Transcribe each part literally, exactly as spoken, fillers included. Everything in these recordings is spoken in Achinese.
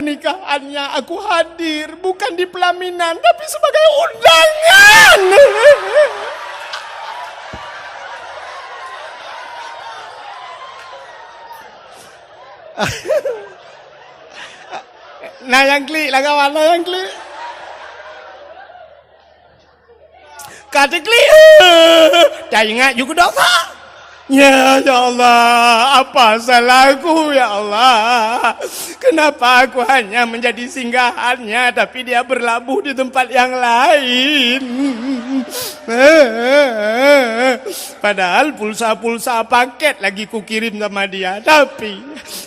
Pernikahannya aku hadir bukan di pelaminan, tapi sebagai undangan. Nah, nyang klik lah kawan, nah, nyang klik. Ka teuklik, taingat ju keu dosa. Ya, ya Allah, apa salahku, ya Allah? Kenapa aku hanya menjadi singgahannya, tapi dia berlabuh di tempat yang lain? Padahal pulsa-pulsa paket lagi kukirim sama dia, tapi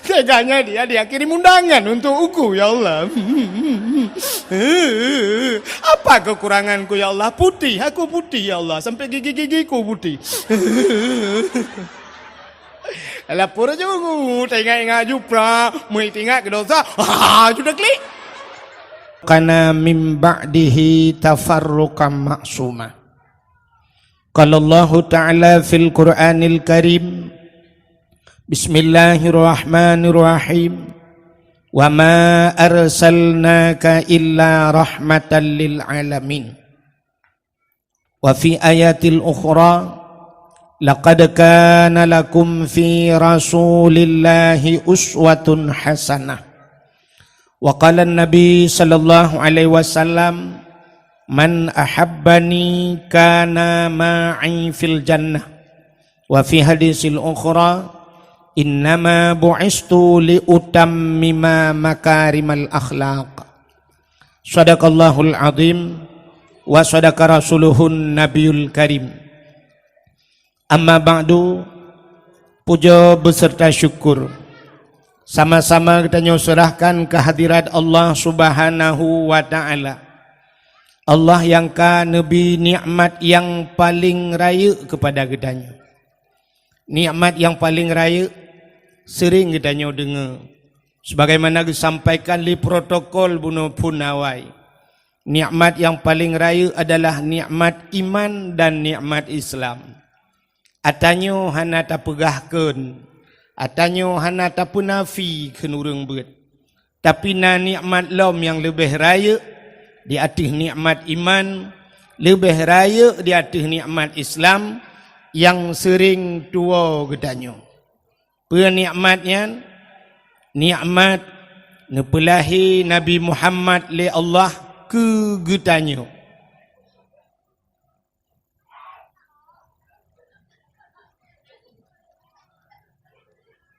teganya dia, dia kirim undangan untuk aku, ya Allah. Apa kekuranganku, ya Allah? Putih, aku putih, ya Allah. Sampai gigi-gigiku putih. Lapor ju, teuingat-ingat ju pra, meuingat keu dosa, ha, ju dah klik. Kana mim ba'dihi tafarruqan ma'suma. Qala Allahu Ta'ala fil Qur'anil Karim, Bismillahirrahmanirrahim. Wa ma arsalnaka illa rahmatan lil alamin. Wa fi ayatil ukhra, laqad kana lakum fi Rasulillahi uswatun hasanah. Wa qala Nabi sallallahu alaihi wasallam, "Man ahabbani kana ma'i fil jannah." Wa fi hadisil ukhra, "Innama bu'istu li utammima makarimal akhlaq." Sadaqallahul azim wa sadaqa rasuluhun nabiyul karim. Amma ba'du, puja beserta syukur sama-sama geutanyoe serahkan kehadirat Allah Subhanahu wa Ta'ala. Allah nyang ka neubi nikmat nyang paleng rayeuk keupada geutanyoe. Nikmat nyang paleng rayeuk seuring geutanyoe deungoe, sebagaimana geusampaikan lé protokol bunoe phon awai. Nikmat nyang paleng rayeuk adalah nikmat iman dan nikmat Islam. Atanyoe hana tapeugah kheun, atanyoe hana tapeunafi kheun ureuëng beuet. Tapi na nikmat lom nyang leubeh rayeuk di ateueh nikmat iman, leubeh rayeuk di ateueh nikmat Islam nyang seuring tuwoe geutanyoe. Peue nikmat nyan? Nikmat neupeulahé Nabi Muhammad lé Allah keu geutanyoe.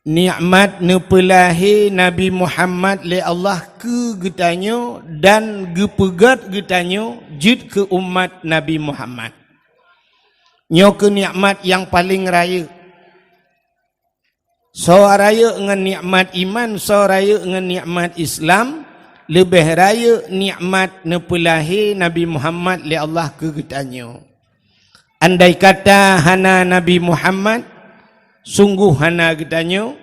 Nikmat neupeulahé Nabi Muhammad lé Allah keu geutanyoe dan geupeugét geutanyoe jeuet keu umat Nabi Muhammad. Nyoe keuh nikmat nyang paleng rayeuk. Soe rayeuk ngon nikmat iman, soe rayeuk ngon nikmat Islam, leubeh rayeuk nikmat neupeulahé Nabi Muhammad lé Allah keu geutanyoe. Andai kata hana Nabi Muhammad, sunggoh hana geutanyoe.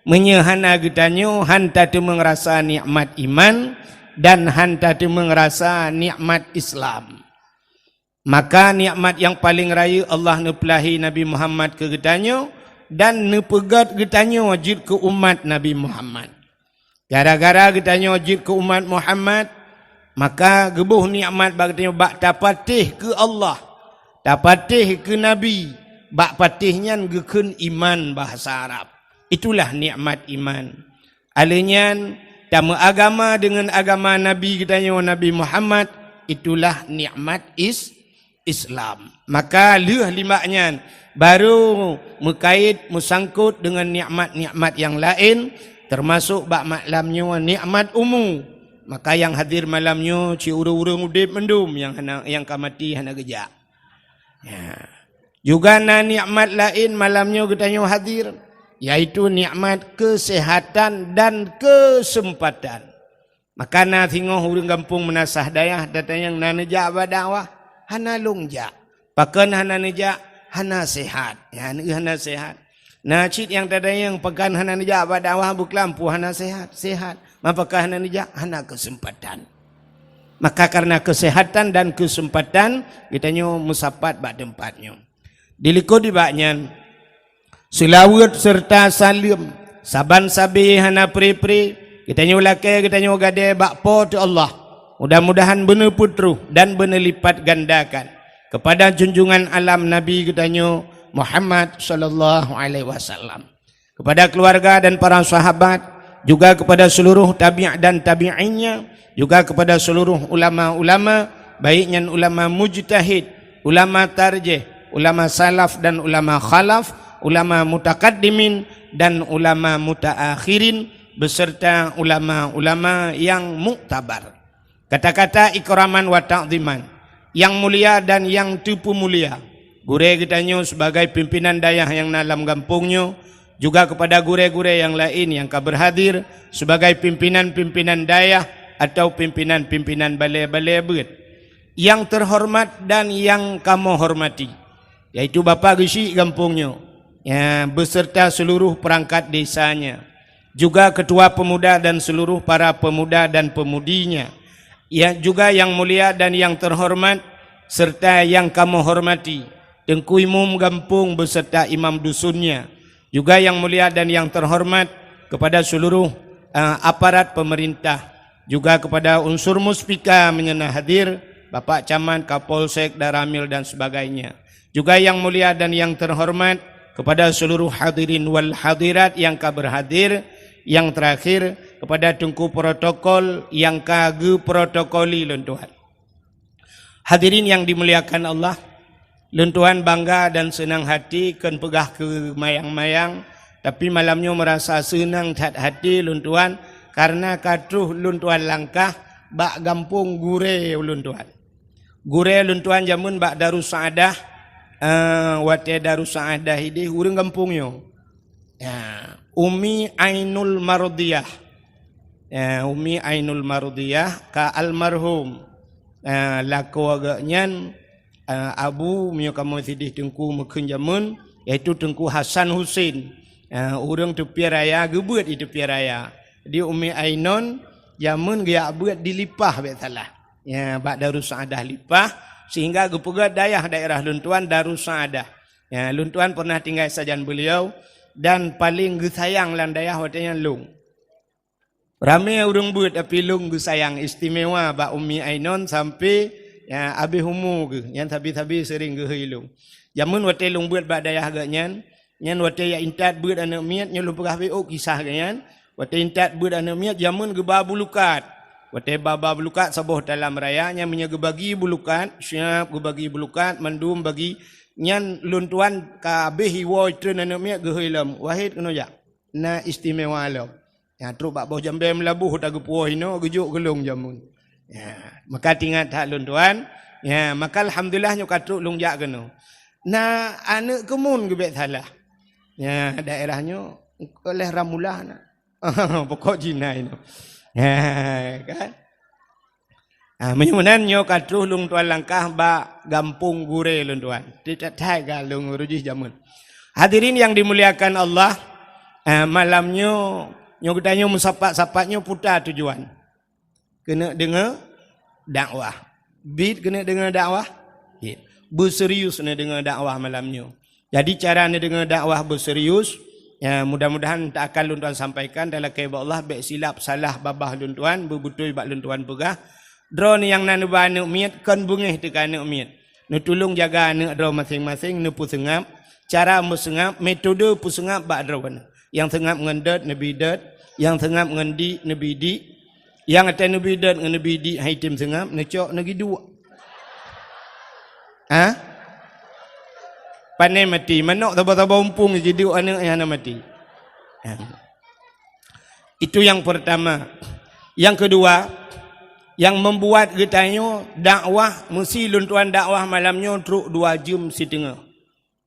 Meunyoe hana geutanyoe, han tateumeung rasa nikmat iman dan han tateumeung rasa nikmat Islam. Maka nikmat nyang paleng rayeuk Allah neupeulahé Nabi Muhammad keu geutanyoe dan neupeugét geutanyoe jeuet keu umat Nabi Muhammad. Gara-gara geutanyoe jeuet keu umat Muhammad, maka geuboh nikmat bak geutanyoe bak tapatéh keu Allah, tapatéh keu Nabi, bak patéh nyan geukheun iman bahasa Arab. Itulah nikmat iman. Alheuh nyan, tameuagama deungon agama Nabi geutanyoe Nabi Muhammad, itulah nikmat is-, Islam. Maka lheueh limbak nyan, barô meukait meusangkot deungon nikmat-nikmat nyang laén, teumasok bak malam nyoe nikmat umu. Maka nyang hadir malam nyoe cit ureuëng-ureuëng udeb mandum nyang hana, nyang ka maté hana geujak. Ya. Juga na nikmat laén malam nyoe geutanyoe hadir, yaitu nikmat keuseuhatan dan keuseumpatan. Maka na singoh ureuëng gampông Meunasah Dayah tatanyong na neujak bak dakwah, hana lôn jak. Pakon hana neujak? Hana seuhat. Ya, hana seuhat. Na cit nyang tatanyong pakon hana neujak bak dakwah, beuklam peue hana seuhat? Seuhat. Ma pakon hana neujak? Hana keuseumpatan. Maka kareuna keuseuhatan dan keuseumpatan, geutanyoe meusapat bak teumpat nyoe. Dilikot nibak nyan, seulaweuet seureuta saleuem saban sabe hana pre-pre Geutanyoe lakée geutanyoe gadée bak Po teu Allah. Mudah-mudahan beuneupeutroh dan beuneulipatgandakan kepada junjungan alam Nabi geutanyoe Muhammad sallallahu alaihi wasallam, kepada keluarga dan para sahabat, juga kepada seluruh tabi' dan tabi'innya, juga kepada seluruh ulama-ulama, baik nyan ulama mujtahid, ulama tarjih, ulama salaf dan ulama khalaf, ulama mutakaddimin dan ulama mutaakhirin, beserta ulama-ulama yang muktabar. Kata-kata ikraman wa ta'ziman, yang mulia dan yang teupeumulia, gurée geutanyoe sebagai pimpinan dayah nyang na lam gampông nyoe, juga kepada gurée-gurée nyang laén nyang ka berhadir sebagai pimpinan-pimpinan dayah atau pimpinan-pimpinan balée-balée beuet, yang terhormat dan yang kamoe hormati, yaitu Bapak Geuchik gampông nyoe, ya, beserta seluruh perangkat desanya, juga ketua pemuda dan seluruh para pemuda dan pemudinya, ya, juga yang mulia dan yang terhormat serta yang kamoe hormati, Teungku Imum gampông beserta imam dusunnya, juga yang mulia dan yang terhormat kepada seluruh, eh, aparat pemerintah, juga kepada unsur muspika meunyoe na hadir, Bapak Camat, Kapolsek, Danramil dan sebagainya. Juga yang mulia dan yang terhormat kepada seluruh hadirin wal hadirat yang ka berhadir, yang terakhir kepada teungku protokol yang ka geuprotokoli lôn tuan. Hadirin yang dimuliakan Allah, lôn tuan bangga dan seunang hati kon peugah keu mayang-mayang, tapi malam nyoe meurasa seunang that hati lôn tuan karena ka troh lôn tuan langkah bak gampông gurée lôn tuan. Gurée lôn tuan jameun bak Darussaadah, eh, watée Darussaadah ideh ureuëng gampông nyoe. Ya, Umi Ainul Mardiyah. Ya, Umi Ainul Mardiyah ka almarhum. Ya, lakoe geuh nyan, eh, abu meunyoe kamoe sideh teungku meukheun jameun, yaitu Teungku Hasan Husin. Ya, ureuëng Teupie Raya, geubeuet di Teupie Raya. Di Umi Ainun jameun geujak beuet di Lipah bék salah. Ya, bak Darussaadah Lipah, sehingga geupeugét dayah daerah lôn tuan Darussaadah. Ya, lôn tuan pernah tinggai sajan beliau dan paling geusayang lam dayah watée nyan lôn. Ramé ureuëng beuet tapi lôn geusayang istimewa bak Umi Ainun sampai, ya, abéh umu geuh, nyang sabe-sabe sering geuhôi lôn. Jameun watée lôn beuet bak dayah geuh nyan, nyan watée jak intat beuet aneuëk miet nyoe lôn peugah bék ôk kisah geuh nyan, watée intat beuet aneuëk miet jameun geuba bulukat. Watée ba-ba bulukat saboh talam raya nyan meunyoe geubagi bulukat, siap geubagi bulukat, mandum bagi. Nyan lôn tuan ka abéh iwoe treun aneuëk miet geuhôi lom, Wahid keunoe jak. Na istimewa lom. Nyang trok bak boh jambée meulaboh tageupuwoe inoe geujok keu lôn jameun. Ya, maka tingat that lôn tuan. Ya, maka alhamdulillah nyoe ka trok lôn jak keunoe. Na aneuëk keumun geubék salah. Ya, daerah nyoe oleh Ramulah na. Pokok Cina inoe. Ya, kan? Ah, meunyoe meunan nyoe ka troh lôn tuan langkah bak gampông gurée lôn tuan. Tieb that-that ka lôn urujih jameun. Hadirin yang dimuliakan Allah, ah, malam nyoe, nyoe geutanyoe meusapat-sapat nyoe peue tujuan. Keuneuk deungoe dakwah. Bit keuneuk deungoe dakwah? Bit. Beuserius neudeungoe dakwah malam nyoe. Jadi cara neudeungoe dakwah beuserius, ya, mudah-mudahan tak akan lôn tuan sampaikan dan lakée bak Allah bék silap salah babah lôn tuan, beubeutôi bak lôn tuan peugah. Droeneuh nyang na neuba aneuëk miet kon beungéh teuka aneuëk miet. Neutulông jaga aneuëk droe maséng-maséng, neupeuseungab, cara meuseungab, metode peuseungab bak droeneuh. Nyang seungab ngon dot neubi dot, nyang seungab ngon dik neubi dik. Nyang até neubi dot ngon neubi dik hai tem seungab, neucok neugiduek. Ha? Pane mati, manok saba-saba umpung giduek aneuëk nyang hana mati. Ha. Itu yang pertama. Yang kedua, yang membuat geutanyoe dakwah, meusi lôn tuan dakwah malam nyoe trok dua jeuem siteungoh.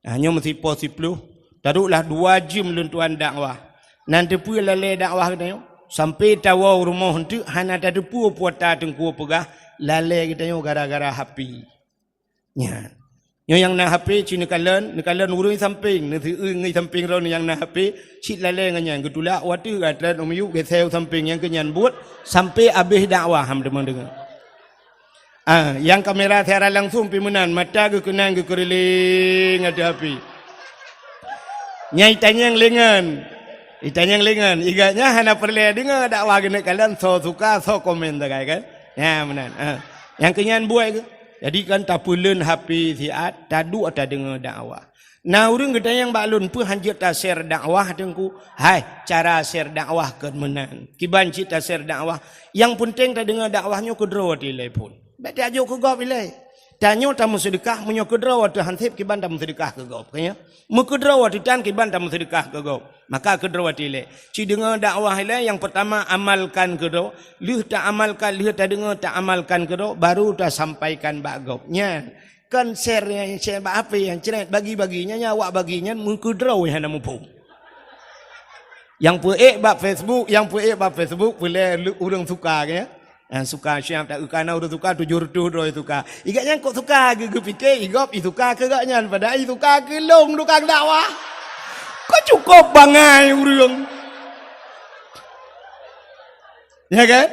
Ha, nyoe meusipo siploh, taroklah dua jeuem lôn tuan dakwah. Nan teupeue lalée dakwah geutanyoe? Sampai tawoe rumoh eunteuk hana tateupeue peue ata teungku peugah, lalée geutanyoe gara-gara HP. Nyan. Nyoe nyang na HP cit neukalon, neukalon ureuëng sampéng, neuseueu ngon sampéng droeneuh nyang na HP, cit lalée ngon nyan geutulak watée gata u miyueb geuseu sampéng nyang keu nyan buet sampai abéh dakwah ham teuma deungoe. Ah, nyang kamera siaran langsung pih meunan, mata geukeunang geukeureuléng ateueh HP. Nyang tanyong lé ngon. Itanyong lingon, igat nyan hana peureulée deungoe dakwah geuneuk kalon, soe suka, soe komen sagai kan? Nyan meunan. Ha. Nyang keu nyan buet keuh. Jadi kan tapeuleuen H P siat, taduek tadeungoe dakwah. Na ureuëng geutanyong bak lôn, "Peue hanjeuet ta-share dakwah, Teungku?" Hai, cara share dakwah kon meunan. Kiban cit ta-share dakwah. Nyang peunteng tadeungoe dakwah nyoe keudroe watée ilée phon. Bék tajok keu gob ilée. Tanyoe tameuseudeukah, meunyoe keudroe watée han seb kiban tameuseudeukah keu gob. Ka nyan? Meukeudroe watée tan kiban tameuseudeukah keu gob. Maka keudroe watée ilée. Ci deungoe dakwah ilée, nyang peurtama amalkan keudroe. Lheueh taamalkan, lheueh tadeungoe, taamalkan keudroe, baru tasampaikan bak gob. Nyan. Kon share, share bak H P nyang cret bagi-bagi nyan, nyang awak bagi nyan meukeudroe hana muphom. Nyang peuék bak Facebook, nyang peuék bak Facebook, peulée ureuëng suka ke, ya? Nyang suka siap tak kana ureuëng suka tujoh reutôh droe suka. Igat nyan kok suka geu-, geupike, igob i suka keu gak nyan, padahai i suka keu lôn tukang dakwah. Kok cukop bangai ureuëng. Ya kan?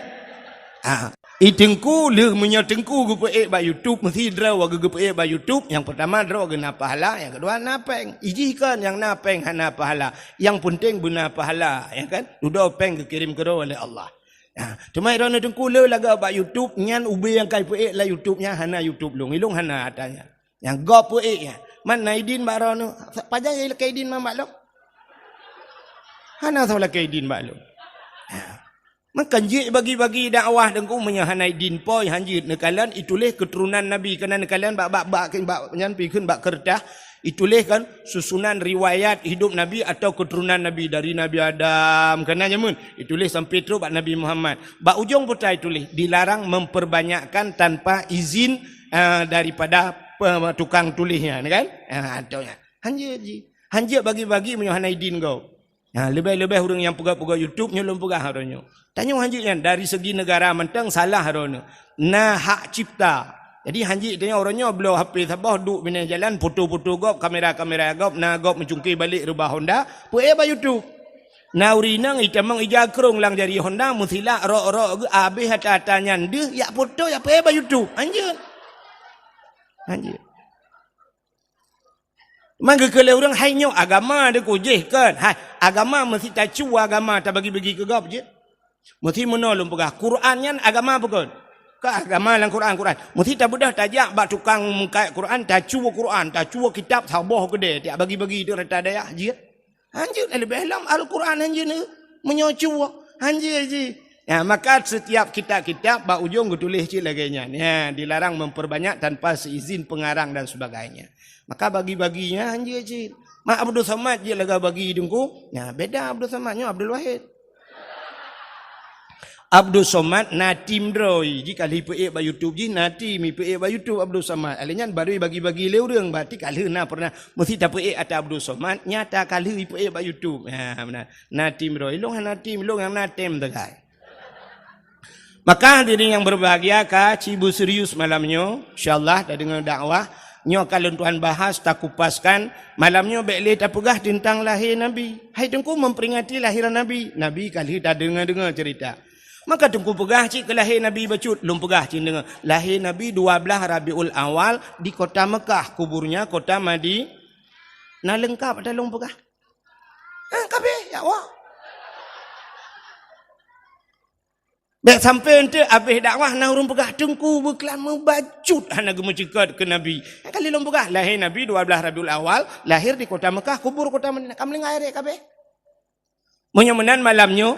Ah, i teungku lheueh meunyoe teungku geupeuék bak YouTube, meusi droe geu-, geupeuék bak YouTube, nyang peurtama droe geuna pahala, nyang keudua na péng. Ijih kon nyang na péng hana pahala. Nyang peunteng beuna pahala, ya kan? Dudoe péng geukirém keudroe lé Allah. Ha, teuma droeneuh teungku le lagak bak YouTube nyan ubé nyang kai peuék lam YouTube nyan hana YouTube lôn. Ilôn hana ata nyan. Nyang gob peuék nyan. Man na idin bak droeneuh. Pajan ilakée idin man bak lôn? Hana soe lakée idin bak lôn. Ha. Maka jeuet bagi-bagi dakwah teungku meunyoe hana idin poi hanjeuet neukalon ituléh keuturonan Nabi keunan neukalon bak, bak, bak, bak nyan pi kheun bak keureutah. Ituléh kan susunan riwayat hidup Nabi atau keuturonan Nabi dari Nabi Adam keunan jameun. Ituléh sampai trok bak Nabi Muhammad. Bak ujong peutai tuléh dilarang memperbanyakkan tanpa izin, ah, daripada pe-, tukang tuléh nyan kan? Ah, tu nyan. Hanjeuet ji. Hanjeuet bagi-bagi meunyoe hana idin gob. Ha, leubeh-leubeh ureuëng nyang peugah-peugah YouTube nyoe lôn peugah uroe nyoe. Tanyoe hanjeuet nyan dari segi negara mantong salah droeneuh. Na hak cipta. Jadi hanjeuet tanyoe uroe nyoe bloe H P saboh duek binéh jalan, foto-foto gob, kamera-kamera gob, na gob meucungké balek reubah Honda, peuék bak YouTube. Na ureuëng inong itamong ija krong lam jari Honda, meusilak rok-rok geuh, abéh ata-ata nyan deuh, jak foto, jak peuék bak YouTube. Hanjeuet. Hanjeuet. Man geukheun lé ureuëng, "Hai nyoe agama deuh kujih kon." Hai, agama meusi tacue agama tabagi-bagi keu gob jeuet. Meusi meunoe lôn peugah, Quran nyan agama peue kon? Ka agama lam Quran, Quran. Meusi tabeudôh tajak bak tukang meukat Quran, tacue Quran, tacue kitab saboh keudè, tiak bagi-bagi di rata dayah jeuet. Hanjeuet leubeh lom Al-Quran hanjeuet neu meunyoe cue. Hanjeuet ji. Ya, maka setiap kitab-kitab bak ujong geutuléh cit lagée nyan. Ya, dilarang memperbanyak tanpa seizin pengarang dan sebagainya. Maka bagi-bagi nyan hanjeuet cit. Mak Abdul Somad jeuet lagée bagi teungku. Ya, beda Abdul Somad nyoe Abdul Wahid. Abdul Somad na tim droe, ji ka lheueh peuék bak YouTube ji, na tim peuék bak YouTube Abdul Somad. Alèh nyan baru bagi-bagi lé ureuëng, berarti ka lheueh na pernah meusi tapeuék ata Abdul Somad, nyata ka lheueh peuék bak YouTube. Ha, beuna. Na tim droe, ilong hana tim, ilong nyang na tim teukai. Maka hadirin yang berbahagia, ka ci beuserius malam nyoe, insyaallah tadeungoe dakwah. Nyoe ka lôn tuan bahas, takupaskan. Malam nyoe bék lé tapeugah teuntang lahé Nabi. Hai teungku memperingati lahiran Nabi. Nabi ka lheueh tadeungoe-deungoe cerita. Maka teungku peugah cit keu lahé Nabi bacut, lôn peugah cit deungoe. Lahé Nabi dua belas Rabiul Awal di kota Mekah, kuburnya kota Madi-, na leungkap ata lôn peugah? Ha, kabeh, ya Allah. Bék sampai eunteuk abéh dakwah na ureuëng peugah teungku beuklam meubacut hana geumeuceukat keu Nabi. Nyang kali lôn peugah, lahé Nabi dua belas Rabiul Awal, lahir di kota Mekah, kubur kota Madinah. Ka meulinggai rek kabeh. Meunyoe meunan malam nyoe,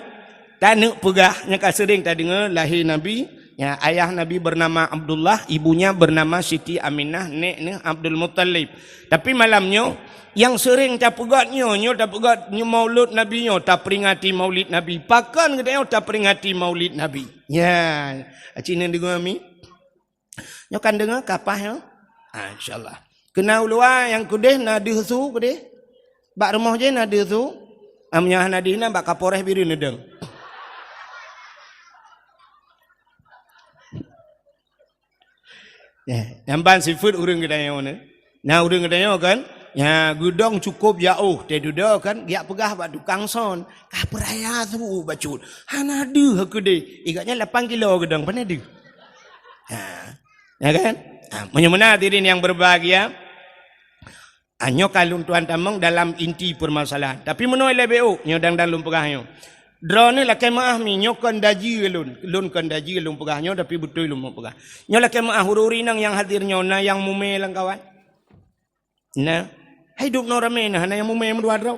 taneuk peugah nyang ka seuring tadeungoe lahé Nabi, ya, ayah Nabi bernama Abdullah, ibunya bernama Siti Aminah, nek neuh Abdul Muttalib. Tapi malam nyoe, nyang seuring tapeugét nyoe, nyoe tapeugét nyoe maulud Nabi nyoe, taperingati maulid Nabi. Pakon geutanyoe taperingati maulid Nabi? Nya, aci neudeungoe mi? Nyoe kan deungoe kapah nyoe? Ah, insyaallah. Keunan u luwa nyang keudeh na deuh su keudeh? Bak rumoh jih na deuh su? Ah, meunyoe hana deuh na bak Kapolres Bireuen neudong. Ya, nyang ban sifeuet ureuëng geutanyoe nyoe. Nah, ureuëng geutanyoe kan, ya, geudong cukôp jaoh, teududoe kan, geujak peugah bak tukang son, ka peuraya su bacut. Hana deuh keudeh, igatnya lapan kilo geudong, pane deuh. Ha. Ya kan? Ha, meunyoe meunan hadirin yang berbahagia, Ah, nyoe ka lôn tuan tamong dalam inti permasalahan. Tapi meunoe lé B O, nyoe dang-dang lôn peugah nyoe. Droeneuh lakée meuáh mi, nyoe kon daji lôn. Lôn kon daji lôn peugah nyoe, tapi beutôi lôn peugah. Nyoe lakée meuáh ureuëng-ureuëng inong nyang hadir nyoe, na nyang mumé lam kawan? Na. Hai dub noe ramé na, hana nyang mumé meudua droe.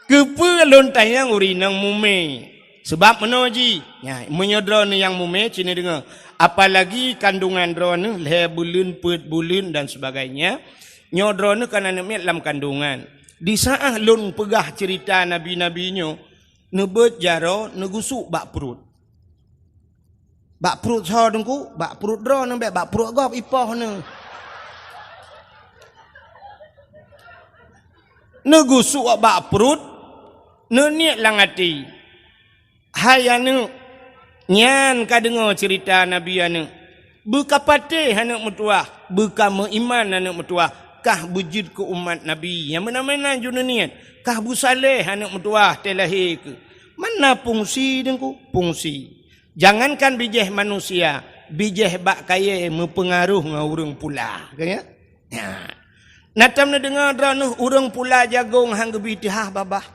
Keupeue lôn tanyong ureuëng inong mumé? Sabab meunoe jih. Nya, meunyoe droeneuh nyang mumé, ci neudeungoe. Apalagi kandungan droeneuh lhée buleuen, peuet buleuen dan sebagainya. Nyoe droeneuh kan aneuëk miet lam kandungan. Di saat lôn peugah ceurita nabi-nabi nyoe, neubeuet jaroe neugusuk bak pruet. Bak pruet soe Teungku? Bak pruet droeneuh bék, bak pruet gob ipoh neuh. Neugusuk bak pruet, neuniet lam até, "Hai aneuëk, nyan ka deungoe ceurita nabi aneuëk. Beukapatéh aneuëk meutuwah, beukameuiman aneuëk meutuwah, kah beujeuet keu umat nabi." Nyang meunan-meunan ju neuniet, "Kah beusaléh aneuëk meutuwah, teuh lahé keuh." Mana fungsi Teungku? Fungsi. Jangankan bijéh manusia, bijéh bak kayée meupeungaroh ngon ureuëng pula. Ka nyan? Nya. Na tom neudeungoe droeneuh ureuëng pula jagong han geubi teuhah babah?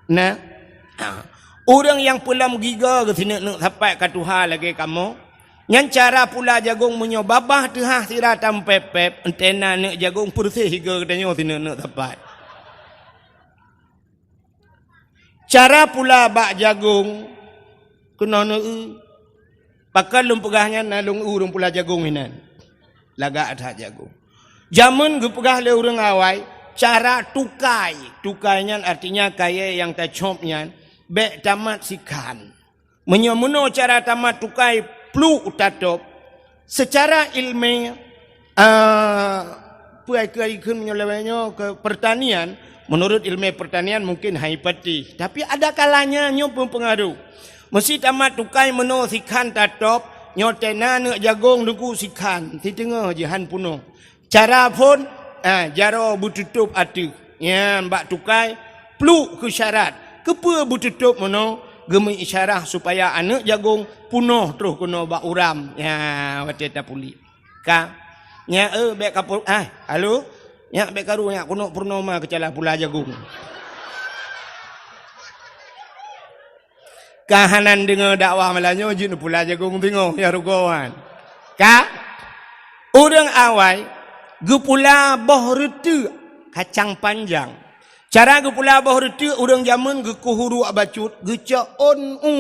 Na. Ha. Ureuëng nyang peulom gigoe geuh sineuk-neuk sapat ka tuha lagée kamoe. Nyan cara pula jagong meunyoe babah teuhah sira tampép-pép, entena neuk jagong peureuseh gigoe geutanyoe sineuk-neuk sapat. Cara pula bak jagong keunoe neu-eu. Pakon lôn peugah nyan na lôn eu ureuëng pula jagong hinan. Lagak that jagong. Jameun geupeugah lé ureuëng awai, cara tukai. Tukai nyan artinya kayée nyang tacop nyan bék tamat sikhan. Meunyoe meunoe cara tamat tukai pluek tatôb, seucara iéleumé, ah, peue ai keu ai kheun meunyoe lawét nyoe keu peurtanian, meunurot iéleumé peurtanian mungken hai patéh. Tapi ada kalanya nyoe meupeungaroh. Meusé tamat tukai meunoe sikhan tatôb, nyoe tena neuk jagong Teungku sikhan, siteungoh jih han peunoh. Cara phon, ah, jaroe beututôb ateueh. Nyan bak tukai, pluek keu syarat. Keupeue beututôb meunoe? Geumeuisyarah supaya aneuëk jagong peunoh troh keunoe bak uram. Nya, watée tapuléh. Ka. Nya, eh, bék ka pu-, ah, halo? Nya, bék karu, nya, keunoe peunoh ma keucala pula jagong. Ka hana deungoe dakwah malam nyoe jeuet neupula jagong teungoh, ya rugoe wan. Ka? Ureuëng awai geupula boh reuteuek kacang panjang. Cara geupula boh reuteuek ureuëng jameun geukoh uruek bacut, geucok ôn u.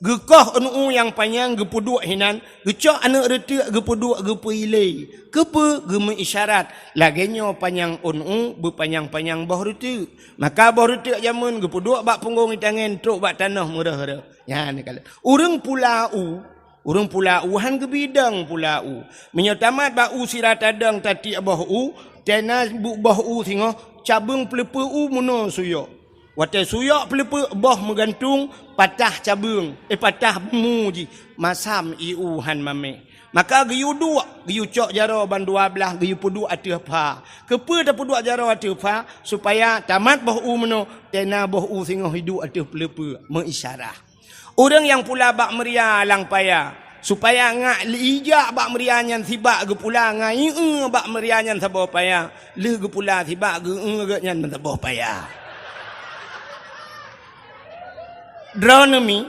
Geukoh ôn u nyang panyang geupeuduek hinan, geucok aneuëk reuteuek geupeuduek geupeuilée. Keupeue geumeuisyarat? Lagée nyoe panyang ôn u beupanyang-panyang boh reuteuek. Maka boh reuteuek jameun geupeuduek bak punggong itangen trok bak tanoh meureuh-reuh. Nyan kalon. Ureuëng pula u, ureuëng pula u han geubidong pula u. Meunyoe tamat bak u sira tadong tatiek boh u, tena bu-, boh u singoh cabeueng peuleupeue u meunoe suyok. Watée suyok peuleupeue boh meugantung patah cabeueng, eh, patah bumu jih, masam ié u han mamé. Maka geuyue duek, geuyue cok jaroe ban dua blaih, geuyue peuduek ateueh pha. Keupeue tapeuduek jaroe ateueh pha? Supaya tamat boh u meunoe, tena boh u singoh iduek ateueh peuleupeue, meuisyarah. Ureuëng nyang pula bak meuria lam paya, supaya ngak ijak bak meuria nyan sibak geupula ngai eu bak meuria nyan saboh paya, lheueh geupula sibak geu-eu geuh nyan meusaboh paya. Droeneuh mi,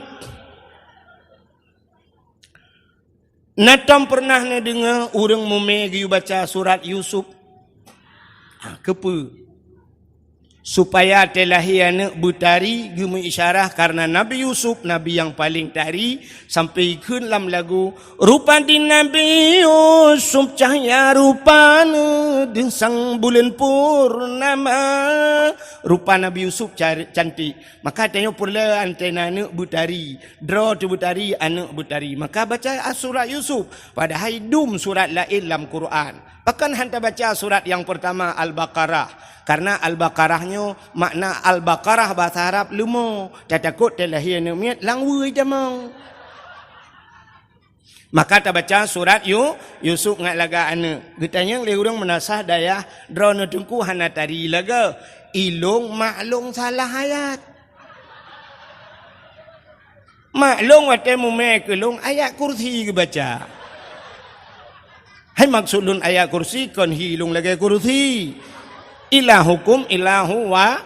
Na tom peureunah neudeungoe ureuëng mumé geuyue baca surat Yusuf? Ha, keupeue? Supaya teulahé aneuëk beutari geumeuisyarah kareuna Nabi Yusuf, nabi nyang paleng tari, sampoe kheun lam lagu, "Rupa di Nabi Yusuf cahya rupana, deusang buleuen purnama." Rupa Nabi Yusuf car-, cantik. Maka tanyoe peureulée antena aneuëk beutari. Droe teuh beutari, aneuëk beutari. Maka baca surat Yusuf, padahai dum surat laén lam Quran. Pakon han tabaca surat nyang peurtama Al-Baqarah? Kareuna Al-Baqarah nyoe makna Al-Baqarah basa Arab leumo. Tatakot teulahé aneuëk miet lam weueh jamong. Maka tabaca surat Yu-, Yusuf ngat lagak aneuëk. Geutanyong lé ureuëng meunasah dayah, "Droeneuh teungku hana tari lagée? Ilong mak lôn salah ayat." Mak lôn watée mumé keu lôn ayat kursi geubaca. Hai maksud lôn ayat kursi kon hi lôn lagée kursi. Ilahukum ilahu wa-,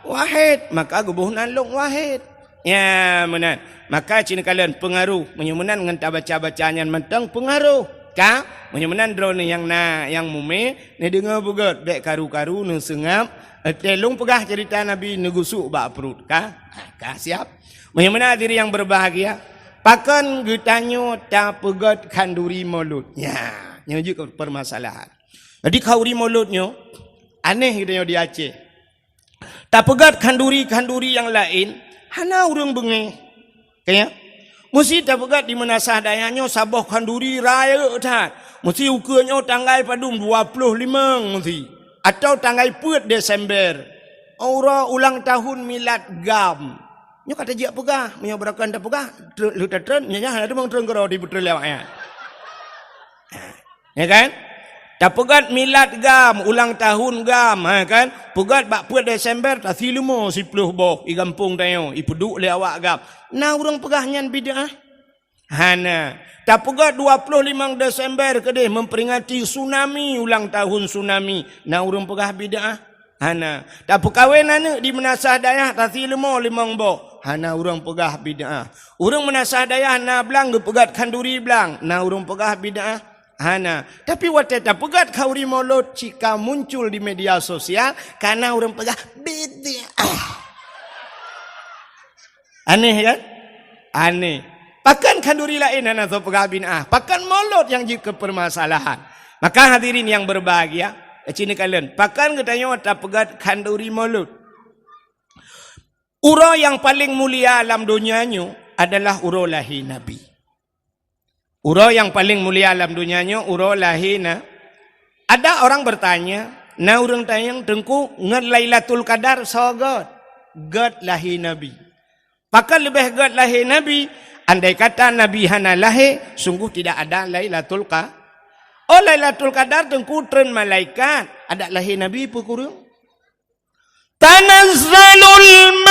wahid, maka geuboh nan lôn wahid. Ya, meunan. Maka cit neukalon peungaroh. Meunyoe meunan ngon tabaca-baca nyan mantong peungaroh. Ka? Meunyoe meunan droeneuh nyang na, nyang mumé, neudeungoe beugét, bék karu-karu, neuseungab. Oke, lôn peugah ceurita Nabi neugusuk bak pruet. Ka? Ka siap. Meunyoe meunan hadirin yang berbahagia, pakon geutanyoe tapeugét khanduri Maulud? Nya, nyoe jeuet keu permasalahan. Jadi khanduri Maulud nyoe aneh geutanyoe di Aceh. Tapeugét khanduri-khanduri nyang laén, hana ureuëng beungéh. Kaya? Meusi tapeugét di meunasah dayah nyoe saboh khanduri rayeuk that. Meusi ukeue nyoe tanggai padum, dua ploh limong meusi. Atau tanggai peuet Desember. Uroe ulang tahun milad GAM. Nyoe ka tajak peugah, meunyoe beurakan tapeugah, tre-, leuta treun, nyan hana teumang treun keudroe di peutrön lewat nyan. Ya kan? Tapeugét milad GAM, ulang tahun GAM, ha kan? Peugét bak peuet Desember, tasi leumo siploh boh, i gampông tanyoe, ipeuduek lé awak GAM. Na ureuëng peugah nyan bid'ah? Hana. Tapeugét dua ploh limong Desember keudeh memperingati tsunami, ulang tahun tsunami. Na ureuëng peugah bid'ah? Hana. Tapeukawen aneuëk di meunasah dayah tasi leumo limong boh. Hana ureuëng peugah bid'ah. Ureuëng meunasah dayah na blang geupeugét khanduri blang. Na ureuëng peugah bid'ah? Hana. Tapi watée tapeugét khanduri Maulud cit ka muncul di media sosial, ka na ureuëng peugah bid'ah. Aneh kan? Aneh. Pakon khanduri laén hana soe peugah bid'ah? Pakon Maulud nyang jeuet keu permasalahan? Maka hadirin yang berbahagia, cit neukalon, pakon geutanyoe tapeugét khanduri Maulud? Uroe nyang paleng mulia lam donya nyoe adalah uroe lahé Nabi. Uroe nyang paleng mulia lam donya nyoe uroe lahé na. Ada orang bertanya, na ureuëng tanyong, "Teungku, ngon Lailatul Qadar soe gét?" Gét lahé Nabi. Pakon leubeh gét lahé Nabi? Andai kata Nabi hana lahé, sungguh tidak ada Lailatul Qa-, oh, Lailatul Qadar teungku treun malaikat, adak lahé Nabi peue kureueng? Tanazzalul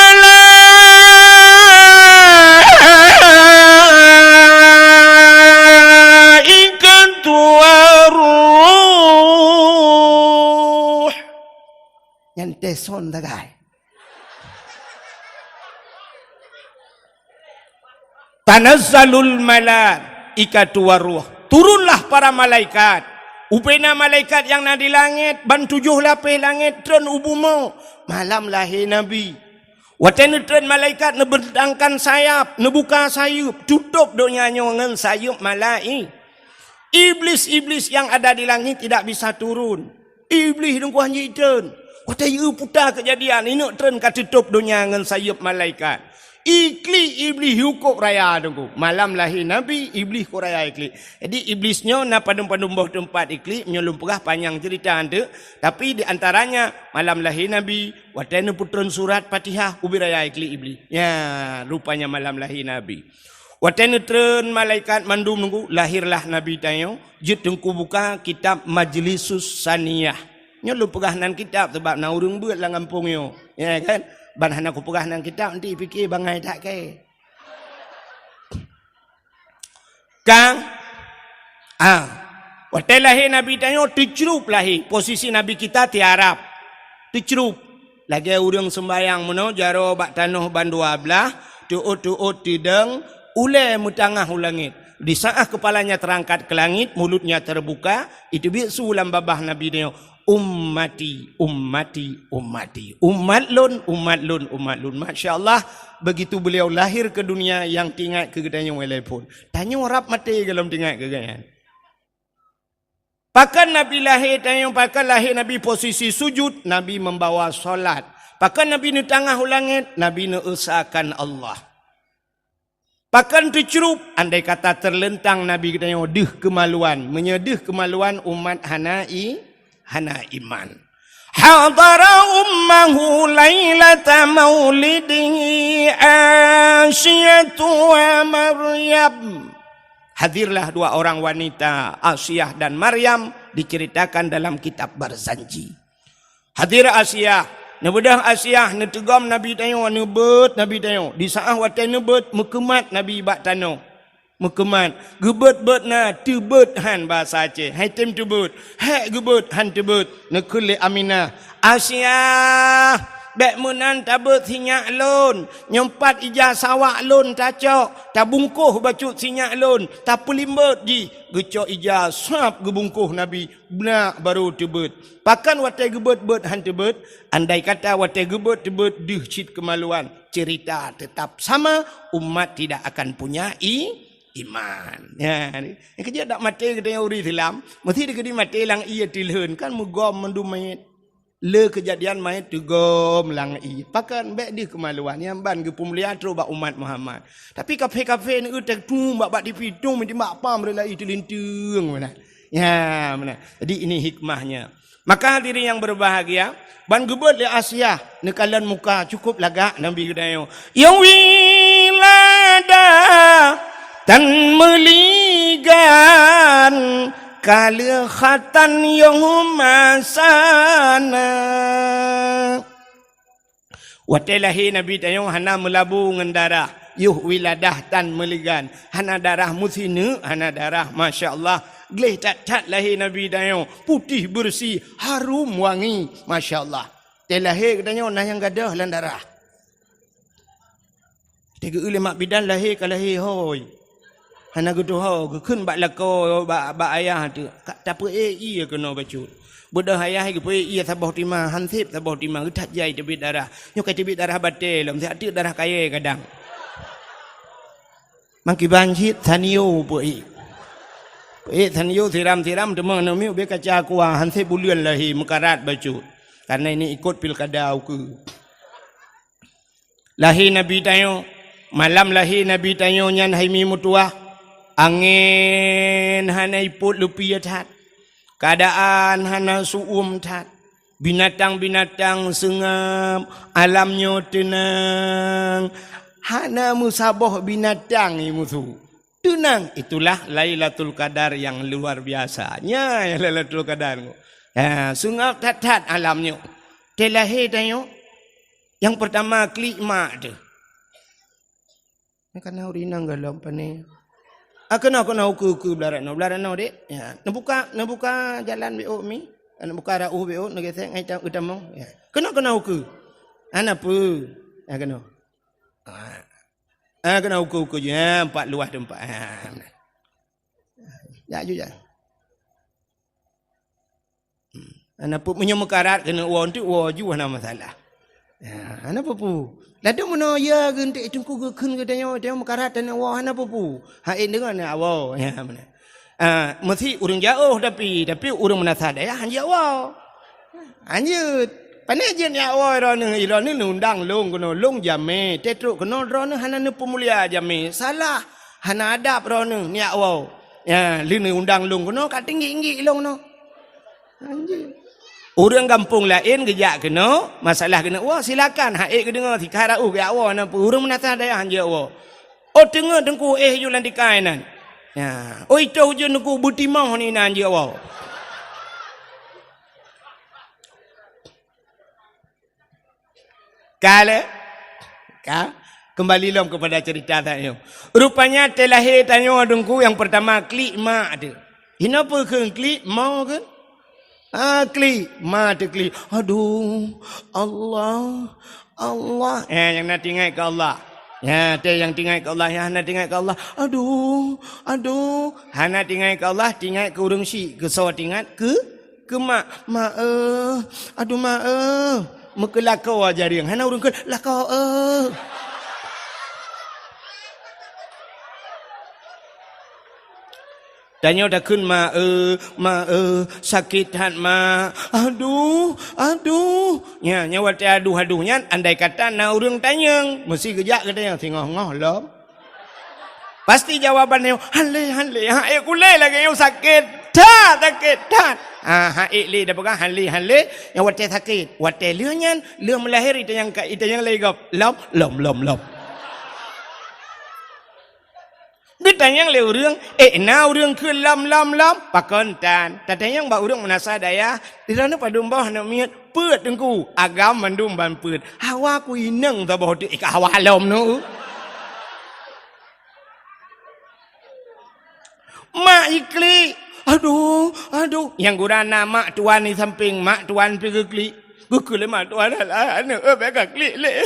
malaikatu waruh. Nyan teson tagai. Tanazzalul malaikatu waruh. Turunlah para malaikat. Ubena malaikat nyang na di langét, ban tujoh lapéh langét treun u bumoe. Malam lahé Nabi. Watée neutreun malaikat neubentangkan sayap, neubuka sayeuep, tutôb donya nyoe ngon sayeuep malai-, Iblis-iblis yang ada di langit tidak bisa turun. Iblih deungon jitreun. Watée yue puta keujadian, ineuk treun ka teutôb donya ngon sayeuep malaikat. Iklik Iblih yue kôb raya deungon. Malam lahé Nabi, Iblih kôb raya iklik. Jadi Iblis nyoe na padum-padum boh teumpat iklik, nyoe lôn peugah panyang ceurita anteuk. Tapi di antaranya malam lahé Nabi, watée neupeutreun surat Fatihah, ubit raya iklik Iblih. Ya, rupanya malam lahé Nabi. Watée neutreun malaikat mandum nunggu, lahirlah Nabi tanyoe, jeuet teungku buka kitab Majlisus Saniyah. Nyoe lôn peugah nan kitab sabab na ureuëng beuet lam gampông nyoe. Ya kan? Ban hana kupeugah nan kitab, nanti pike bangai that kée. Kang, ah, watée lahé Nabi tanyoe teucrup lahé, posisi Nabi kita tiarap. Teucrup. Lagée ureuëng seumbayang meunoe jaroe bak tanoh bandua blaih, teuôt-teuôt teudong, ulée meutangah u langét. Di saat kepalanya terangkat ke langit, mulutnya terbuka, iteubiet su lam babah Nabi nyoe, "Ummati, ummati, ummati." Umat lôn, umat lôn, umat lôn. Masya Allah, begitu beliau lahir ke dunia, nyang teuingat keu geutanyoe lé phon. Tanyoe rab maté gohlom teuingat keu gobnyan. Pakon Nabi lahé, tanyoe pakon lahé Nabi posisi sujud, Nabi membawa salat. Pakon Nabi neutangah u langét, Nabi neuesakan Allah. Pakon teucrup, andai kata teuleuntang Nabi geutanyoe deuh keumaluan. Meunyoe deuh keumaluan, umat hana i-, hana iman. Hadara ummahu lailata maulidihi Asiyatu wa Maryam. Hadirlah dua orang wanita, Asiah dan Maryam, diceritakan dalam kitab Barzanji. Hadir Asiah, Neubeudôh Asiah, neuteugom Nabi tanyoe, neubeuet Nabi tanyoe. Di saát watée neubeuet, meukeumat Nabi bak tanoh. Meukeumat, geubeuet-beuet na, teubeuet han basa Aceh. Hai tem teubeuet, hék geubeuet han teubeuet. Neukheun lé Aminah, "Asiah, bék meunan tabeuet sinyak lôn. Nyoe pat ija sawak lôn tacok, tabungkôh bacut sinyak lôn, tapeulimbot jih." Geucok ija sab geubungkôh Nabi, beunak barô teubeuet. Pakon watée geubeuet-beuet han teubeuet? Andai kata watée geubeuet teubeuet deuh cit keumaluan, ceurita teutap sama, umat tidak akan punya i-, iman. Ya, ni. Nyang keujeuet dak maté geutanyoe ureuëng Islam, meusti dikeudi maté lam ié teulheun, kan meugom mandum manyét. Le keujadian manyét teugom lam ié. Pakon bék deuh keumaluan, nyang ban geupeumulia trok bak umat Muhammad. Tapi kafé-kafé ni, eh, teutung bak, bak tipi, tung meujimak pam rela ié teulinteung meunan. Ya, meunan. Jadi ini hikmahnya. Maka hadirin yang berbahagia, ban geubeuet lé Asiah neukalon muka cukup lagak Nabi geutanyoe. Nyang wiladah tan meuligan ka lheueh khatan yoh masana. Watée lahé Nabi tanyoe hana meulabu ngon darah, yoh wiladah tan meuligan, hana darah meusineuk, hana darah, masya Allah. Gleh that-that lahé Nabi tanyoe, putéh beureusi, harum wangi, masya Allah. Watée lahé geutanyoe na nyang gadôh lam darah. Teugeue lé mak bidan lahé ka lahé hôi. Hana geutuho, geukheun bak lakoe, bak, bak ayah teuh, ka tapeuék ié keunoe bacut. Beudôh ayah geupeuék ié saboh tima, han sép saboh tima, geuthat jai teubiet darah. Nyoe ka teubiet darah batée lom, siat teuk darah kayée kadang. Mangkiban cit Sanyo peuék. Peuék Sanyo siram-siram teuma aneuk miet ubé kaca aqua, han sép buleuen lahé meukarat bacut. Karena ini ikut pilkada ukeue. Lahé Nabi tanyoe, malam lahé Nabi tanyoe nyan hai mi meutuwah, angén hana ipot leupie that, keuadaan hana su'uem that, binatang-binatang seungab, alam nyoe teunang, hana meusaboh binatang i musu. Teunang, itulah Lailatul Qadar yang luar biasa. Nya Lailatul Qadar. Ha, seungab that-that alam nyoe. Tée lahé tanyoe, nyang peurtama klik mak teuh. Nyan kana ureuëng inong gohlom pane. Ah, keunoe, keunoe ukeue-ukeue blah rot noe, blah rot noe, Dek. Ya, neubuka, neubuka jalan bék ôk mi. Neubuka rot ueh bék ôk, neugesek ngai ta-, geutamong. Ya. Keunoe, keunoe ukeue. Hana peue. Ya, keunoe. Ah. Ah, keunoe ukeue-ukeue ju. Ya, empat luah teumpat. Ah. Jak ju, jak. Hmm. Hana peue, meunyoe meukarat keuneuk woe, enteuk woe ju hana masalah. Ya, hana peue-peue. Ladôm meunoe ya geuh enteuk teungku geukheun geutanyoe, tanyoe meukarat taneuk woe, hana peue-peue. Hai deungon ya woe. Ya, meunan. Ah, meusi ureuëng jaoh tapi, tapi ureuëng meunasah dayah han jeuet woe. Han jeuet. Pane jeuet nyak woe droeneuh, droeneuh neuundang lôn keunoe, lôn jamé. Teutrok keunoe droeneuh hana neupeumulia jamé. Salah. Hana adab droeneuh nyak woe. Ya, lheueh neuundang lôn keunoe ka teunggik-nggik lôn keunoe. Anjing. Ureuëng gampông laén geujak keunoe, masalah keuneuk woe, silakan. Hai geudeungoe, sikara uh geujak woe, na peue ureuëng meunasah dayah han jeuet woe. Oh, teungoh teungku éh ju lam tikai nan. Ya. Oh, itoh ujeuen teungku beutimoh ni nan jeuet woe. Ka lé? Ka? Kembali lom kepada cerita tanyoe. Rupanya tée lahé tanyoe teungku nyang pertama klik mak teuh. Hinoe peue kheun klik, mo kheun? Ah, klik, ma teuh klik. Aduh, Allah, Allah. Eh, nyang na teuingat keu Allah. Ya, tée nyang teuingat keu Allah, nyang hana teuingat keu Allah. Aduh, aduh. Hana teuingat keu Allah, teuingat keu ureuëng syik. Keu soe teuingat? Keu Keu mak, "Mak, eh, aduh, mak, eh." Meukeulakoe jareung, hana ureuëng kheun, "Lakoe, eh." Tanyoe takheun, "Mak, eh, mak, eh, sakét that, mak. Aduh, aduh." Nya, nya watée aduh-aduh nyan, andai kata na ureuëng tanyong, meusti geujak keu tanyoe, singoh-ngoh lom. Pasti jawaban nyoe, "Han lé, han lé, han ék kulé lagée nyoe sakét that, sakét that." Ah, han ék lé, dak peugah han lé, han lé, nyang watée sakét. Watée lheueh nyan, lheueh meulahé, itanyong ka, itanyong lé gob, "Lom, lom, lom, lom." Geutanyong lé ureuëng, "Ék na ureuëng kheun lom, lom, lom?" Pakon tan. Tatanyong bak ureuëng meunasah dayah, "Droeneuh padum boh aneuk miet?" Peuet teungku, agam mandum ban peuet. Hawa ku inong saboh teuk, eh, ka hawa lom nu. Mak iklik. Aduh, aduh. Nyang gura na mak tuan di samping, mak tuan pi geuklik. Geukheun lé mak tuan, "Alah, aneuk, eh, bèk ka klik lé.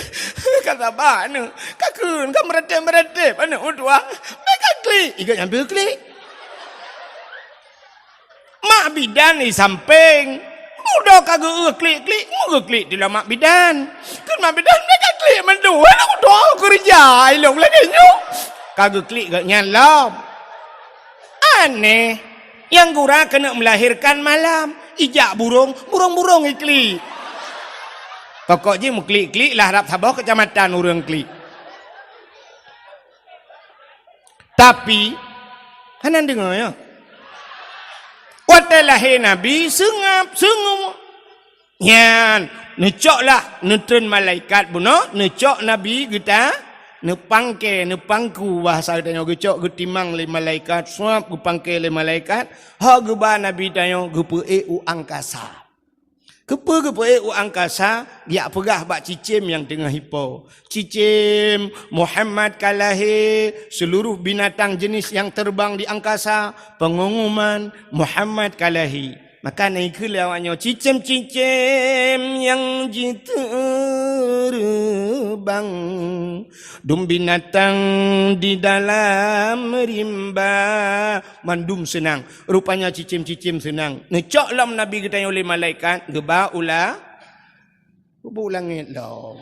Ka saba aneuk. Ka kheun, ka meuratéb-meuratéb aneuk meutuah. Bèk ka klik." Iga nyang pi geuklik. Mak bidan di sampéng. Udah ka geu-, klik-klik, mu geuklik di lom mak bidan. Kheun mak bidan, "Bèk ka klik mandum, aneuk meutuah keureuja ilong lagèe nyoe." Ka geuklik geuh nyan lom. Aneh. Nyang gura keuneuk melahirkan malam, ijak burông, burông-burông iklik. Pokok jih meuklik-klik lah rab saboh keucamatan ureueng klik. Tapi, hana deungoe, ya. Watèe lahé Nabi, seungab, seungab. Nyan, neucok lah, neutreun malaikat bunoe, neucok Nabi geuta, neupangke, neupangku, bahasa geutanyoe geucok geutimang lé malaikat, suab geupangke lé malaikat, ho geuba Nabi tanyoe geupeuék u angkasa. Keupeue geupeuék u angkasa, geujak peugah bak cicém nyang teungoh ipo. "Cicém, Muhammad ka lahé, seluruh binatang jenis yang terbang di angkasa, pengumuman, Muhammad ka lahé." Maka na ikheun lé awak nyoe, "Cicém-cicém nyang jiteureumbang, dum binatang di dalam rimba." Mandum seunang. Rupanya cicém-cicém seunang. Neucok lom Nabi geutanyoe lé malaikat, geuba u la-, geuba u langét lom.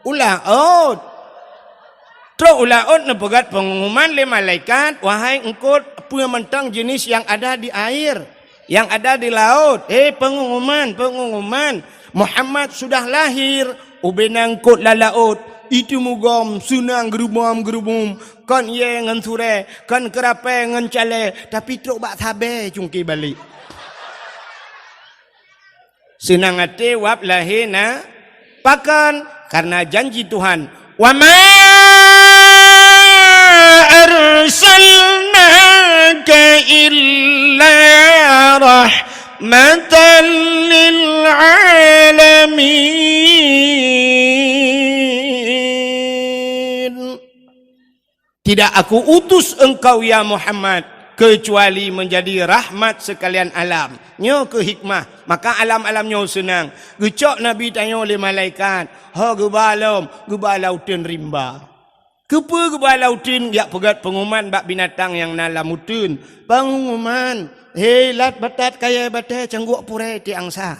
U laôt. Trok u laôt neupeugét pengumuman lé malaikat, "Wahai eungkôt, peue mantong jenis yang ada di air, yang ada di laut, hei pengumuman, pengumuman, Muhammad sudah lahir." Ubena eungkôt lam laôt, itu mugom, seunang geurubom-geurubum, kon yé ngon surée, kon keurapée ngon calée, tapi trok bak sabée cungké balek. Seunang até wab lahé na, pakon? Karena janji Tuhan, "Wa ma arsalnaka illa rahmatan lil alamin." Tidak Aku utus engkau, ya Muhammad, kecuali menjadi rahmat sekalian alam. Nyoe keuh hikmah, maka alam-alam nyoe seunang. Geucok Nabi tanyoe lé malaikat, ho geuba lom, geuba lam uteuen rimba. Keupeue geuba lam uteuen? Jak peugét pengumuman bak binatang nyang na lam uteuen. Pengumuman, "Hei, lat batat kayée batée, cangguek purée tiek angsa."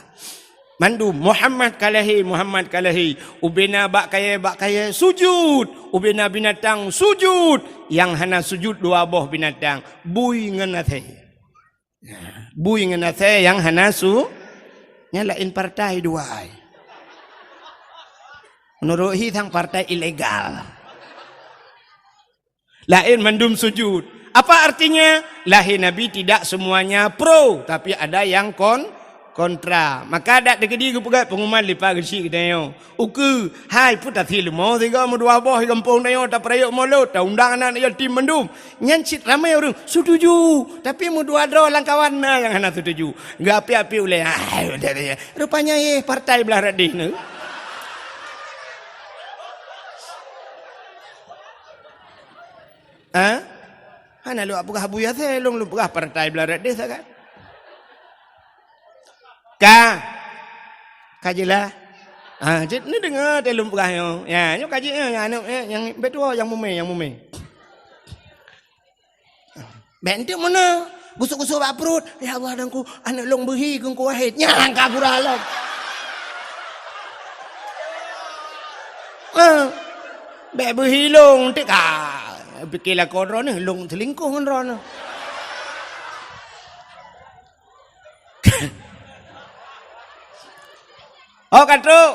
Mandum, "Muhammad ka lahé, Muhammad ka lahé." Ubena bak kayée, bak kayée sujut, ubena binatang sujut. Nyang hana sujut dua boh binatang, bui ngon asée. Bui ngon asée nyang hana su-, nyan laén partai dua ai. Meunurot hi sang partai ilegal. Laén mandum sujud. Apa artinya? Lahé Nabi tidak semuanya pro, tapi ada yang kon-, kontra. Maka dak teukeudi geupeugét pengumuman lipat geuchik geutanyoe. Ukeue, hai, peue tasie leumo sigoe meudua boh di gampông tanyoe tapeurayeuk Molot, taundang aneuk yatim mandum. Nyan cit ramé ureuëng setuju, tapi meudua droe lam kawan na nyang hana setuju. Geuapi-api ulée, "Hai, rupanya yeh partai blah radeh nyoe." Ha? Hana lôn peugah Abu Yasir, lôn, lôn peugah partai blah radeh sagai. Ka. Ka jeulaih. Ha, cit neudeungoe teuh lôn peugah nyoe. Ya, nyoe ka jeuet nyoe, nyang aneuk, eh, nyang beutôi nyang mumé, nyang mumé. Bèk enteuk meunan. Gusok-gusok bak pruet. "Ya Allah, Teungku, aneuk lôn beuhi keu Teungku Wahid." Nyan ka gura lom. Ha. Bèk beuhi lôn, enteuk ka. Pike lakoe droeneuh, lôn seulingkoh ngon droeneuh. Oh, ka trok.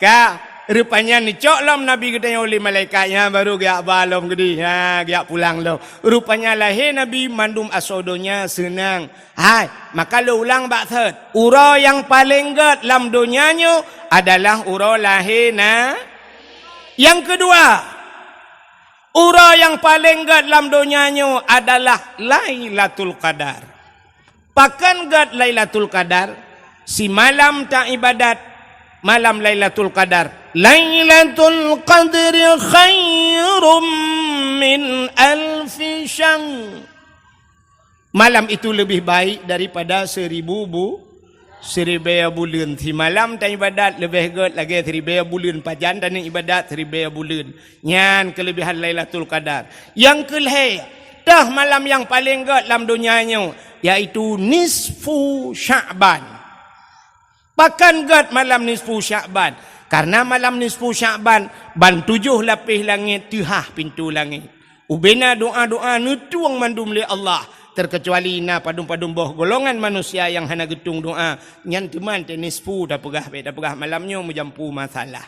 Ka, rupanya neucok lom Nabi geutanyoe lé malaikat nyan, baru geujak ba lom keudeh. Ha, geujak pulang lom. Rupanya lahé Nabi mandum asoe donya seunang. Hai, maka lôn ulang bak thot. Uroe nyang paleng gét lam donya nyoe adalah uroe lahé na-, nyang keudua, uroe nyang paleng gét lam donya nyoe adalah Lailatul Qadar. Pakon gét Lailatul Qadar? Simalam ta ibadat, malam Lailatul Qadar. Lailatul Qadri khairum min alfi syahr. Malam itu lebih baik daripada seribu bu-, siribèe buleuen. Simalam ta ibadat leubeh gèt lagèe siribèe buleuen. Pajan taneuk ibadat siribèe buleuen. Nyan keuleubehan Lailatul Qadar. Nyang keulhèe, teuh malam nyang paleng gèt lam donya nyoe, yaitu nisfu Sya'ban. Pakon gèt malam nisfu Sya'ban? Karena malam nisfu Sya'ban, ban tujoh lapéh langét teuhah pintoe langét. Ubena doa-doa neutueng mandum lé Allah, terkecuali na padum-padum boh golongan manusia nyang hana geutueng doa, nyan teuma teuh nisfu tapeugah, bèk tapeugah malam nyoe meujampu masalah.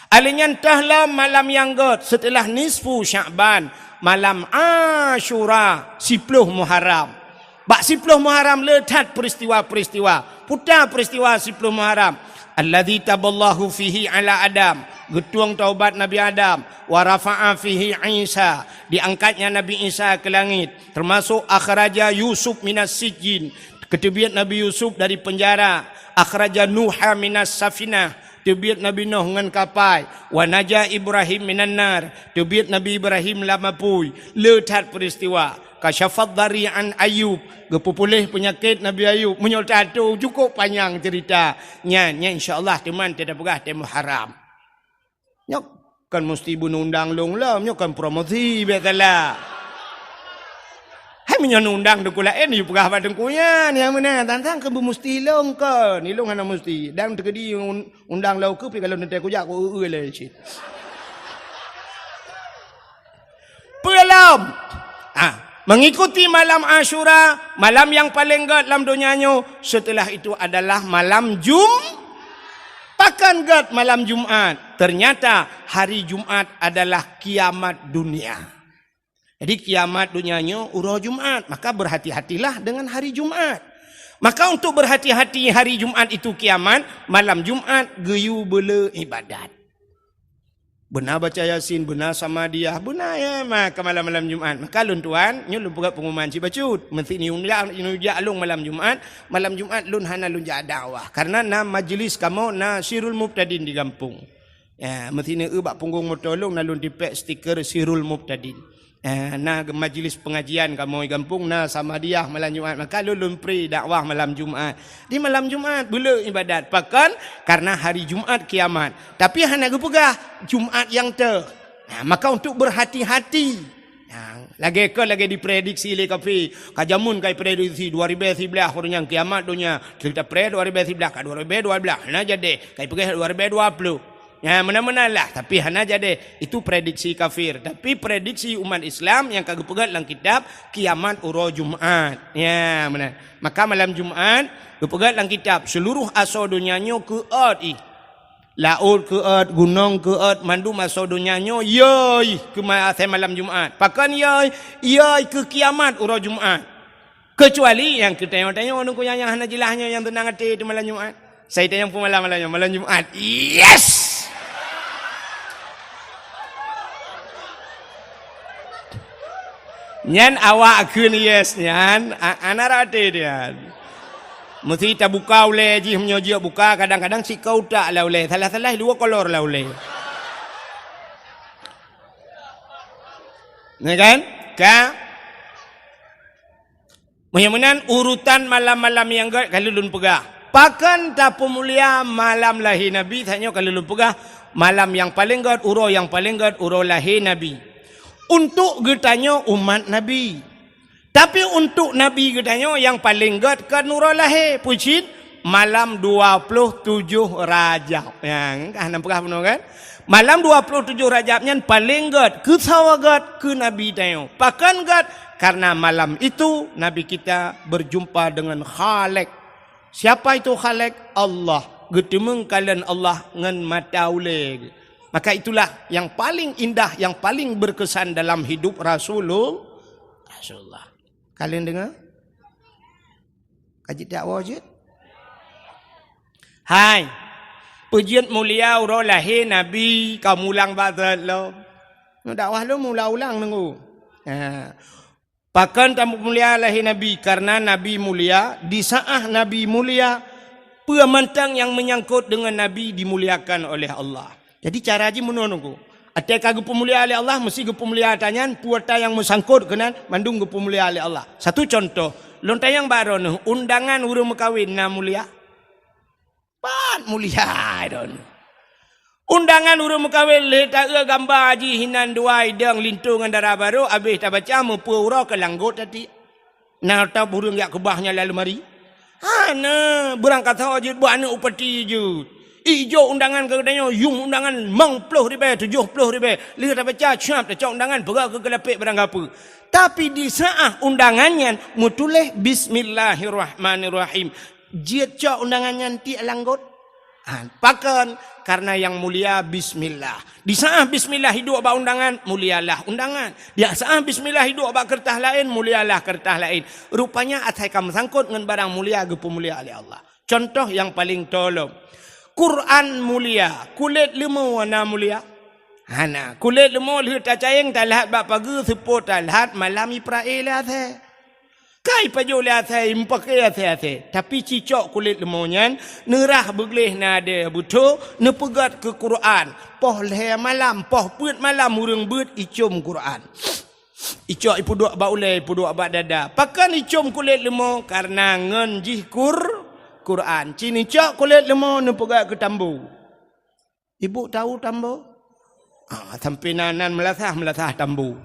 Alèh nyan teuh lom malam nyang gèt seuteulah nisfu Sya'ban, malam Asyura, siploh Muharram. Bak siploh Muharram le that peuristiwa-peuristiwa. Peue ta peuristiwa siploh Muharram? Alladzi taballahu fihi ala Adam, geutueng taubat Nabi Adam, wa rafa'a fihi Isa, diangkatnya Nabi Isa keu langét, teumasok akhraja Yusuf minas sijjin, geuteubiet Nabi Yusuf dari peunjara, akhraja Nuha minas safinah, teubiet Nabi Nuh ngon kapai, wa naja Ibrahim minan nar, teubiet Nabi Ibrahim lam apui. Le that peuristiwa. Kasyafad dhari an Ayub, geupeupuléh peunyakét Nabi Ayub. Meunyoe tato cukôp panyang ceurita. Nyan, nyan insya Allah teuma teuh tapeugah teuh Muharram. Nyoe kon musti beuneundang lôn lom, nyoe kon promosi biasalah. Hai meunyoe neundang teungku laén, yue peugah bak teungku nyan, nyang meunan, tantang keu beumusti lôn kon. Ilôn hana musti. Dan teukeudi un-, undang lôn keu pi kalau neutée kujak ku eu-eu lé cit. Peue lom? Ah, mengikuti malam Asyura, malam nyang paleng gèt lam donya nyoe, setelah itu adalah malam Jum-, pakon gèt malam Jumat. Ternyata hari Jumat adalah kiamat dunia. Jadi kiamat donya nyoe uroe Jumat, maka berhati-hatilah dengan hari Jumat. Maka untuk berhati-hati hari Jumat itu kiamat, malam Jumat geuyue beule ibadat. Beuna baca Yasin, beuna Samadiyah, beuna ya maka malam-malam Jumat. Maka lôn tuan, nyoe lôn peugah pengumuman cit bacut. Meusti ni ujak, ujak lôn malam Jumat, malam Jumat lôn hana lôn jak dakwah. Karena na majlis kamoe na Sirul Mubtadin di gampông. Ya, meusti ni eu bak punggong moto lôn na lôn tipék stiker Sirul Mubtadin. Eh, na ge-, majlis pengajian kamoe gampông na Samadiyah malam Jumat, maka lôn lôn pri dakwah malam Jumat. Di malam Jumat beule ibadat. Pakon? Karena hari Jumat kiamat. Tapi hana geupeugah Jumat nyang teuh. Nah, maka untuk berhati-hati. Nah, lagèe kon lagèe diprediksi lé kafé. Ka jameun ka iprediksi dua ribèe siblaih uroe nyan kiamat donya. Cerita pre dua ribèe siblaih ka dua ribèe dua blaih. Hana jadi. Ka ipeugah dua ribèe dua ploh. Ya, meunan-meunan lah, tapi hana jadi. Itu prediksi kafir. Tapi prediksi umat Islam nyang ka geupeugah lam kitab, kiamat uroe Jumat. Ya, meunan. Maka malam Jumat, geupeugah lam kitab, seluruh asoe donya nyoe keuôt ih. Laôt keuôt, gunong keuôt, mandum asoe donya nyoe, yoi, keu ma-, asai malam Jumat. Pakon yoi? Yoi keu kiamat uroe Jumat. Keucuali nyang keu tanyoe-tanyoe nungku nyang, nyang hana jeulaih nyoe nyang teunang até di malam Jumat. Sai tanyong peumalam malam nyoe, malam Jumat. Yes! Nyan awak kheun yes nyan, a-, ana rate nyan. Meusti tabuka ulèe jih, meunyoe jeuet buka, kadang-kadang sikau tak lah ulèe, salah-salah dua kolor lah ulèe. Ya kan? Ka? Meunyoe meunan urutan malam-malam nyang gèt ka lôn peugah. Pakon tapeumulia malam lahé Nabi, tanyoe ka lôn peugah, malam nyang paleng gèt, uroe nyang paleng gèt, uroe lahé Nabi. Untuk geutanyoe umat Nabi. Tapi untuk Nabi geutanyoe nyang paleng gèt kon uroe lahé, peue cit? Malam dua ploh tujoh Rajab. Ya, ka hana peugah bunoe kan? Malam dua ploh tujoh Rajab nyan paleng gèt, keu sawa gèt keu Nabi tanyoe. Pakon gèt? Karena malam itu Nabi kita berjumpa dengan Khalik. Siapa itu Khalik? Allah. Geuteumeung kalon Allah ngon mata ulèe. Maka itulah yang paling indah, yang paling berkesan dalam hidup Rasulul-, Rasulullah. Kalian dengar? Ka jeuet dakwa jeuet? Hai. Peue jeuet mulia uroe lahé Nabi ka mulang bak that lom. Nyoe dakwah lom ulang-ulang nunggu. Ha. Pakon tamulia lahé Nabi? Karena Nabi mulia, di saat Nabi mulia, Peue mantong nyang meunyangkot deungon Nabi dimuliakan oleh Allah. Jadi cara jih meunoe nunggu. Até ka geupeumulia lé Allah, meusti geupeumulia ata nyan, peue ata nyang meusangkot keunan, mandum geupeumulia lé Allah. Satu contoh, lôn tanyong bak droeneuh, undangan ureuëng meukawen na mulia? Pat mulia droeneuh. Undangan ureuëng meukawen lé taeu gamba jih hinan dua idong linto ngon dara barô, abéh tabaca meupeu uroe keu langgot tati. Na tab ureuëng jak keubah nyan lam leumari? Hana, beurangkat saho jeuet buet aneuëk upati jeuet. Ijok undangan keu geutanyoe, yum undangan limong ploh ribée, tujoh ploh ribée. Lheueh tabaca, siap tacok undangan, peugah keu keulapék barang gapeue. Tapi di saat undangan nyan meutuléh bismillahirrahmanirrahim. Jeuet cok undangan nyan tiek langgot. Ha, pakon? Karena nyang mulia bismillah. Di saat bismillah iduek bak undangan, mulialah undangan. Di saat bismillah iduek bak keureutah laén, mulialah keureutah laén. Rupanya asai ka meusangkot ngon barang mulia geupeumulia lé Allah. Contoh nyang paleng tolom. Quran mulia, kulét leumo na mulia? Hana. Kulét leumo lheueh tacayeng talhat bak pageue, seupôt talhat malam iprae lé asai. Kai pajoh lé asai, meupaké asai-asai. Tapi cicok kulét leumo nyan, neurah beugleh nadée beutho, neupeugét keu Quran. Poh lhée malam, poh peuet malam ureuëng beuet icom Quran. Icok ipeuduek bak ulée, ipeuduek bak dada. Pakon icom kulét leumo? Karena ngon jih Qur-, Quran. Ci neucok kulét leumo neupeugét keu tambo. Ibu tahu tambo? Ah, sampai nan, nan meulasah, meulasah tambo.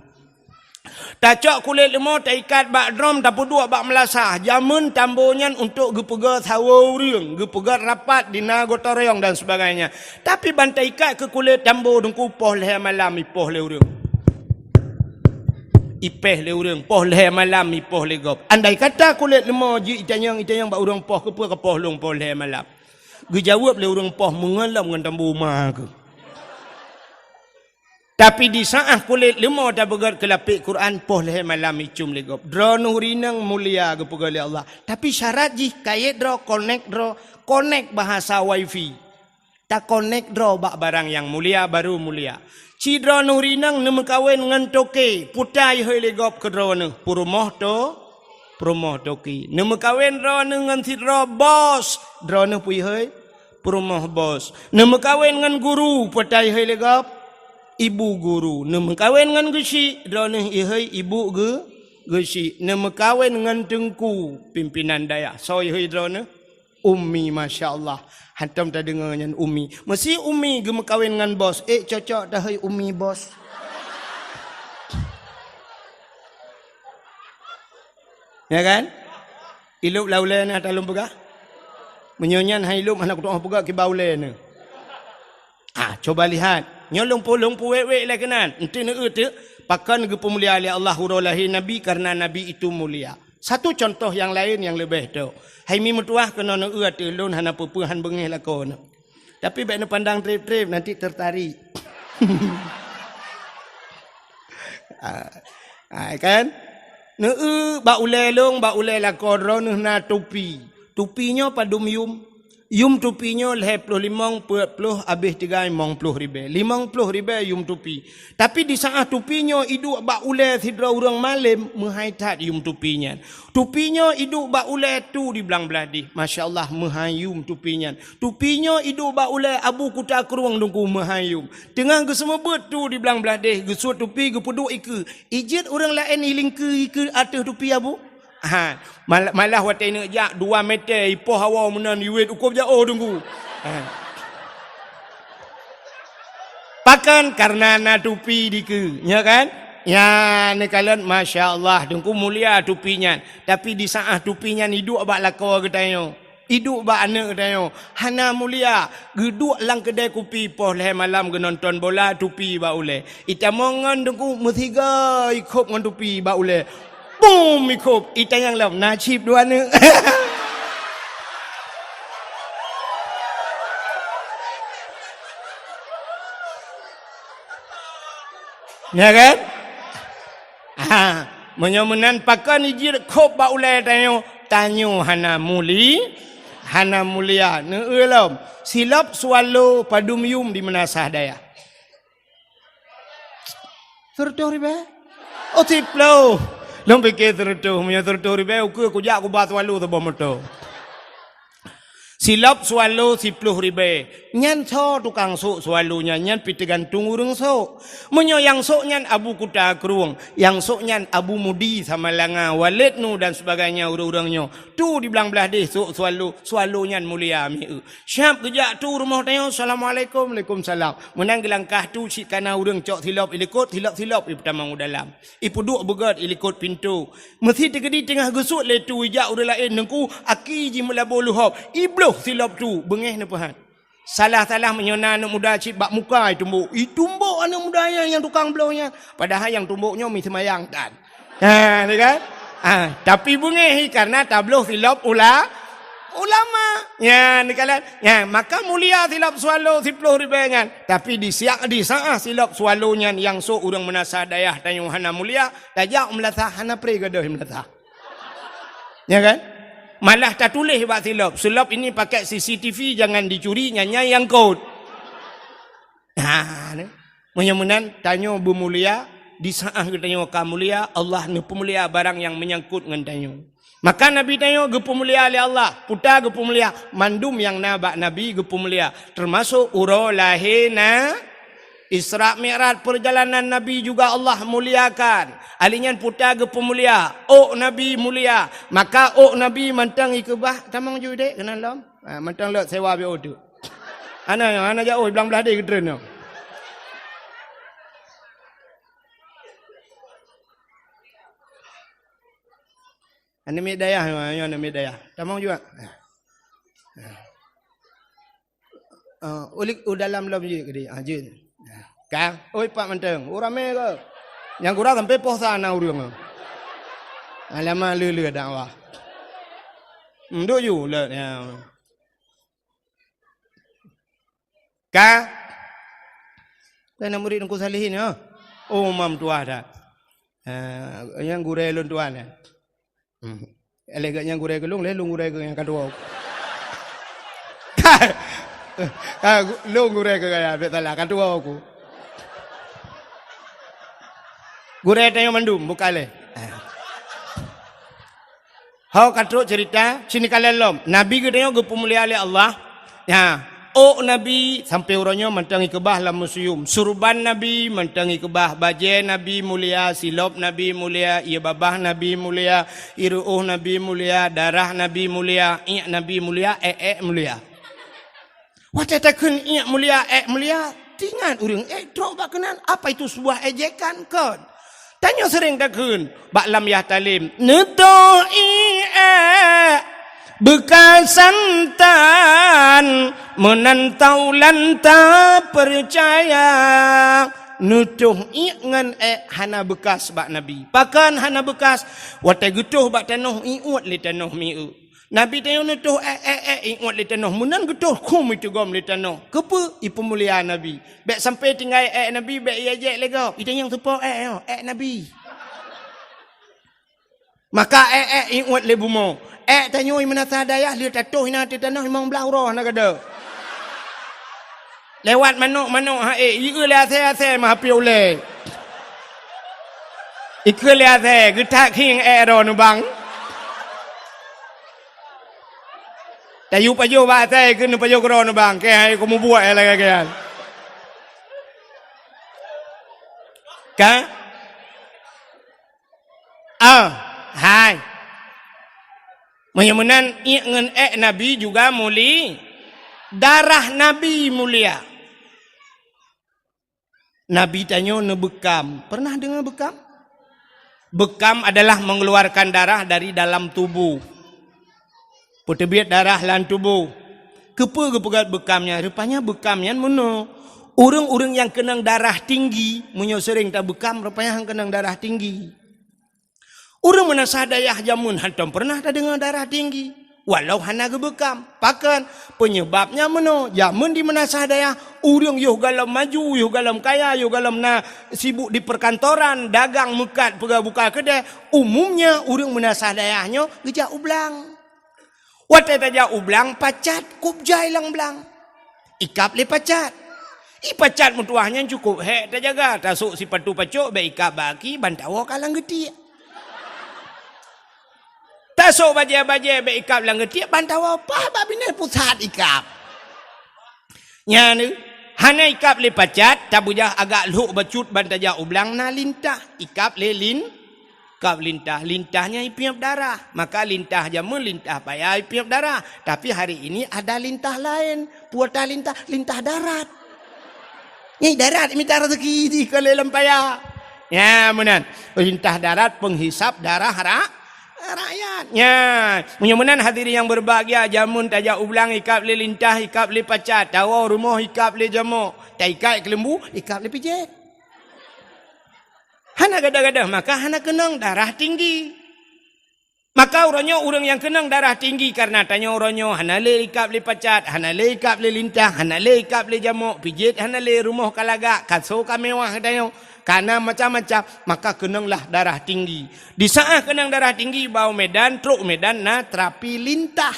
Tacok kulét leumo, taikat bak drom, tapeuduek bak meulasah. Jameun tambo nyan untuk geupeugét sawoe ureuëng, geupeugét rapat di na gotong royong dan sebagainya. Tapi ban taikat keu kulét tambo teungku, poh lhée malam ipoh lé ureuëng. Ipéh lé ureuëng, poh lhée malam ipoh lé gob. Andai kata kulét leumo jih itanyong-itanyong bak ureuëng poh, keupeue kapoh lôn poh lhée malam? Geujaweueb lé ureuëng poh, meungon lom ngon tambo ma keuh. Tapi di saat kulét leumo tapeugét keu lapék Quran, poh lhée malam icom lé gob. Droeneuh rineueng mulia geupeugét lé Allah. Tapi syarat jih kayét droe, konek droe, konek bahasa wifi. Takonek droe bak barang nyang mulia, baru mulia. Ci droeneuh rineueng neumeukawen ngon toke, peue ta ihôi lé gob keu droeneuh? Peurumoh to-, peurumoh toke. Neumeukawen droeneuh ngon sidroe bos, droeneuh peue ihôi? Peurumoh bos. Neumeukawen ngon guru, peue ta ihôi lé gob? Ibu guru. Neumeukawen ngon geuchik, droeneuh ihôi ibu geu-, geuchik. Neumeukawen ngon teungku, pimpinan dayah, soe ihôi droeneuh? Umi, masya Allah. Hantom tadeungoe nyan umi. Meusi umi geumeukawen ngon bos, ék cocok tahôi umi bos. Ya kan? Ilop lam ulée na talom peugah. Meunyoe nyan han ilop hana kutu'oh peugah kiban ulée na. Ah, coba lihat. Nyoe lôn pu-, lôn puwék-wék lé keunan. Enti neueu teuk, pakon geupeumulia lé Allah uroe lahé Nabi, karena Nabi itu mulia. Satu contoh nyang laén nyang leubeh tho. Hai mi meutuwah keunoe neueu ateueh lôn hana peue-peue han beungéh lakoe nyoe. Tapi bék neupandang treb-treb, nanti tertarik. Ah, ah, kan? Neueu bak ulée lôn, bak ulée lakoe droeneuh na tupi. Tupi nyoe padum yum? Yum tupi nyoe lhée ploh limong, peuet ploh, abéh tigai limong ploh ribée. Limong ploh ribée yum tupi. Tapi di saat tupi nyoe iduek bak ulée sidroe ureuëng malém, meuhai that yum tupi nyan. Tupi nyoe iduek bak ulée tu di blang blaih deh. Masya Allah, meuhai yum tupi nyan. Tupi nyoe iduek bak ulée Abu Kuta Krueng teungku, meuhai yum. Teungoh geuseumeubeuet tu di blang blaih deh, geusuet tupi, geupeuduek ikeue. Ijeuet ureuëng laén ilingkeue ikeue ateueh tupi Abu? Ha, mal-, malah watée neuk jak dua meter ipoh hawa meunan iwet ukob jaoh teungku. Ha. Pakon? Karena na tupi dikeue, nya kan? Ya, neukalon, masya Allah, teungku mulia tupi nyan. Tapi di saat tupi nyan iduek bak lakoe geutanyoe. Iduek bak aneuëk geutanyoe, hana mulia, geuduek lam keudée kupi poh lhée malam geunonton bola tupi bak ulée. Itamong ngon teungku meusiga ikhop ngon tupi bak ulée. Bum ikhop, itanyong lom na cit dua aneuëk. Ya kan? Ha, meunyoe meunan pakon ijeuet khop bak ulée tanyoe, tanyoe hana muli-, hana mulia. Neueu lom, silop swallow padum yum di meunasah dayah? Seureutôh ribée? Oh, siploh. Lôn pike seureutôh, meunyoe seureutôh ribée, ukeue kujak kuba swallow saboh moto. Silop swallow siploh ribèe. Nyan soe tukang sôk swallow nyan, nyan pih teugantung ureueng sôk. Meunyoe nyang sôk nyan Abu Kuta Krueng, nyang sôk nyan Abu Mudi Samalanga, Walid Nu dan sebagainya ureueng-ureueng nyoe. Tu di blang blaih deh sôk swallow, swallow nyan mulia mieu. Siap geujak tu rumoh tanyoe, "Assalamualaikum." "Waalaikumsalam." Meunan geulangkah tu cit kana ureueng cok silop ilikot, silop-silop ipeutamong u dalam. Ipeuduek beugèt ilikot pintoe. Meusi teukeudi teungoh geusuet lé tu ijak ureueng laén, "Teungku, aki jih meulaboh leuhob." Ibloh silop tu, beungèh neupeuhat. Salah-salah meunyoe na aneuk muda cit bak muka itumbok. Itumbok aneuk muda nyan nyang tukang bloh nyan. Padahai nyang tumbok nyoe mi seumayang tan. Ha, ni kan? Ha, tapi beungèh karena tabloh silop ula-, ulama. Nyan, ni kan? Nyan, maka mulia silop swallow siploh ribèe nyan. Tapi di siang, di saat silop swallow nyan nyang sôk ureueng meunasah dayah tanyoe hana mulia, tajak meulasah hana pré gadôh meulasah. Ya kan? Malah tatuléh bak silop, "Silop ini pakai C C T V, jangan dicuri, nyan nyang kot." Ha, ni. Meunyoe meunan, tanyoe beumulia, di saat geutanyoe ka mulia, Allah neupeumulia barang nyang meunyangkot ngon tanyoe. Maka Nabi tanyoe geupeumulia lé Allah, peue ta geupeumulia, mandum nyang na bak Nabi geupeumulia, teumasok uroe lahé na Isra Mi'raj, perjalanan Nabi juga Allah muliakan. Ali nyan peue ta geupeumulia, ôk Nabi mulia. Maka ôk Nabi mantong ikeubah, tamong ju dek keunan lom. Ha, mantong lok sewa biôh tu. Hana, hana jauh, blang blaih deh geutreun nyoe. Aneuk miet dayah, nyoe aneuk miet dayah. Tamong juga. Ah, ulik u dalam lom jeuet keudeh. Ah, jeuet. Ka, oi, pak mantong. Oh, ramé ke? Nyang kurang sampai poh sa na ureueng. Alamak, le-le dakwah. Mduk ju, le, ya. Ka? Kan murid Teungku Salihin, ya? Oh, mam tuah dah. Ah, nyang gurèe lôn tuan, ya? Hmm. Lé geuh nyang gurèe keu lôn, lé lôn gurèe keu nyang ka tuwoe. Ka, ka, lôn gurèe keu gaya, bèk salah, ka tuwoe ku. Gurèe tanyoe mandum, buka lé. Ho ka trok cerita, sini kalian lom. Nabi geutanyoe geupeumulia lé Allah. Ya, ôk Nabi sampai uroe nyoe mantong ikeubah lam museum. Surban Nabi mantong ikeubah, bajèe Nabi mulia, silop Nabi mulia, ie babah Nabi mulia, ie ruôh Nabi mulia, darah Nabi mulia, iék Nabi mulia, ék-ék mulia. Watèe takheun iék mulia, ék mulia, teuingat ureueng ék trok bak keunan, apa itu sebuah ejekan? Kon. Tanyoe seuréng takheun bak lam yah talem, "Neutoh iék ék beukasan tan, meunan taulan tapeucaya." Neutoh iék ngon ék hana beukas bak Nabi. Pakon hana beukas? Watèe geutoh bak tanoh, iuet lé tanoh mieu. Nabi tanyoe neutoh ék, ék, ék, iuet lé tanoh. Meunan geutoh khum iteugom lé tanoh. Keupeue? Ipeumulia Nabi. Bèk sampai tinggai ék Nabi, bèk iéjek lé gob. Itanyong soe po ék nyoe, ék Nabi. Maka ék, ék, iuet lé bumoe. Ék tanyoe i meunasah dayah lheueh tatoh inan ateueh tanoh limong blaih uroe hana gadôh. Lewat manok-manok ha ék, ieu lé asèe-asèe meuhapé ulèe. Ikheun lé asèe, geutak khieng ék droe neubang. Tayue pajoh bak asèe, ikheun neupajoh keudroe neubang. Kèe hai kumubuet lagèe nyan. Ka? Ah, hai. Meunyoe meunan, iék ngon ék Nabi juga muli-, darah Nabi mulia. Nabi tanyoe neubeukam. Pernah deungoe beukam? Beukam adalah mengeluarkan darah dari dalam tubuh. Peuteubiet darah lam tuboh. Keupeue geupeugöt beukam nyan? Rupanya beukam nyan meunoe. Ureuëng-ureuëng nyang keunong darah tinggi, meunyoe seuréng tabeukam, rupanya han keunong darah tinggi. Ureuëng meunasah dayah jameun hantom peureunah tadeungoe darah tinggi, walau hana geubeukam. Pakon? Peunyeubab nyan meunoe, jameun di meunasah dayah, ureuëng yoh gohlom maju, yoh gohlom kaya, yoh gohlom na sibuk di peukantoran, dagang, meukat, peugah buka keudè, umumnya ureuëng meunasah dayah nyoe geujak u blang. Watée tajak u blang, pacat kub jai lam blang. Ikab lé pacat. I pacat meutuwah nyan cukôp hék tajaga, tasôk sipatu pacok, bék ikab bak aki, ban tawoe ka lam geutiek. Ta Sok bajée-bajée bék ikab lam geutiek ban tawoe paih bak binéh pusat ikab. Nyan, hana ikab lé pacat, tabeujah agak lhok bacut ban tajak u blang na lintah. Ikab lé lin-, ikab lintah. Lintah nyan ipiep darah. Maka lintah jameun, lintah paya ipiep darah. Tapi hari ini ada lintah laén. Peue tah lintah? Lintah darat. Nyan darat mita rezeki di keu lé lam paya. Nyan meunan. Lintah darat penghisap darah ra-, rakyat. Nyan. Meunyoe meunan hadirin yang berbahagia, jameun tajak u blang ikab lé lintah, ikab lé pacat, tawoe rumoh ikab lé jamok, taikat keuleumbu, ikab lé pijet. Hana gadoh-gadoh, maka hana keunong darah tinggi. Maka uroe nyoe ureuëng nyang keunong darah tinggi kareuna tanyoe uroe nyoe hana lé ikab lé pacat, hana lé ikab lé lintah, hana lé ikab lé jamok, pijet hana lé, rumoh ka lagak, kaso ka mewah tanyoe, kana macam-macam, maka keunonglah darah tinggi. Di saát keunong darah tinggi, bak u Medan, trok u Medan na terapi lintah.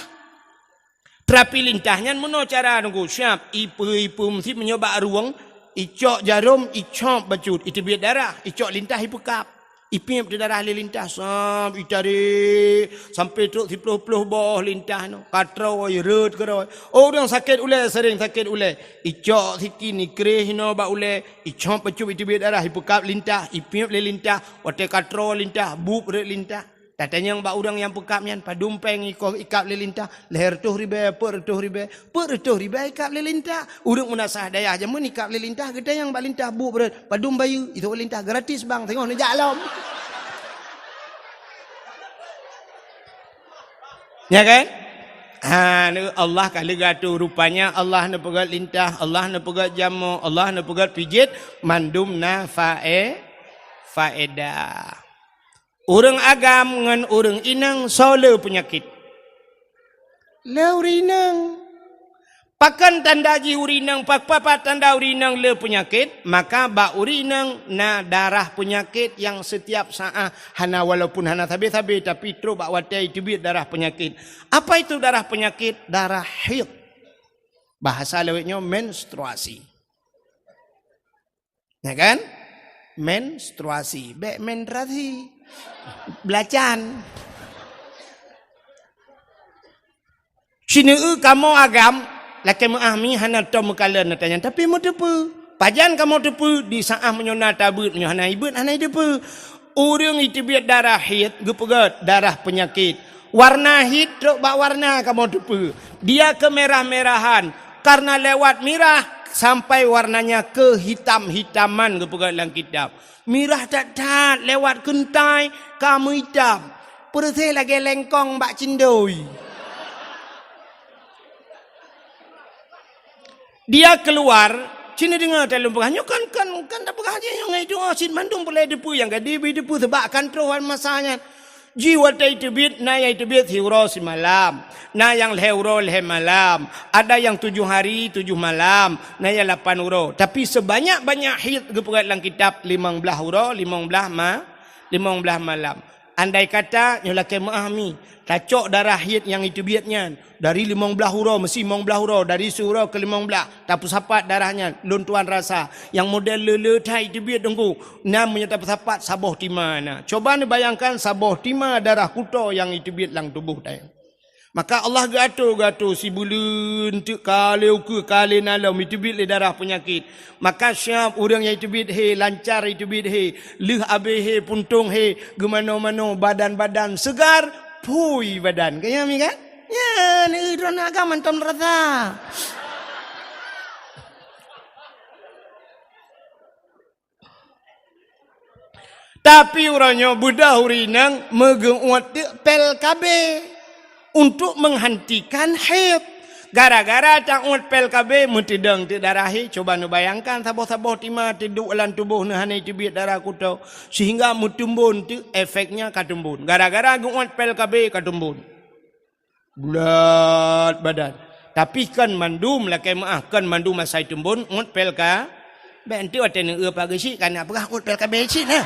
Terapi lintah nyan meunoe cara nunggu siab, ipeue-ipeue meusit meunyoe bak rueng, icok jarom, icop bacut, iteubiet darah, icok lintah ipeukab. Ipiep di darah lé lintah, sab itarek sampai trok siploh-ploh boh lintah nyoe. Ka troe, rhot keudroe. Oh, ureuëng sakét ulée, sering sakét ulée. Icok sikin, ikreh inoe bak ulée, icop bacut, iteubiet darah, ipeukab lintah, ipiep lé lintah, watée ka troe lintah, bueb rhot lintah. Tatanyong bak ureuëng nyang peukab nyan, padum péng ikoh ikab lé lintah, lhée reutôh ribée, peuet reutôh ribée, peuet reutôh ribée ikab lé lintah. Ureuëng meunasah dayah jameun ikab lé lintah, geutanyong bak lintah bueb rhot, padum bayeue, itu lintah gratis bang, teungoh neujak lom. Ya kan? Ha, Allah ka leuga tu, rupanya Allah neupeugét lintah, Allah neupeugét jamok, Allah neupeugét pijet, mandum na fae-, faedah. Ureuëng agam ngon ureuëng inong soe le peunyakét? Le ureuëng inong. Pakon tanda jih ureuëng inong, pa-, pa-, pa tanda ureuëng inong le peunyakét? Maka bak ureuëng inong na darah peunyakét nyang setiap saát hana, walaupun hana sabe-sabe, tapi trok bak watée iteubiet darah peunyakét. Apa itu darah peunyakét? Darah haid. Bahasa lawét nyoe menstruasi. Ya kan? Menstruasi. Bék menstruasi. Belacan. Sineue kamoe agam, lakée meuáh mi hana tom meukalon ata nyan, tapi meuteupeue. Pajan kamoe teupeue, di saát meunyoe na tabeuet, meunyoe hana ibeuet, hana iteupeue. Ureuëng iteubiet darah haid, geupeugét darah peunyakét. Warna haid trok bak warna kamoe teupeue. Dia kemerah-merahan, karena lewat mirah sampai warnanya kehitam-hitaman geupeugét lam kitab. Mirah that-that lewat keuntai ka meuitam. Peureuséh lagée lengkong bak cindoi. Dia keluar, cina deungoe talôn peugah, nyoe kan, kan, kan tapeugah jih nyoe ngai tuha cit mandum peureulée teupeue nyang ka dibi teupeue seubab kan troh masa nyan. Jih watée iteubiet, na nyang iteubiet siuroe simalam, na nyang lhée uroe lhée malam, ada nyang tujoh hari tujoh malam, na nyang lapan uroe. Tapi sebanyak-banyak haid geupeugét lam kitab limong blaih uroe, limong blaih ma-, limong blaih malam. Andai kata nyoe lakée meuáh mi, tacok darah haid nyang iteubiet nyan, dari limong blaih uroe, meusi limong blaih uroe, dari siuroe keu limong blaih, tapeusapat darah nyan, lôn tuan rasa, nyang model le-le that iteubiet teungku, na meunyoe tapeusapat saboh tima na. Coba neubayangkan saboh tima darah kuto nyang iteubiet lam tuboh tanyoe. Maka Allah geuato-geuato sibuleuen teuk ka lhée ukeue ka lhée nalom iteubiet lé darah peunyakét. Maka siab ureuëng nyang iteubiet hé, lancar iteubiet hé, lheueh abéh hé, puntông hé, geumanoe-manoe, badan-badan seugar, phui badan. Ka nyan mi kan? Nyan, eh, droeneuh agam mantong rasa. Tapi uroe nyoe beudôh ureuëng inong meugeuuet teuk pil K B untuk menghentikan haid. Gara-gara taôt pil K B meuteudong teuk darah haid, cuba neubayangkan saboh-saboh tima teuduek lam tuboh neuh hana iteubiet darah kuto, sehingga meutumbon teuk efeknya ka tumbon. Gara-gara geuuet pil K B ka tumbon. Bulat badan. Tapi kon mandum lakée meuáh, kon mandum asai tumbon uet pil K B. Bék enteuk watée neueu Pak Geuchik ka na peugah uet pil K B cit na.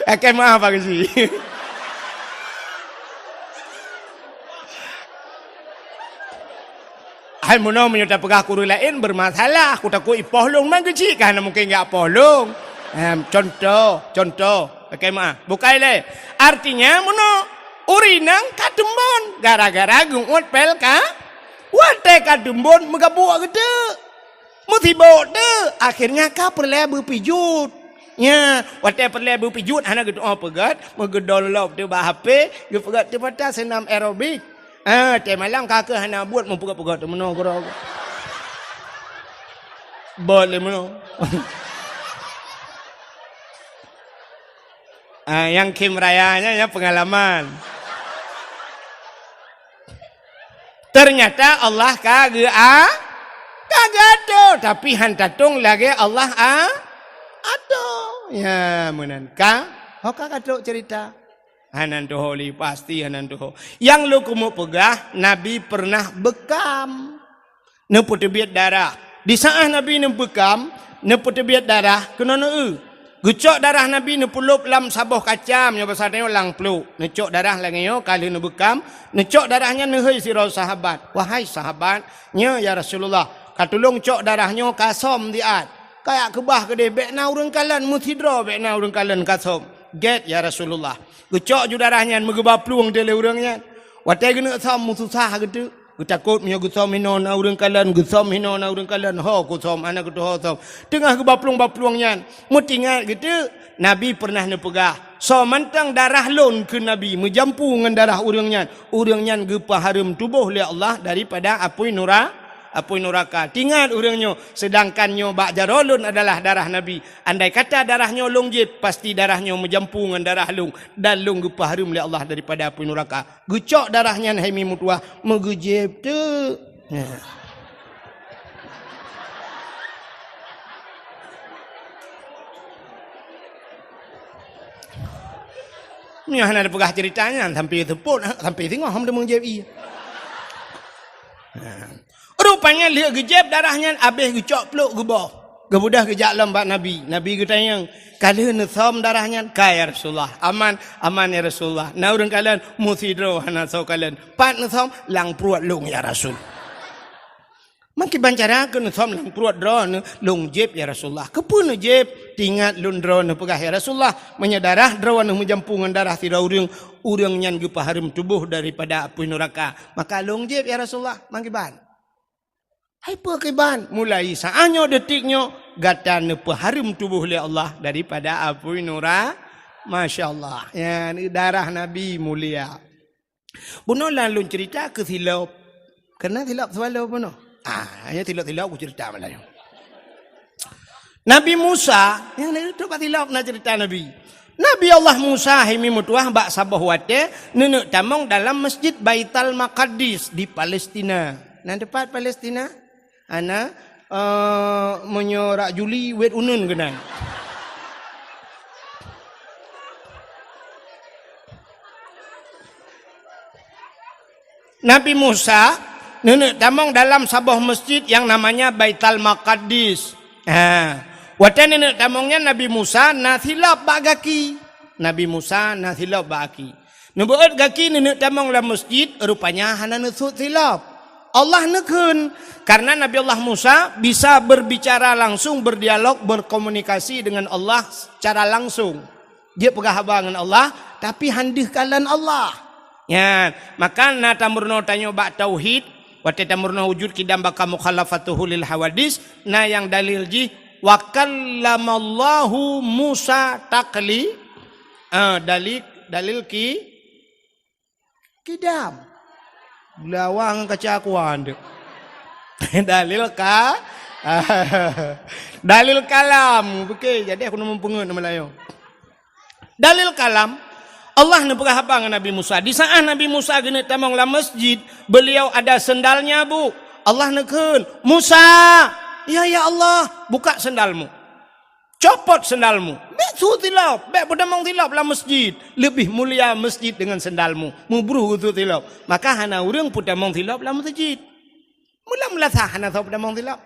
Lakée meuáh Pak Geuchik. Hai meunoe meunyoe tapeugah keu ureuëng laén bermasalah, kutakot ipoh lôn, man Geuchik ka hana mungken jak poh lôn. Em, contoh, contoh. Pakai maaf. Bukai lé. Artinya, meunoe, ureueng inong ka teumbon gara-gara geuuet pèl ka. Watèe ka teumbon, meugabuk geuteuk. Meusibok teuk, akhirnya ka peureulèe beupijuet. Nya, watèe peureulèe beupijuet, hana geutu'oh peugöt, meugeudong lom teuk bak H P, geupeugöt teuk mata seunam aerobik. Ah, teumalam ka keuh hana buet meupeugöt-peugöt teuk meunoe keudroe. Bot lé meunoe. Ah, nyang khém raya nyan, nyan peungalaman. Teunyata Allah ka geu-, a-, ka geuatoe, tapi han tatong lagèe Allah a-, atoe. Ya, meunan ka. Ho ka ka trok cerita. Hana tuho lé, pasti hana tuho. Nyang lôn keumeung peugah, Nabi pernah beukam. Neupeuteubiet darah. Di saat Nabi neubeukam, neupeuteubiet darah, keunoe neu-eu. Geucok darah Nabi neupulop lam saboh kacam, nyoe basa tanyoe lam pluek. Neucok darah lagèe nyoe, ka lheueh neubeukam, neucok darah nyan neuhôi sidroe sahabat. "Wahai sahabat, nyoe ya Rasulullah, ka tulông cok darah nyoe ka som siat. Kajak keubah keudéh, bèk na ureueng kalon, meusidroe bèk na ureueng kalon ka som." "Gèt ya Rasulullah." Geucok ju darah nyan, meugeubaplueng teuk lé ureueng nyan. Watèe geuneuk som, meususah geuteuk. Geutakot meunyoe geusom hinoe na ureueng kalon, geusom hinoe na ureueng kalon, ho kusom, hana geutuho som. Teungoh geubaplueng-baplueng nyan, meutingat geuteuk, Nabi pernah neupeugah, "Soe mantong darah lôn," kheun Nabi, "meujampu ngon darah ureueng nyan, ureueng nyan geupeuhareuem tuboh lé Allah daripada apui nura-, apui nuraka." Tingat ureueng nyoe, seudangkan nyoe bak jaroe lôn adalah darah Nabi. Andai kata darah nyoe lôn jieb, pasti darah nyoe meujampu ngon darah lôn, dan lôn geupeuhareuem lé Allah daripada apui nuraka. Geucok darah nyan hai mi meutuwah, meugeujieb teuk. Nyan. Nyoe hana tapeugah cerita nyan, sampai seupôt, sampai singoh hom deungoe jieb ie. Nyan. Rupanya lheueh geujieb darah nyan abéh geucok pluek geuboh. Geubeudôh geujak lom bak Nabi. Nabi geutanyong, "Ka lheueh neusom darah nyan?" "Ka, ya Rasulullah." "Aman?" "Aman, ya Rasulullah." "Na ureueng kalon?" "Meusidroe hana soe kalon." "Pat neusom?" "Lam pruet lôn, ya Rasul." "Meukiban cara keu neusom lam pruet droeneuh?" "Lôn jieb, ya Rasulullah." "Keupeue neujieb?" "Tingat lôn droeneuh peugah, ya Rasulullah, meunyoe darah droeneuh meujampu ngon darah sidroe ureueng, ureueng nyan geupeuhareuem tuboh daripada apui nuraka. Maka lôn jieb, ya Rasulullah." "Meukiban?" "Hai peue kiban?" "Mulai saát nyoe, detik nyoe, gata neupeuhareuem tuboh lé Allah daripada apui nura-," Masya Allah. Nyan darah Nabi mulia. Bunoe lôn cerita keu silop. Keureuna silop swallow bunoe. Ah, nyan silop-silop kucerita malam nyoe. Nabi Musa, nyan trok bak silop na cerita Nabi. Nabi Allah Musa hai mi meutuwah bak saboh watèe neuneuk tamong dalam Masjid Baital Maqdis di Palestina. Na teupat Palestina? Hana, eh, meunyoe rak Juli, wet uneuen keunan. Nabi Musa neuneuk tamong dalam saboh masjid nyang namanya Baital Maqdis. Ha. Watèe neuneuk tamong nyan Nabi Musa na silop bak gaki. Nabi Musa na silop bak gaki. Neubeuet gaki neuneuk tamong lam masjid, rupanya hana neusut silop. Allah neukheun, karena Nabi Allah Musa bisa berbicara langsung, berdialog, berkomunikasi dengan Allah secara langsung. Jeuet peugah haba ngon Allah, tapi han deuh kalon Allah. Nyan, maka na tameurunoe tanyoe bak tauhid, watèe tameurunoe wujud qidam baqa mukhalafatuhu lil hawadits, na nyang dalil jih, "Wa kallamallahu Musa takli-," ah, dalil, dalil ki-, qidam. Geulawa ngon kaca kuan tu. Dalil ka-, dalil kalam. Oke, jadi aku neumeupeungeut nama layoe. Dalil kalam, Allah neupeugah haba ngon Nabi Musa. Di saat Nabi Musa geuneuk tamong lam masjid, beliau ada sendalnya, Bu. Allah neukheun, "Musa!" "Ya, ya Allah." "Buka sendalmu. Copot sendalmu. Bèk sut silop, bèk peutamong silop lam masjid. Lebih mulia masjid dengan sendalmu." Meubruh geusut silop. Maka hana ureueng peutamong silop lam masjid. Meulam meulasah hana soe peutamong silop.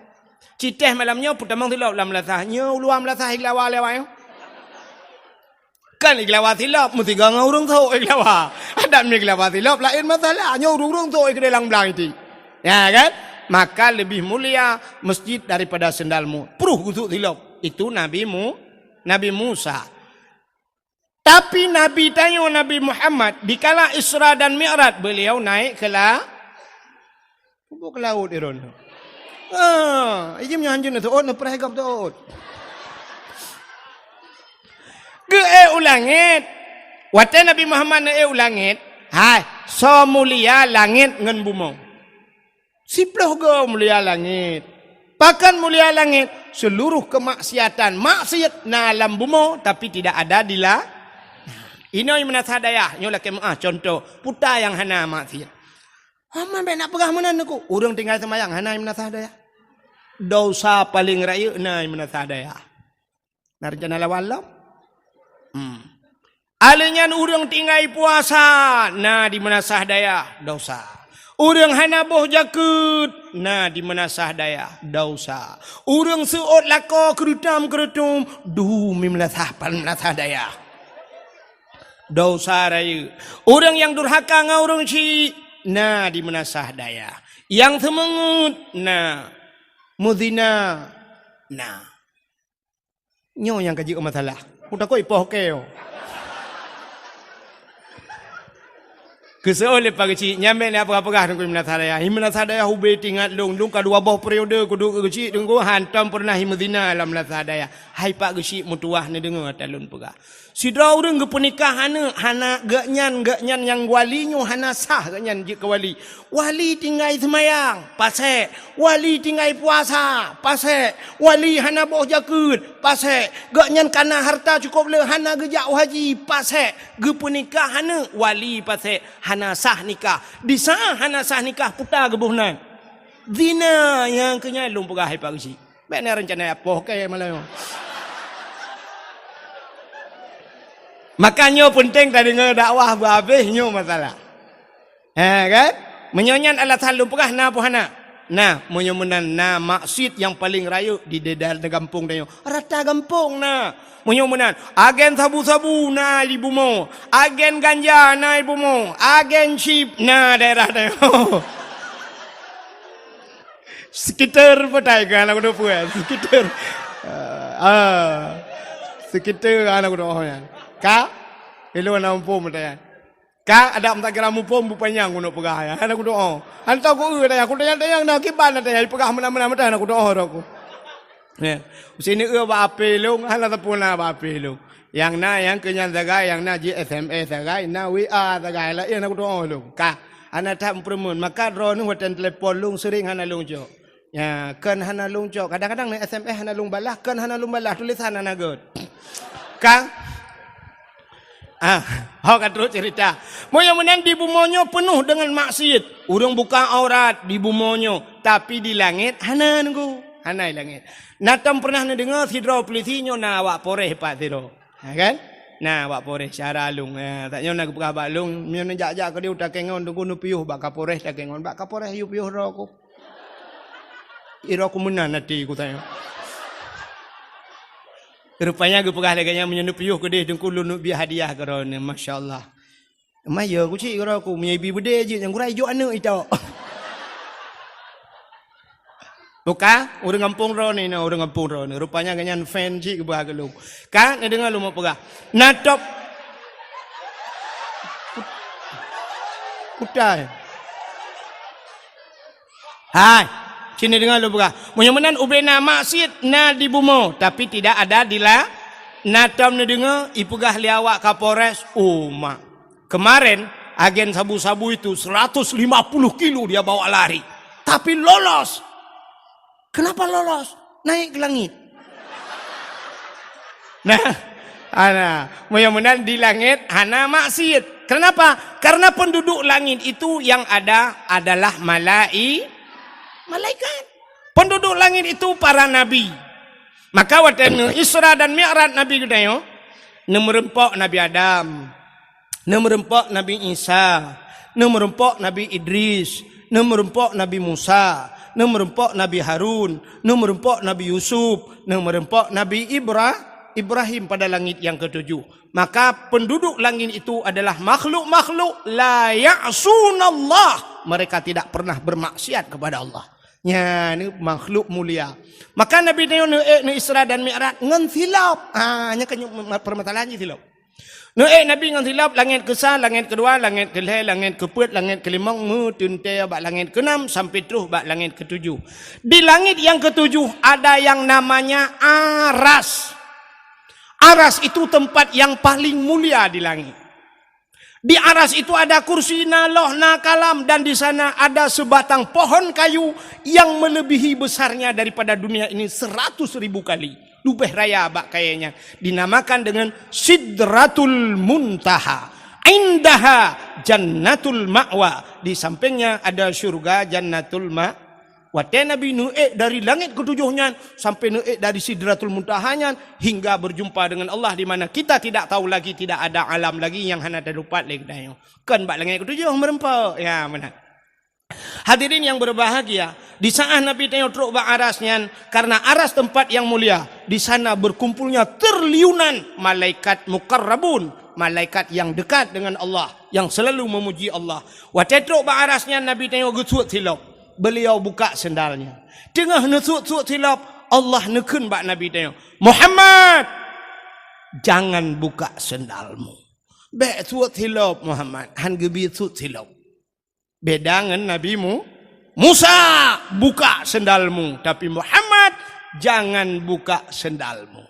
Citèh malam nyoe peutamong silop lam meulasah. Nyoe u luwa meulasah igeulawa lé awak nyoe. Kan igeulawa silop, meusigoe ngon ureueng sôk igeulawa. Adak meugeulawa silop laén masalah. Nyoe ureueng-ureueng sôk keudéh lam blang iti. Ya kan? Maka lebih mulia masjid daripada sendalmu. Pruh geusut silop. Itu Nabi Mu-, Nabi Musa. Tapi Nabi tanyoe Nabi Muhammad dikala Isra dan Mi'raj beliau naik ke la-, Cuba ke laôt Iron. Ah, ijim nyan hanjeut na seuôt, na peurah gop seuôt. Geuék u langét. Watée Nabi Muhammad neuék u langét, hai, soe mulia langét ngon bumoe. Siploh goe mulia langét. Pakon mulia langét? Seluruh kemaksiatan, maksiat na lam bumoe, tapi tidak ada di la-, inoe meunasah dayah, nyoe lakée meuáh contoh, peue nyang hana maksiat. Hana bék na peugah meunan Teungku. Ureuëng tinggai seumayang hana meunasah dayah. Dosa paleng rayeuk na meunasah dayah. Na rencana lawan lom? Hmm. Alèh nyan ureuëng tinggai puasa na di meunasah dayah, dosa. Ureuëng hana boh jakeuet na di meunasah dayah, dosa. Ureuëng seuôt lakoe keureutôm-keureutôm, dum meunasah, pan meunasah dayah. Dosa rayeuk. Ureuëng nyang durhaka ngon ureuëng syik na di meunasah dayah. Nyang seumeungeut na, meuzina na. Nyoe nyang ka jeuet masalah. Ku takot ipoh keu. Keusoe lé Pak Geuchik, nyan bék na peugah-peugah Teungku meunasah dayah. Hi meunasah dayah ubé teuingat lôn, lôn ka dua boh periode kuduek keu Geuchik Teungku, hantom peureunah hi meuzina lam meunasah dayah. Hai Pak Geuchik meutuwah neudeungoe ata lôn peugah. Sidroe ureuëng geupeunikah aneuëk, hana geuhnyan, geuhnyan nyang wali nyoe hana sah geuhnyan jeuet keu wali. Wali tinggai seumayang, pasék. Wali tinggai puasa, pasék. Wali hana boh jakeuet, pasék. Geuhnyan kana hareuta cukôp le hana geujak u haji, pasék. Geupeunikah aneuëk, wali pasék. Hana sah nikah. Di saát hana sah nikah, peue geuboh nan? Zina. Nyang keu nyan lôn peugah hai Pak Geuchik. Bék na rencana ipoh keu malam nyoe. Maka nyoe peunteng tadeungoe dakwah beuhabéh nyoe masalah. Ha kan? Meunyoe nyan alasan lôn peugah na peue hana? Na, meunyoe meunan na maksiat nyang paleng rayeuk di daerah gampông tanyoe. Rata gampông na. Meunyoe meunan, agen sabu-sabu na di bumoe, agen ganja na di bumoe, agen chip na daerah tanyoe. Sekitar petai ka aneuk kudo peue? Sekitar. Ah, ah. Sekitar aneuk kudo nyan. Ka? Ilôn na muphom tanya. Ka ada meutak kira muphom bupanyang kuno peugah ya. Aneuk kudo. Hantom ku eu tanya, ku tanya-tanya na kiban tanya ipeugah meunan-meunan meutai aneuk kudo roh ku. Ya. Sini eu bak ape lôn, hana tapuna bak ape lôn. Nyang na, nyang keu nyan sagai, nyang na jih S M S sagai, na W A sagai, laén na kudo lôn. Ka. Hana that meupeureumeun, maka droeneuh watèe telepon lôn sering hana lôn jaweueb. Ya, kon hana lôn jaweueb. Kadang-kadang na S M S hana lôn balah, kon hana lôn balah, tulisan hana göt. Ka? Ah, ho ka trok cerita. Meunyoe meunan di bumoe nyoe peunoh deungon maksiat. Ureuëng buka aurat di bumoe nyoe, tapi di langét hana nunggu. Hana di langét. Na tom pernah neudeungoe sidroe polisi nyoe na awak Polres pat sidroe. Ha kan? Na, bak Polres syara lôn. Ha, tak nyoe na geupeugah bak lôn, meunyoe neujak-jak keudeh u Takengon, Teungku neupiôh bak Kapolres Takengon. Bak Kapolres yue piôh droe ku. Droe ku meunan até ku tanyong. Rupanya geupeugah lagèe nyan, meunyoe neupiôh keudeh Teungku lôn neubri hadiah keu droeneuh. Masya Allah. Maya ku cit keudroe ku, meunyoe ibi beudé jeuet nyang gura ijok aneuk itok. Buka, ureuëng gampông droeneuh, na ureuëng gampông droeneuh. Rupanya gobnyan fan cit geuba keu lôn. Ka, neudeungoe lôn peugah. Na top. Kutai. Hai, sini deungoe lôn peugah. Meunyoe meunan ubé na maksiat na di bumoe, tapi tidak ada di la-, na tom neudeungoe ipeugah lé awak Kapolres, uma. Kemarin, agen sabu-sabu itu seratus lima puluh kilo dia bawa lari. Tapi lolos. Kenapa lolos? Naik ke langit. Nah, ana, meunyoe meunan di langét hana maksiat. Kenapa? Karena penduduk langit itu yang ada adalah malai-, malaikat. Penduduk langit itu para nabi. Maka watèe neu Isra dan Mi'raj Nabi geutanyoe, neumeureumpok Nabi Adam, neumeureumpok Nabi Isa, neumeureumpok Nabi Idris, neumeureumpok Nabi Musa, neumeureumpok Nabi Harun, neumeureumpok Nabi Yusuf, neumeureumpok Nabi Ibra-, Ibrahim pada langit yang ketujuh. Maka penduduk langit itu adalah makhluk-makhluk la ya'sunallah. Mereka tidak pernah bermaksiat kepada Allah. Nyan makhluk mulia. Maka Nabi nyoe neu-, eh, neu Isra dan Mi'raj ngon silop. Ha, nyan kan permasalahan jih silop. Neuék Nabi ngon silop langét keusa, langét keudua, langét keulhée, langét keupeuet, langét keulimong, meuteuntée bak langét keunam sampai troh bak langét keutujoh. Di langét nyang keutujoh ada yang namanya Aras. Aras itu tempat yang paling mulia di langit. Di Aras itu ada kursi, na loh, na kalam, dan di sana ada sebatang pohon kayu yang melebihi besarnya daripada dunia ini seratus ribu kali. Leubeh raya bak kayée nyan. Dinamakan dengan Sidratul Muntaha. Indaha Jannatul Ma'wa. Di sampingnya ada syurga Jannatul Ma-, Watée Nabi neuék dari langét keutujoh nyan sampai neuék dari Sidratul Muntaha nyan hingga berjumpa dengan Allah di mana kita tidak tahu lagi, tidak ada alam lagi nyang hana teudapat lé geutanyoe. Kon bak langét keutujoh meureumpok. Ya, meunan. Hadirin yang berbahagia, di saat Nabi tanyoe trok bak Aras nyan, karena Aras tempat yang mulia, di sana berkumpulnya triliunan malaikat muqarrabun, malaikat yang dekat dengan Allah, yang selalu memuji Allah. Watée trok bak Aras nyan, Nabi tanyoe geusuet silop. Beliau buka sendalnya. Teungoh neusuet-suet silop, Allah neukheun bak Nabi tanyoe, "Muhammad, jangan buka sendalmu." Bék suet silop, Muhammad. Han geubri suet silop. Beda ngon Nabi Mu-, Musa, "Buka sendalmu." Tapi Muhammad, "Jangan buka sendalmu."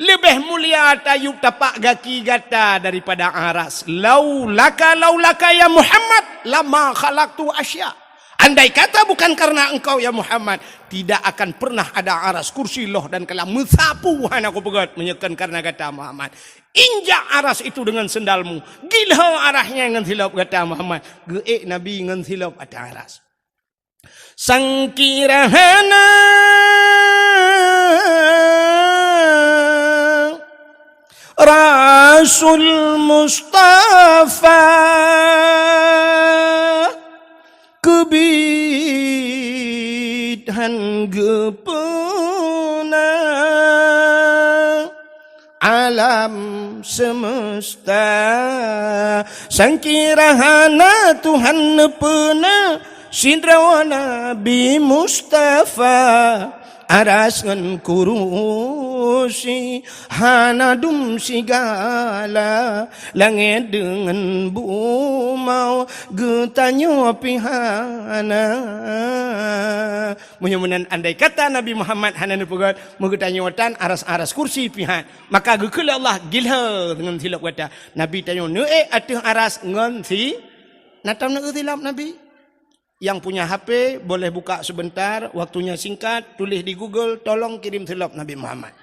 Leubeh mulia tayue tapak gaki gata daripada Aras. Laulaka, laulaka ya Muhammad, lama khalaqtu asya. Andai kata bukan karena engkau ya Muhammad, tidak akan pernah ada Aras, kursi, loh dan kalam meusapu hana kupeugét meunyoe kon karena gata Muhammad. Injak Aras itu dengan sendalmu, gilho Aras nyan ngon silop gata Muhammad. Geuék Nabi ngon silop ateueh Aras. Sangkira hana Rasul Mustafa keubiet han geupeuna alam semesta. Sangkira hana Tuhan neupeuna sidroe Nabi Mustafa, Aras ngon kurusi hana dum sigala, langét deungon bumoe geutanyoe pih hana. Meunyoe meunan andai kata Nabi Muhammad hana neupeugét, meugeutanyoe tan Aras-aras kursi pih han. Maka geukheun lé Allah gilho deungon silop gata. Nabi tanyoe neuék ateueh Aras ngon si-, na tom neuék silop Nabi. Yang punya H P boleh buka sebentar, waktunya singkat, tulis di Google, "Tolong kirim silop Nabi Muhammad."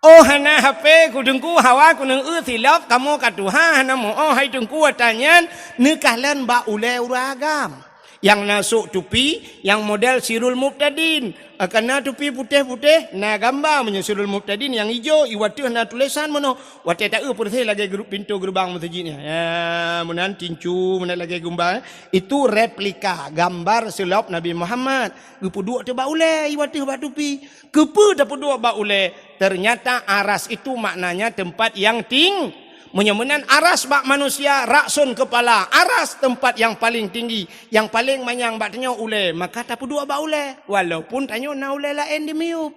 Oh, hana H P ku Teungku, hawa ku neuék silop, kamoe ka tuha hana meu-oh hai Teungku, ata nyan neukalon bak ulée ureuëng agam. Nyang na sôk tupi, nyang model Sirul Mubtadin. Kana tupi putéh-putéh, na gamba meunyoe Sirul Mubtadin, nyang ijo, i ateueh na tulésan meunoe. Watée taeu peureuseh lagée gru-, pintoe geureubang meuseujid nyan. Ya, meunan tincu, meunan lagée gumba, eh. Itu replika gambar silop Nabi Muhammad. Geupeuduek teuh bak ulée, i ateueh bak tupi. Keupeue tapeuduek bak ulée? Ternyata Aras itu maknanya tempat yang ting-, meunyoe meunan Aras bak manusia, Rakson kepala, Aras tempat yang paling tinggi, yang paling manyang bak tanyoe ulée, maka tapeuduek bak ulée, walaupun tanyoe na ulée laén di miyueb.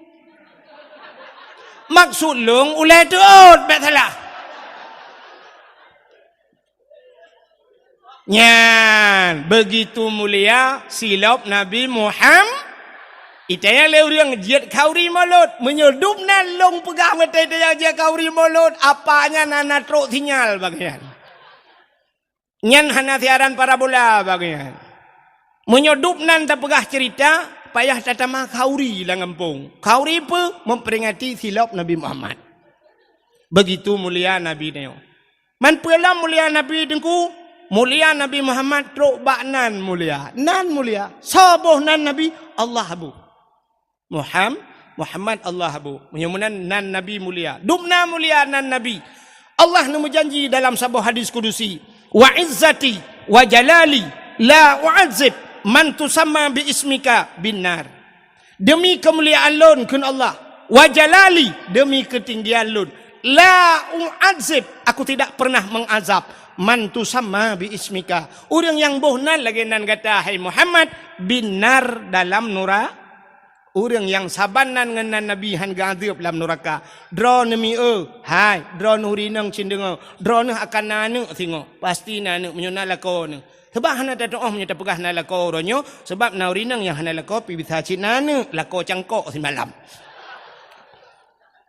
Maksud lôn ulée teuôt, bék salah. Nyan, begitu mulia silop Nabi Muham-, itanya lé ureuëng jeuet khauri mulod. Meunyoe dub nan lôn peugah meutai-tai nyang jeuet khauri mulod, apa nyan hana trok sinyal bagian. Nyan hana siaran parabola bagian. Meunyoe dub nan tapeugah cerita, payah tatama khauri lam gampông. Khauri peue? Memperingati silop Nabi Muhammad. Begitu mulia Nabi nyoe. Man peue lom mulia Nabi Teungku? Mulia Nabi Muhammad trok bak nan mulia. Nan mulia. Soe boh nan Nabi? Allah boh. Muham-, Muhammad Allah boh. Meunyoe meunan nan Nabi mulia. Dum na mulia nan Nabi. Allah neumeujanji dalam saboh hadis kudusi, "Wa izzati wa jalali la u'adzib man tusamma bi ismika bin nar." Demi keumuliaan lôn, kheun Allah, wa jalali, demi keutinggian lôn, la u'adzib, aku tidak pernah mengazab, man tusamma bi ismika, ureuëng nyang boh nan lagée nan gata, hai Muhammad, bin nar, dalam nura-, Ureuëng nyang saban nan ngon nan Nabi hán geuazeueb lam nuraka. Droeneuh mieu, hai, droeneuh ureuëng inong cit deungoe, droeneuh akan na aneuëk singoh. Pasti na aneuëk meunyoe na lakoe neuh. Sabab hana tatuoh meunyoe tapeugah na lakoe uroe nyoe, sabab na ureuëng inong nyang hana lakoe pih bisa cit na aneuëk, lakoe cangkok simalam.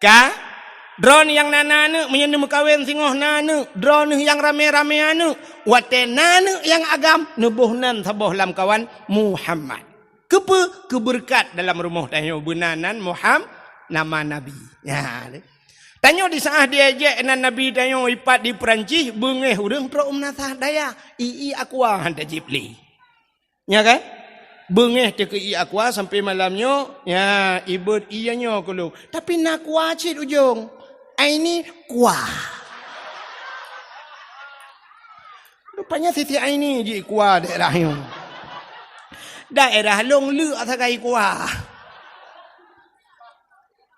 Ka? Droeneuh nyang na, na aneuëk, meunyoe neumeukawen singoh na aneuëk, droeneuh nyang ramé-ramé aneuëk, watée na aneuëk nyang agam, neuboh nan saboh lamkawan Muhammad. Keupeue? Keubeureukat dalam rumoh tanyoe beuna nan Muham-, nama Nabi. Nyan. Tanyoe di saát diejek nan Nabi tanyoe ipat di Perancis, beungéh ureuëng trok meunasah dayah, ié aqua hán tajép lé. Nya kan? Beungéh teuh keu ié aqua sampai malam nyoe, nya, ibeuet ié nyoe keu lôn. Tapi na aqua cit ujong. Aini kuah. Rupanya Siti Aini jih kuah daerah nyoe. Daerah lôn leuk sagai kuah.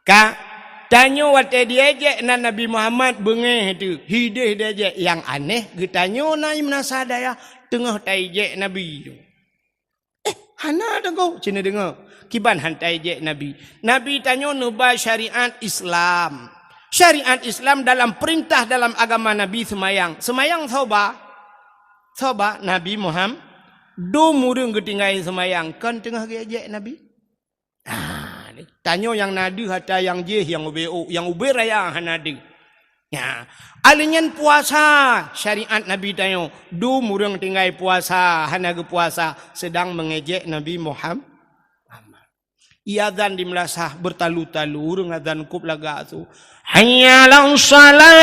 Ka, tanyoe watée diejek nan Nabi Muhammad beungéh teuh, hideh diejek. Nyang aneh, geutanyoe na meunasah dayah teungoh taijek Nabi. Eh, hana deungoe, cit neudeungoe. Kiban hán taijek Nabi. Nabi tanyoe neuba syariat Islam. Syariat Islam dalam peurintah dalam agama Nabi seumayang. Seumayang soe ba? Soe ba? Nabi Muhammad. Dum ureuëng geutinggai seumayang, kon teungoh geuejek Nabi? Ah, tanyoe nyang na deuh atra nyang jih nyang ubé ôk, nyang ubé raya hana deuh. Nya, alèh nyan puasa, syariat Nabi tanyoe, dum ureuëng tinggai puasa, hana geupuasa, seudang meungejek Nabi Muham-, Muhammad. Ié azan di meulasah beutalu-talu, ureuëng azan kôb lagak su. Hayya 'alas shalah.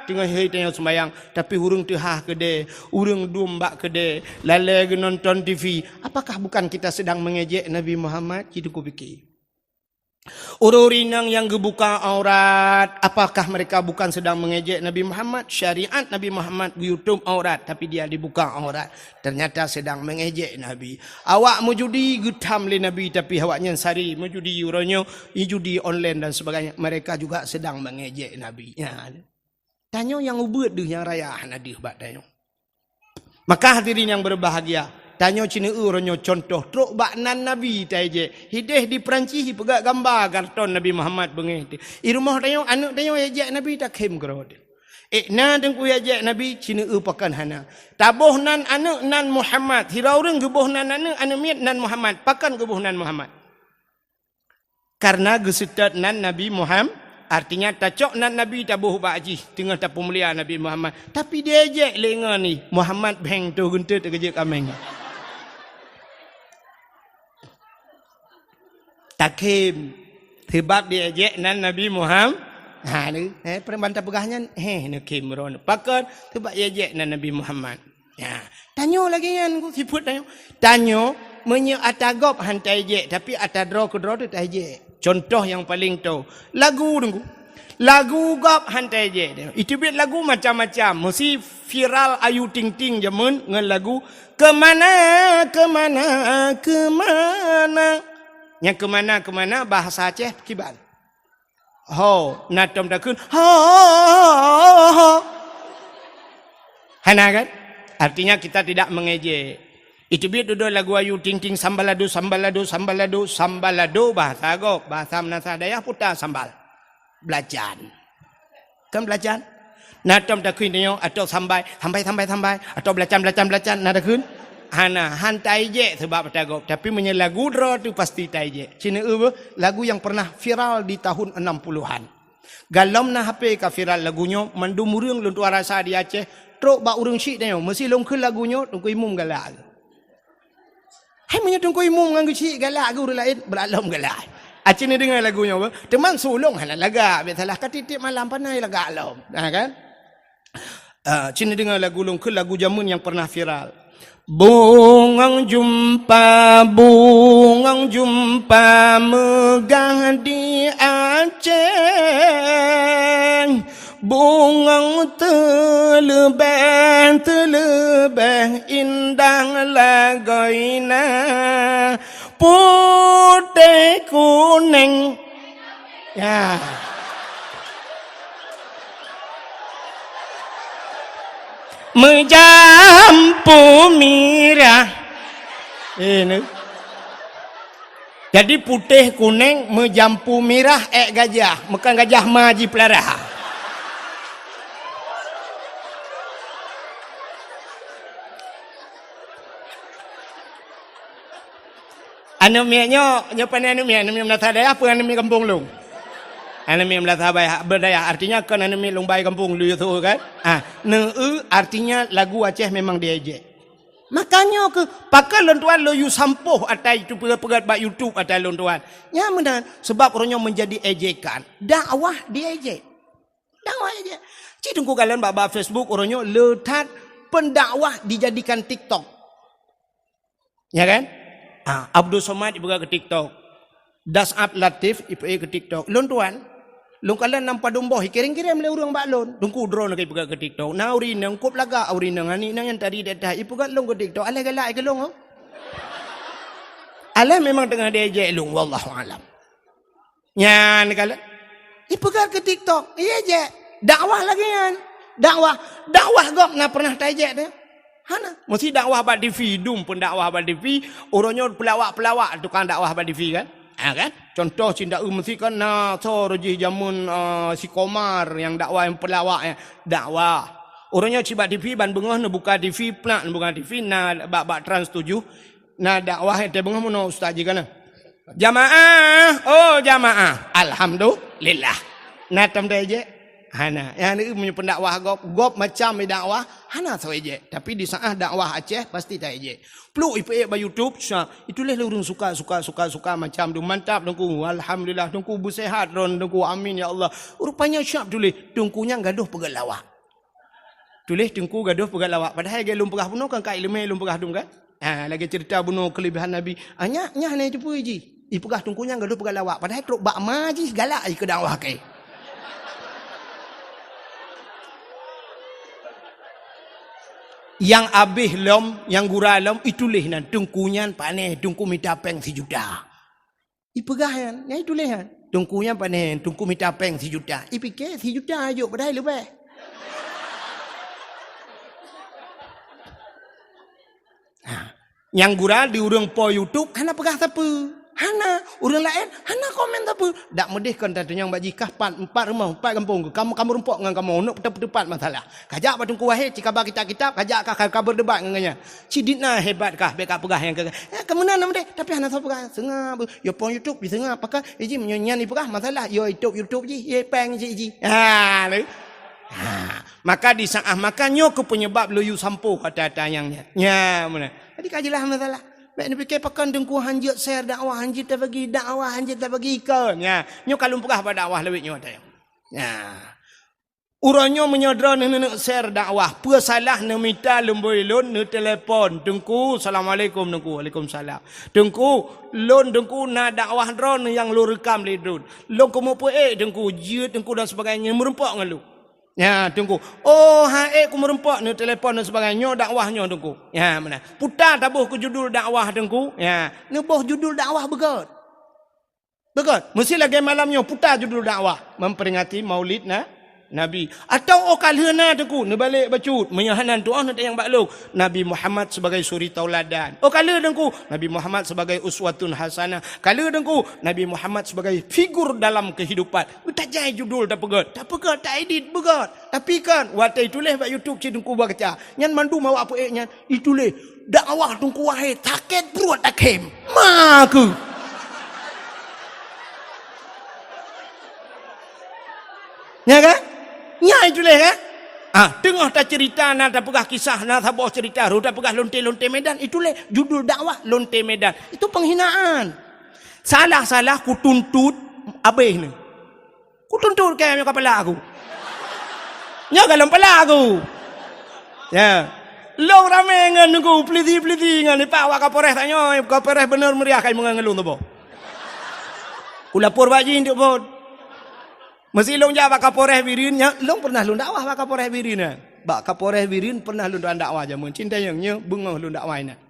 Teungoh hai tanyoe seumayang, tapi ureuëng teuhah keudè, ureuëng dum bak keudè, lalè geunonton T V. Apakah bukan kita sedang mengejek Nabi Muhammad? Cit teupike. Ureuëng-ureuëng inong nyang geubuka aurat, apakah mereka bukan sedang mengejek Nabi Muhammad? Syariat Nabi Muhammad geuyutob aurat, tapi dia dibuka aurat. Ternyata sedang mengejek Nabi. Awak meujudi geutham lé Nabi, tapi awaknyan sari meujudi uroe nyoe, judi online dan sebagainya. Mereka juga sedang mengejek Nabi. Nya. Tanyoe nyang ubeuet deuh nyang raya hana deuh bak tanyoe. Maka hadirin yang berbahagia, tanyoe cit neueu uroe nyoe contoh trok bak nan Nabi taijek. Hideh di Perancis ipeugah gamba karton Nabi Muhammad beungéh teuh. I rumoh tanyoe, aneuëk tanyoe ijek Nabi takhém keudroe teuh. Eh, na teungku ijek Nabi, cit neueu pakon hana. Taboh nan aneuëk nan Muhammad. Sidroe ureuëng geuboh nan aneuëk, aneuëk miet nan Muhammad. Pakon geuboh nan Muhammad? Karena geuseutôt nan Nabi Muham-, artinya tacok nan Nabi taboh bak jih, teungoh tapeumulia Nabi Muhammad. Tapi diejek lé ngon ni, Muhammad bheng toh geunteut keujeuet kaméng. Takhém, sebab diejek nan Nabi Muham-, ha, ni, eh, peureuman tapeugah nyan, heh, neukhém droeneuh. Pakon? Sebab diejek nan Nabi Muhammad. Ya, tanyoe lagée nyan ku sifeuet tanyoe. Tanyoe meunyoe ata gob hán taijek, tapi ata droe keudroe teuh taijek. Contoh nyang paleng toe, lagu teungku. Lagu gob hán taijek. Iteubiet lagu macam-macam. Meusi viral Ayu Ting Ting jameun ngon lagu Keumana, Keumana, Keumana. Nyang keumana-keumana bahasa Aceh kiban. Ho, na tom takheun, ho, ho, ho, ho. Hana kan? Artinya kita tidak mengejek. Iteubiet dudoe lagu Ayu Ting Ting, sambalado, sambalado, sambalado, sambalado, bahasa gob, bahasa meunasah dayah puta sambal. Belacan. Kan belacan? Na tom takheun tanyoe, atau sambai, sambai, sambai, sambai, atau belacan, belacan, belacan, na takheun? Hana, hán taijek sebab ata gob. Tapi meunyoe lagu droe teuh pasti taijek. Cit neueu beuh, lagu yang pernah viral di tahun enam puluhan. Galom na H P ka viral lagu nyoe, mandum ureuëng lôn tuah rasa di Aceh, trok bak ureuëng syiek tanyoe, meusi lôn kheun lagu nyoe, Teungku Imum galak. Hai meunyoe Teungku Imum ngon geuchik galak geuh ureuëng laén, brat lom galak. Aci neudeungoe lagu nyoe beuh. Teuma su lôn hana lagak, biasalah ka tieb-tieb malam panai lagak lom. Ha kan? Ah, ci neudeungoe lagu lôn kheun, lagu jameun nyang pernah viral. Bungong jumpa, bungong jumpa meugah di Aceh. Bungong teuleubeh, teuleubeh indah lagoina, putéh kuneng. Ya. Meujampu mirah. Eh, ni. Jadi putéh kunéng meujampu mirah ék gajah, meukan gajah ma jipeulara. Aneuk miet nyoe, nyoe pane aneuk miet, aneuk miet meunasah dayah peue aneuk miet gampông lôn? Aneuk miet meunasah dayah, berdayah, artinya kon aneuk miet lôn bai gampông lôn yue tho kan? Ah, neu-eu artinya lagu Aceh memang diejek. Makanya ke pakon lôn tuan lôn yue sampôh ata itu peugét-peugét bak YouTube ata lôn tuan. Nyan meunan, sebab uroe nyoe menjadi ejekan. Dakwah diejek. Dakwah ejek. Cit teungku kalon bak, bak Facebook uroe nyoe le that pendakwah dijadikan TikTok. Ya kan? Ah, Abdul Somad ipeugah keu TikTok. Das'ab Latif ipeugah keu TikTok. Lôn tuan, lôn kalon nam padum boh ikirim-kirim lé ureuëng bak lôn. Teungku droeneuh ka ipeugah keu TikTok. Na ureuëng inong kop lagak ureuëng inong aneuk inong nyang tari data ipeugah lôn keu TikTok. Alah galak keu lôn, oh. Alah memang teungoh diejek lôn, wallahu alam. Nyan kalon. Ipeugah keu TikTok, iya jek. Dakwah lagée nyan. Dakwah, dakwah gob na pernah taijek teuh? Hana. Meusi dakwah bak TV, dum pun dakwah bak TV, uroe nyoe peulawak-peulawak tukang dakwah bak TV kan? Ha kan? Contoh cit da'eu meusi kan na soe jih jameun, ah, si Komar nyang dakwah nyang peulawak nyan. Dakwah. Uroe nyoe cit bak TV ban beungoh neubuka TV, plak neubuka TV na bak, bak Trans tujuh. Na dakwah nyang teubeungoh meunoe ustaz jih kana. Jamaah, oh jamaah. Alhamdulillah. Na tom taijek? Hana. Nyang ni meunyoe pendakwah gob, gob macam dakwah, hana soe ijek. Tapi di saat dakwah Aceh pasti taijek. Pluk ipeuék bak YouTube, sa, ituléh lé ureuëng suka, suka, suka, suka macam tu. Mantap Teungku. Alhamdulillah Teungku beusehat droen Teungku. Amin ya Allah. Rupanya siap tuléh. Teungku nyang gadoh peugét lawak. Tuléh Teungku gadoh peugét lawak. Padahai lagée lôn peugah bunoe kan ka ileumé lôn peugah dum kan? Ha, lagée ceurita bunoe keulebihan Nabi. Ah, nyak, nyak hana jiteupeue jih. Ipeugah Teungku nyan gadoh peugét lawak. Padahai trok bak ma jih galak jih keu dakwah kei. Nyang abéh lom, nyang gura lom, ituléh nan Teungku nyan panéh, Teungku mita péng sijuta. Ipeugah nyan, nyan ituléh nyan. Teungku nyan panéh, Teungku mita péng sijuta. Ipike sijuta jok padahai leubeh. Ha. Nyang gura di ureuëng po YouTube hana peugah sapeue. Hana. Ureuëng laén hana komen sapeue. Dak meudeh kon tatunyong bak jih kah pat, empat rumoh, empat gampông. Kamoe, kamoe rumpok ngon kamoe. Unok peuteupat masalah. Kajak bak Teungku Wahid, cikaba kitab-kitab, kajak kah ka, ka berdebat ngon gobnyan. Cidit na hebat kah, bék ka peugah nyang ka, eh, ka meunan na meudeh, tapi hana soe peugah. Seungab, yo pon YouTube, diseungab, pakon, eh, jih, meunyoe nyan ipeugah, masalah, yo YouTube, YouTube jih, ye péng jih, jih. Ha, lé. Ha, maka di saat, maka nyoe keuh penyebab lôn yue sampôh kata-kata nyang nyan. Nya, meunan. Jadi ka jeulaih masalah. Bék neupike pakon Teungku hanjeuet share dakwah, hanjeuet tabagi dakwah, hanjeuet tabagi ikon. Nya, nyoe ka lôn peugah bak dakwah lawét nyoe tayong. Nya. Uroe nyoe meunyoe droeneuh neuneuk share dakwah, peue salah neumita lumbôi lôn, neutelepon, "Teungku, assalamualaikum, Teungku." "Waalaikumsalam." "Teungku, lôn Teungku na dakwah droeneuh nyang lôn reukam lé droen. Lôn keumeupeuék Teungku, jeuet Teungku dan sebagainya, meurumpok ngon lôn." "Ya, Teungku." "Oh, han ék keumeureumpok," neutelepon dan sebagainya, "nyoe dakwah nyoe, Teungku." Ya, meunan. Puta taboh keu judul dakwah, Teungku. Ya, neuboh judul dakwah beugét. Beugét, meusti lagée malam nyoe puta judul dakwah, memperingati Maulid na, Nabi. Atawa óh ka lheueh na Teungku, neubalek bacut, meunyoe hana tuoh neutanyong bak lôn, Nabi Muhammad sebagai suri tauladan. Óh ka lheueh Teungku, Nabi Muhammad sebagai uswatun hasanah. Ka lheueh Teungku, Nabi Muhammad sebagai figur dalam kehidupan. Tajai judul tapeugét, tapeugét, taedit beugét. Tapi kan, watée tuléh bak YouTube cit Teungku baca, nyan mandum awak peuék nyan. Ituléh dakwah Teungku Wahid sakét pruet takhém. Ma keuh. Nya kan? Nya ituléh kan? Ah, teungoh taceurita na tapeugah kisah na saboh ceurita, rot tapeugah lonte-lonte Medan, ituléh judul dakwah lonte Medan. Itu penghinaan. Salah-salah kutuntut abéh ni. Kutuntut kayée nyoe kapala aku. Nyoe galom pala aku. Ya. Lôn ramé ngon Teungku, pelisi-pelisi ngon ipak wak Kapolres tanyoe, Kapolres beuneuh meuriah kai meungon ngon lôn tuboh. Kulapor bak jih untuk bot. Meusi lôn jak bak Kapolres Bireuen nyan, lôn pernah lôn dakwah bak Kapolres Bireuen nyan. Bak Kapolres Bireuen pernah lôn dakwah jameun cinta nyang nyoe beungoh lôn dakwah inan.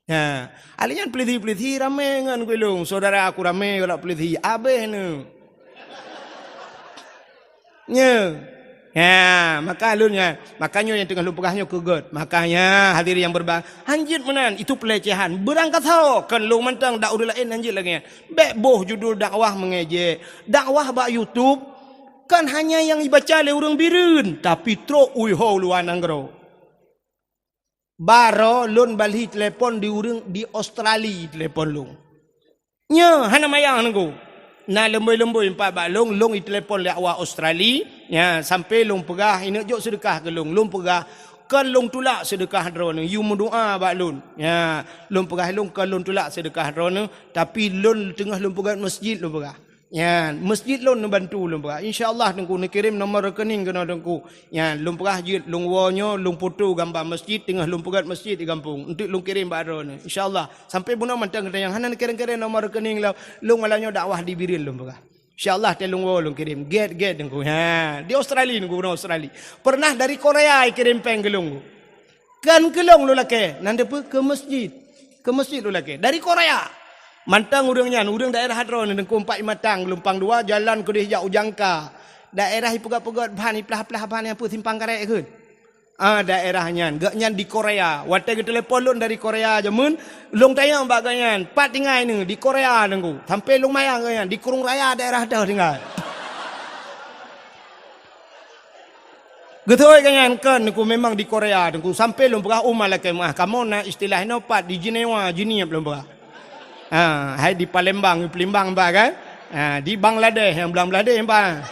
Ha, alèh nyan peulisi-peulisi ramé ngon gulong, syedara aku ramé galak peulisi, abéh neu. Nyo. Ha, maka lôn nyan, maka nyoe nyang teungoh lôn peugah nyoe keu gét. Makanya hadirin yang berbahagia, hanjeuet meunan, itu pelecehan. Beurangkasoe, kon lôn mantong, dak ureueng laén hanjeuet lagée nyan. Bék boh judul dakwah mengejek. Dakwah bak YouTube, kon hanya nyang ibaca lé ureueng Bireuen, tapi trok u luwa nanggroe. Baroe lôn bali telepon di ureueng di Australia telepon lôn. Nyoe hana mayang Teungku. Na leumboi-leumboi empat bak lôn, lôn itelepon lé awak Australia. Nya, sampai lôn peugah, "Ineuk jok seudeukah keu lôn." Lôn peugah, "Kon lôn tulak seudeukah droeneuh, yue meudoa bak lôn." Nya, lôn peugah lôn, "Kon lôn tulak seudeukah droeneuh, tapi lôn teungoh lôn peugét masjid," lôn peugah. Nyan, masjid lôn neubantu lôn peugah. Insya Allah Teungku neukirém nomor rekening keunoe Teungku. Nyan, lôn peugah jeuet lôn woe nyoe, lôn poto gambar masjid, teungoh lôn peugét masjid di gampông. Enteuk lôn kirém bak droeneuh. Insya Allah. Sampai bunoe mantong geutanyoe hana neukirém-kirém nomor rekening lom. Lôn malam nyoe dakwah di Bireuen lôn peugah. Insya Allah teuh lôn woe lôn kirém. Gét-gét Teungku. Ha, di Australia Teungku, bunoe Australia. Pernah dari Korea ikirém péng keu lôn. Kon keu lôn lôn lakée, nan deuh peue keu masjid. Keu masjid lôn lakée. Dari Korea. Mantong ureueng nyan, ureueng daerah droeneuh Teungku, Empat Imatang, Geulumpang Dua, jalan keudeh jak u Jangka. Daerah ipeugét-peugét ban, iplah-plah ban nyang peue simpang karet kheun. Ah, daerah nyan. Gobnyan di Korea. Watée geutelepon lôn dari Korea jameun, lôn tanyong bak gobnyan, "Pat tinggai neuh?" "Di Korea Teungku." Sampai lôn mayang gobnyan, di Krueng Raya daerah teuh tinggai. Geutôi gobnyan kon Teungku memang di Korea Teungku. Sampai lôn peugah u ma lakée meuah. Kamoe na istilah inoe pat di Jenewa, Jeunieb lôn peugah. Ha, hai di Palembang, di Palembang bah kan. Ha, di Bangladesh, nyang Bangladesh bah.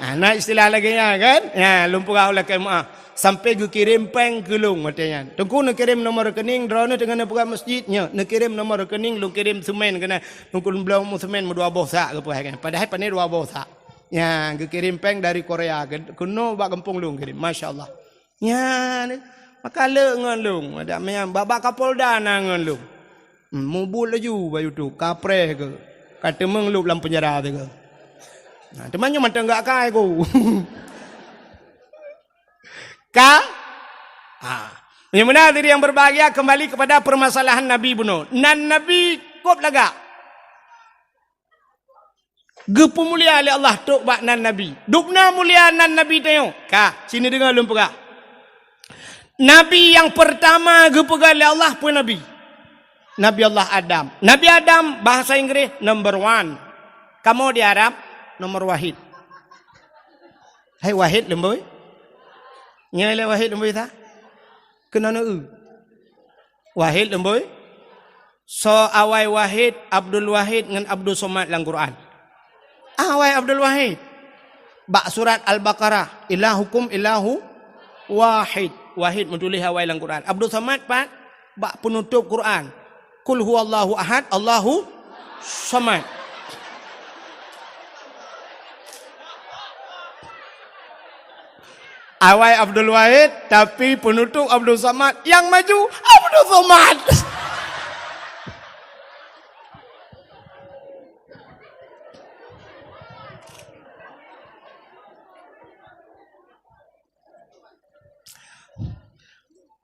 Ha, na istilah lagée nyan kan. Ha, lôn peugah u lakée meuah. Sampai geukirém péng keu lôn watée nyan. Teungku neukirém nomor rekening, droeneuh teungoh neupeugét masjid, nyoe neukirém nomor rekening, lôn kirém seumén keunan. Teungku lôn bloe seumén meudua boh sak geupeugah kan. Padahai pane dua boh sak. Nya, geukirém péng dari Korea, ke-, keunoe bak gampông lôn kirém. Masya Allah. Nya, ni, maka le ngon lôn. Ada meunan, bak-bak Kapolda na ngon lôn. Hmm, mubuet laju bak YouTube, kapreh keu. Ka teumeung lôb lam penjara teuh keu. Nah, teuma nyoe mantong gak kai ku. Ka? Ha. Nyang meunan diri yang berbahagia, kembali kepada permasalahan Nabi bunoe. Nan Nabi kop lagak. Geupeumulia lé Allah trok bak nan Nabi. Dubna mulia nan Nabi tanyoe. Ka, sini deungoe lôn peugah. Nabi nyang peurtama geupeugah lé Allah peue Nabi? Nabi Allah Adam. Nabi Adam bahasa Inggris number one. Kamoe di Arab nomor wahid. Hai wahid leumboi. Nyoe lé wahid leumboi sa? Keunoe neu-eu. Wahid leumboi. Soe awai Wahid, Abdul Wahid ngon Abdul Somad lam Quran? Awai Abdul Wahid. Bak surat Al-Baqarah, "Ilahukum ilahu wahid." Wahid meutuléh awai lam Quran. Abdul Somad pat bak peunutôp Quran. "Qul huwallahu ahad, Allahu somad." Awai Abdul Wahid, tapi peunutôp Abdul Somad, nyang maju Abdul Somad.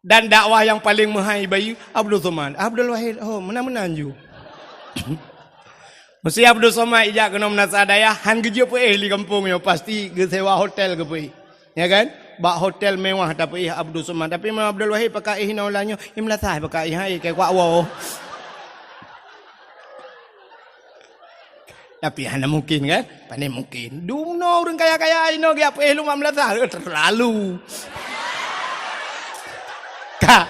Dan dakwah nyang paleng meuhai bayeue Abdul Somad. Abdul Wahid, oh, meunan-meunan ju. Meusti Abdul Somad ijak keunoe meunasah dayah, han geujeuet peuéh di gampông nyoe, pasti geusewa hotel geupeuéh. Ya kan? Bak hotel mewah tapeuéh Abdul Somad. Tapi meunyoe Abdul Wahid pakai éh inoe ulang nyoe, i meulasah pakai éh, hai, kai kuak woe. Tapi hana mungkin kan? Pane mungkin. Dumnoe ureueng kaya-kaya inoe geujak peuéh lom bak meulasah, eh, terlalu. Ka.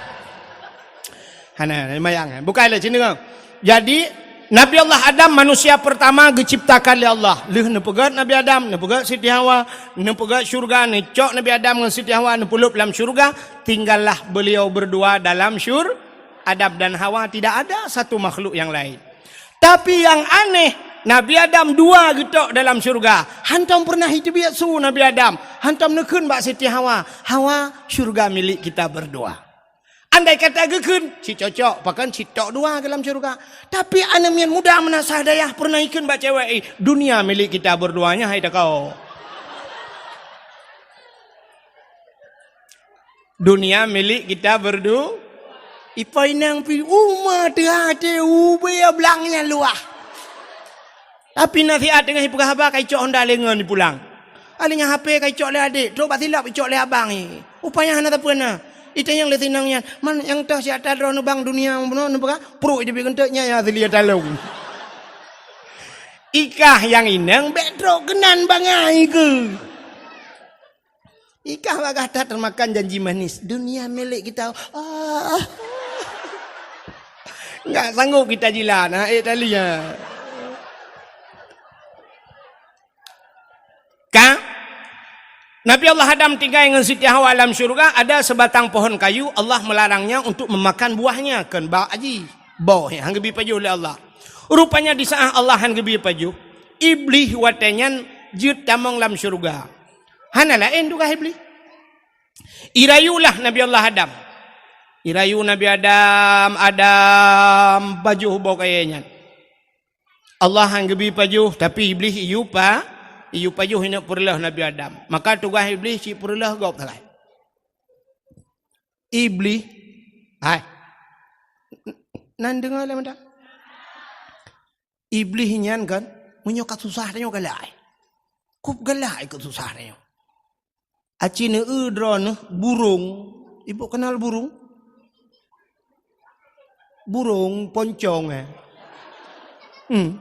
Hana, hana mayang, eh. Bukai lé sini kan. Jadi, Nabi Allah Adam manusia pertama geuciptakan lé Allah. Lheueh neupeugét Nabi Adam, neupeugét Siti Hawa, neupeugét syurga, neucok Nabi Adam ngon Siti Hawa, neupeulop lam syurga, tinggallah beliau berdua dalam syur-, Adam dan Hawa, tidak ada satu makhluk yang lain. Tapi nyang aneh, Nabi Adam dua geutok dalam syurga. Hantom peureunah jiteubiet su Nabi Adam. Hantom neukheun bak Siti Hawa, "Hawa, syurga milik kita berdua." Andai kata geukheun, cit cocok, pakon cit tok dua dalam syurga. Tapi aneuk miet muda meunasah dayah peureunah jikheun bak cewek, "Eh, dunia milik kita berdua nyan, hai takau." Dunia milik kita berdu-, ipo inong pi uma teuhah teuh ubé blang nyang luwah. Tapi nasihat teungoh ipeugah haba ka icok honda lengon ipulang. Alèh nyan H P ka icok lé adék, trok bak silop icok lé abang, eh. Upaya hana sapeue na. Itanyong lé si inong nyan, "Man nyang toh siat droeneuh bang, dunia bunoe neupeugah?" Pruet iteubiet keuneuk, "Nyan nyang asli talong." Ikah nyang inong bèk trok keunan bangai keuh. Ikah bagaih that teumakan janji manis. Dunia milik kita. Ah. Enggak sanggup kita jilat, ha, eh, tali, ha. Ka? Nabi Allah Adam tinggai ngon Siti Hawa lam syurga, ada sebatang pohon kayu, Allah melarangnya untuk memakan buahnya, kon bak aji. Boh, han geubi pajoh lé Allah. Rupanya di saat Allah han geubi pajoh, Iblih watèe nyan jeuet tamong lam syurga. Hana laén tugaih Iblih. Irayulah Nabi Allah Adam. Irayu Nabi Adam, "Adam, pajoh boh kayèe nyan." Allah han geubi pajoh, tapi Iblih iyue pa-, iyue pajoh ineuk peureulèe Nabi Adam. Maka tugaih Iblih cit peureulèe gob sagai. Iblih, hai. Nan deungö lé mantong. Iblih nyan kan, meunyoe ka susah tanyoe galak. Kop galak keu susah tanyoe. Aci neueu droeneuh burông. Ibu kenal burông? Burông poncong, eh. Hmm.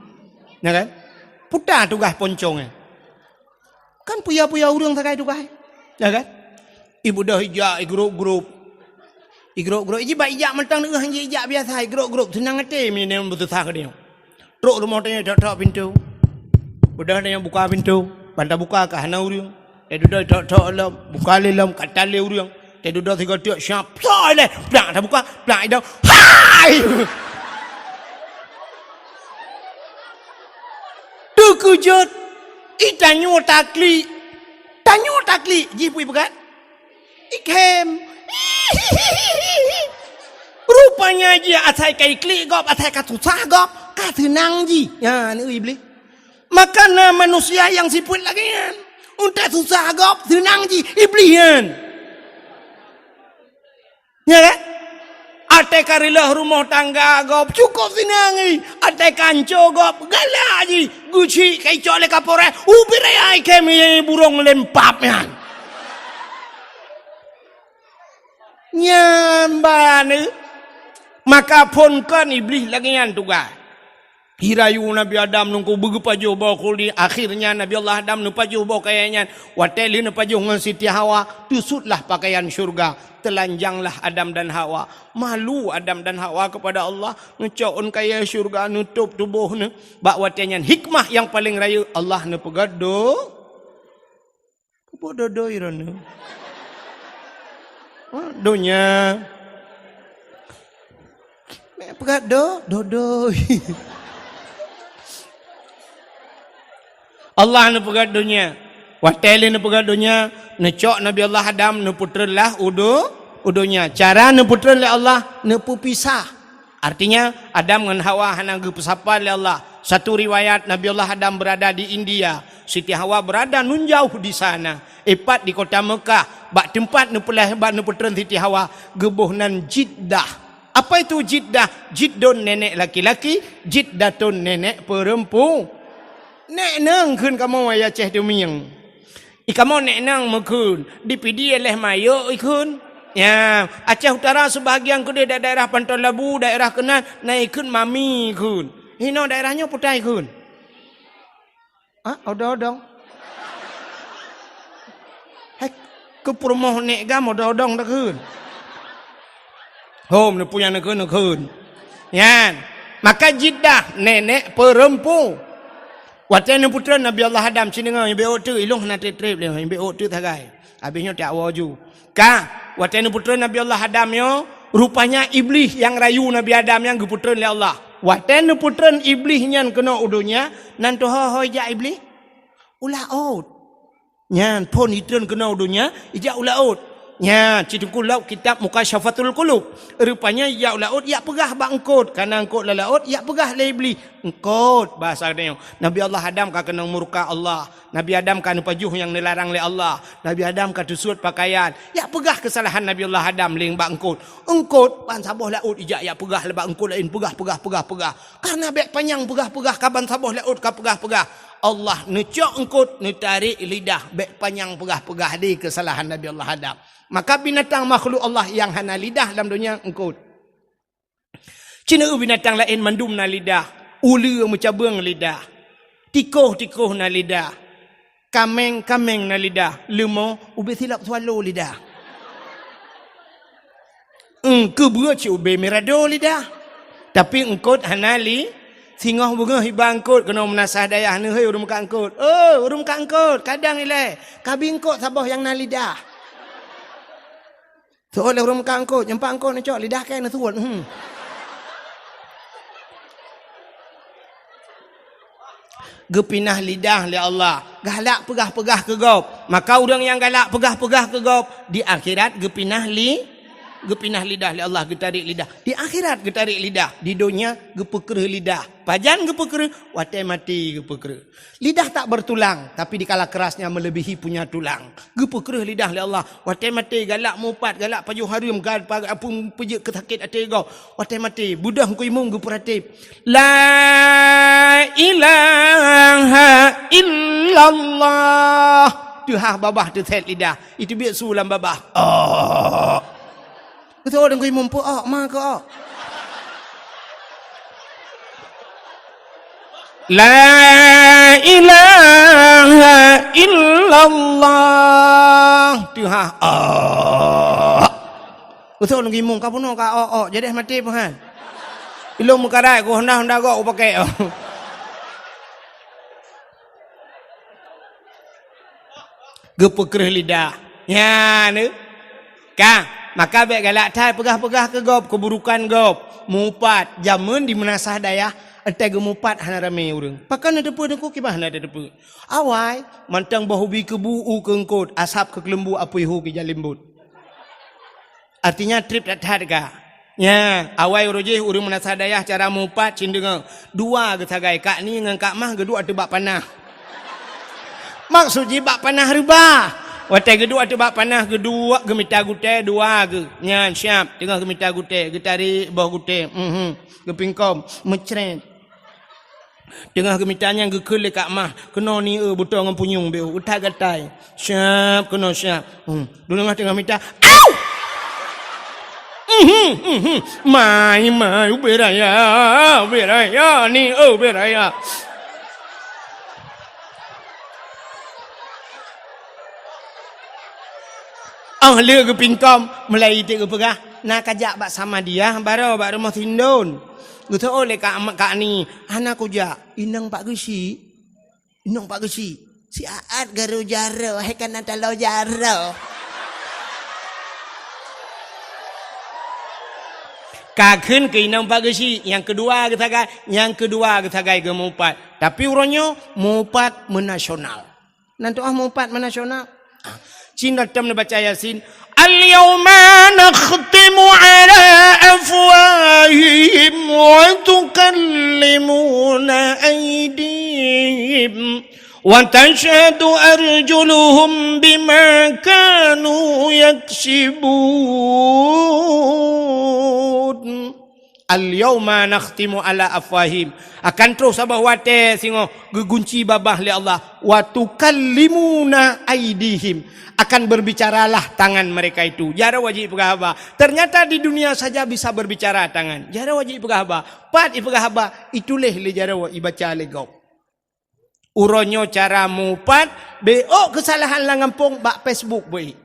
Ya kan? Puta tugaih poncong, eh. Kan puya-puya ureueng sagai tugaih. Ya kan? Ibu dah ijak, igrop-grop. Igrop-grop. Iji bak ijak mantong neueu han ijak biasa, igrop-grop. Seunang até meunyoe beususah keu tanyoe. Trok rumoh tanyoe, tok-tok pintoe. Beudôh tanyoe buka pintoe, ban tabuka ka hana ureueng. Teududoe tok-tok lom, buka lé lom, ka tan lé ureueng. Teududoe sigoe teuk, siap, plak lé, plak tabuka, plak idong. Hai! Teukeujot, i tanyoe taklik. Tanyoe taklik, jih pui peugah. Ikhém. Rupanya jih asai ka iklik gob, asai ka susah gob, ka seunang jih. Nyan, Iblih. Maka na manusia nyang sifeuet lagèe nyan. Untèe susah gob, seunang jih, Iblih nyan. Ya kan? Watèe ka reuloh rumoh tangga gob, cukôp seunang jih. Watèe ka hanco gob, galak jih. Geuchik ka icok lé kapolres, ubit raya ikhém burông lempap nyan. Nyan baneue. Maka phon kon Iblih lagèe nyan tugaih. Irayu Nabi Adam nungku beugeupajoh boh khuldi. Akhirnya Nabi Allah Adam neupajoh boh kayèe nyan. Watèe lheueh neupajoh ngon Siti Hawa, teusutlah pakaian syurga. Teulanjanglah Adam dan Hawa. Malu Adam dan Hawa kepada Allah. Neucok ôn kayèe syurga, neutôp tuboh neuh. Bak watèe nyan hikmah nyang paleng rayeuk Allah neupeugah do-, Keupeue dodoi droeneuh? Ha, donya. Meupeugah do-, dodoi. Allah neupeugah donya. Watèe lé neupeugah donya, neucok Nabi Allah Adam, neupeutreun lah u do-, u donya. Cara neupeutreun lé Allah, neupeupisah. Artinya, Adam ngon Hawa hana geupeusapat lé Allah. Satu riwayat, Nabi Allah Adam berada di India, Siti Hawa berada nun jauh di sana. Ipat di kota Mekah, bak teumpat neupeulahé, bak neupeutreun Siti Hawa, geuboh nan Jiddah. Apa itu Jiddah? Jiddun nenek laki-laki, Jiddatun nenek perempu-, Nek nang kheun kamoe, ya Aceh Tumieng. I kamoe nek nang meukheun, di Pidie leh mayok ikheun. Ya, Aceh Utara sebahagian keudeh da-, daerah Panton Labu, daerah keunan, na ikheun mami kheun. Hinoe daerah nyoe peue ta ikheun? Ah, odong-odong. Hai, keu peurumoh nek gam odong-odong takheun. Hom, neupue nyang neukheun, neukheun. Nyan. Maka Jiddah, nenek perempu. Watèe neupeutreun Nabi Allah Adam, ci deungö, nyang beuôt teuk, ilong hana trép-trép lé, nyang beuôt teuk sagai. Habéh nyoe tak woe ju. Ka, watèe neupeutreun Nabi Allah Adam nyoe, rupanya Iblih nyang rayu Nabi Adam nyan geupeutreun lé Allah. Watèe neupeutreun Iblih nyan keunoe u donya, nan teuho-ho ijak Iblih? U laôt. Nyan, phon itreun keunoe u donya, ijak u laôt. Nyan, ci teungku lom kitab Mukasyafatul Qulub. Rupanya ijak u laôt, ijak peugah bak eungkôt. Ka na eungkôt lam laôt, ijak peugah lé Iblih. Eungkôt, bahasa geutanyoe. Nabi Allah Adam ka keunong murka Allah. Nabi Adam ka neupajoh nyang neularang lé Allah. Nabi Adam ka teusut pakaian. Ijak peugah keusalahan Nabi Allah Adam lé bak eungkôt. Eungkôt, ban saboh laôt ijak, ijak peugah lé bak eungkôt laén. Peugah, peugah, peugah, peugah. Karena bèk panyang peugah-peugah, ka ban saboh laôt ka peugah-peugah. Allah neucok eungkôt, neutarek lidah, bék panyang peugah-peugah di keusalahan Nabi Allah Adam. Maka binatang makhluk Allah nyang hana lidah lam donya eungkôt. Ci na binatang laén mandum na lidah, uleue meucabeueng lidah, tikôh-tikôh na lidah, kaméng-kaméng na lidah, leumo ubé silop swallow lidah. Eungkôt beue ci ubé mirado lidah. Tapi eungkôt hana li, singoh beungoh iba eungkôt keunoe meunasah dayah neuhôi ureuëng meukat eungkôt. Oh, ureuëng meukat eungkôt, kadang ilée, kabi eungkôt saboh nyang na lidah. Seuôt lé ureuëng meukat eungkôt, nyang pat eungkôt neucok lidah kée neusuet. Hmm. Geupinah lidah lé Allah, galak peugah-peugah keu gob. Maka ureuëng nyang galak peugah-peugah keu gob, di akhirat geupinah li-, geupinah lidah lé Allah, geutarek lidah. Di akhirat geutarek lidah, di donya geupeukreuh lidah. Pajan geupeukreuh? Watée maté geupeukreuh. Lidah tak bertulang, tapi dikala kerasnya melebihi punya tulang. Geupeukreuh lidah lé Allah. Watée maté galak mupat, galak pajoh hareuem, galak pa-, apui peujeuet keu sakét até gob. Watée maté, beudôh Teungku Imum geupeuratéb, "La ilaha illallah." Teuhah babah teusét lidah. Itu biet su lam babah. Oh. Beutôi Teungku Imum, peu-ok ma keu-ok. La ilaha illallah. Teuhah, ok. Beutôi Teungku Imum, ka bunoe ka ok-ok, jadi maté peuhan. Ilong meukarat, ku honda-honda gok ku pakai. Geupeukreuh lidah. Nyan, eh. Ka, maka bék galak that peugah-peugah keu gob, keuburukan gob. Mupat, jameun di meunasah dayah, entai geumupat hana ramé ureuëng. Pakon na teupeu Teungku, kiban hana teupeu. Awai, mantong boh ubi keubu u keu eungkôt, asab keu keuleumbu apui hu keu jalimbot. Artinya treb that-that ka. Nya, awai uroe jih ureuëng meunasah dayah cara mupat cit deungoe. Dua geusagai, Kak Ni ngon Kak Mah geuduek ateueh bak panah. Maksud jih bak panah reubah. Watée geuduek ateueh bak panah geuduek geumita gutée dua geuh. Nyan siab, teungoh geumita gutée, geutarek boh gutée. Mhm. Geupingkom, meucret. Teungoh geumita nyan geukheun lé Kak Mah, keunoe ni eu beutoe ngon punyueng beu, utak gatai. Siab, keunoe siab. Hmm. Dulu teungoh mita, au! Mhm, mhm. Mai, mai, ubé raya, ubé raya, ni eu ubé raya. Oh, lé geupingkom, mulai iték geupeugah, na kajak bak Samadiyah, baroe bak rumoh Sindon. Geuseuôt lé Kak, Kak Ni, hana kujak, inong Pak Geuchik. Inong Pak Geuchik, siat garu jaroe, hai kana taloe jaroe. Ka kheun keu inong Pak Geuchik, nyang keudua geusagai, nyang keudua geusagai geumupat. Tapi uroe nyoe mupat meunasional. Nan tuah mupat meunasional. Cin datem neubaca Yasin. Al-yawma nakhtimu ala afwahihim wa tukallimuna aydihim wa tashhadu arjuluhum bima kanu yaksibun. Al-yauma nakhtimu ala afwahim. Akan troh saboh watée singoh geugunci babah lé Allah. Wa tukallimuna aidihim. Akan berbicaralah tangan mereka itu. Jaroe jih peugah haba. Ternyata di dunia saja bisa berbicara tangan. Jaroe jih peugah haba. Pat ipeugah haba, ituléh lé jaroe ibaca lé gob. Uroe nyoe cara mupat, bék keusalahan lam gampông bak Facebook beuih.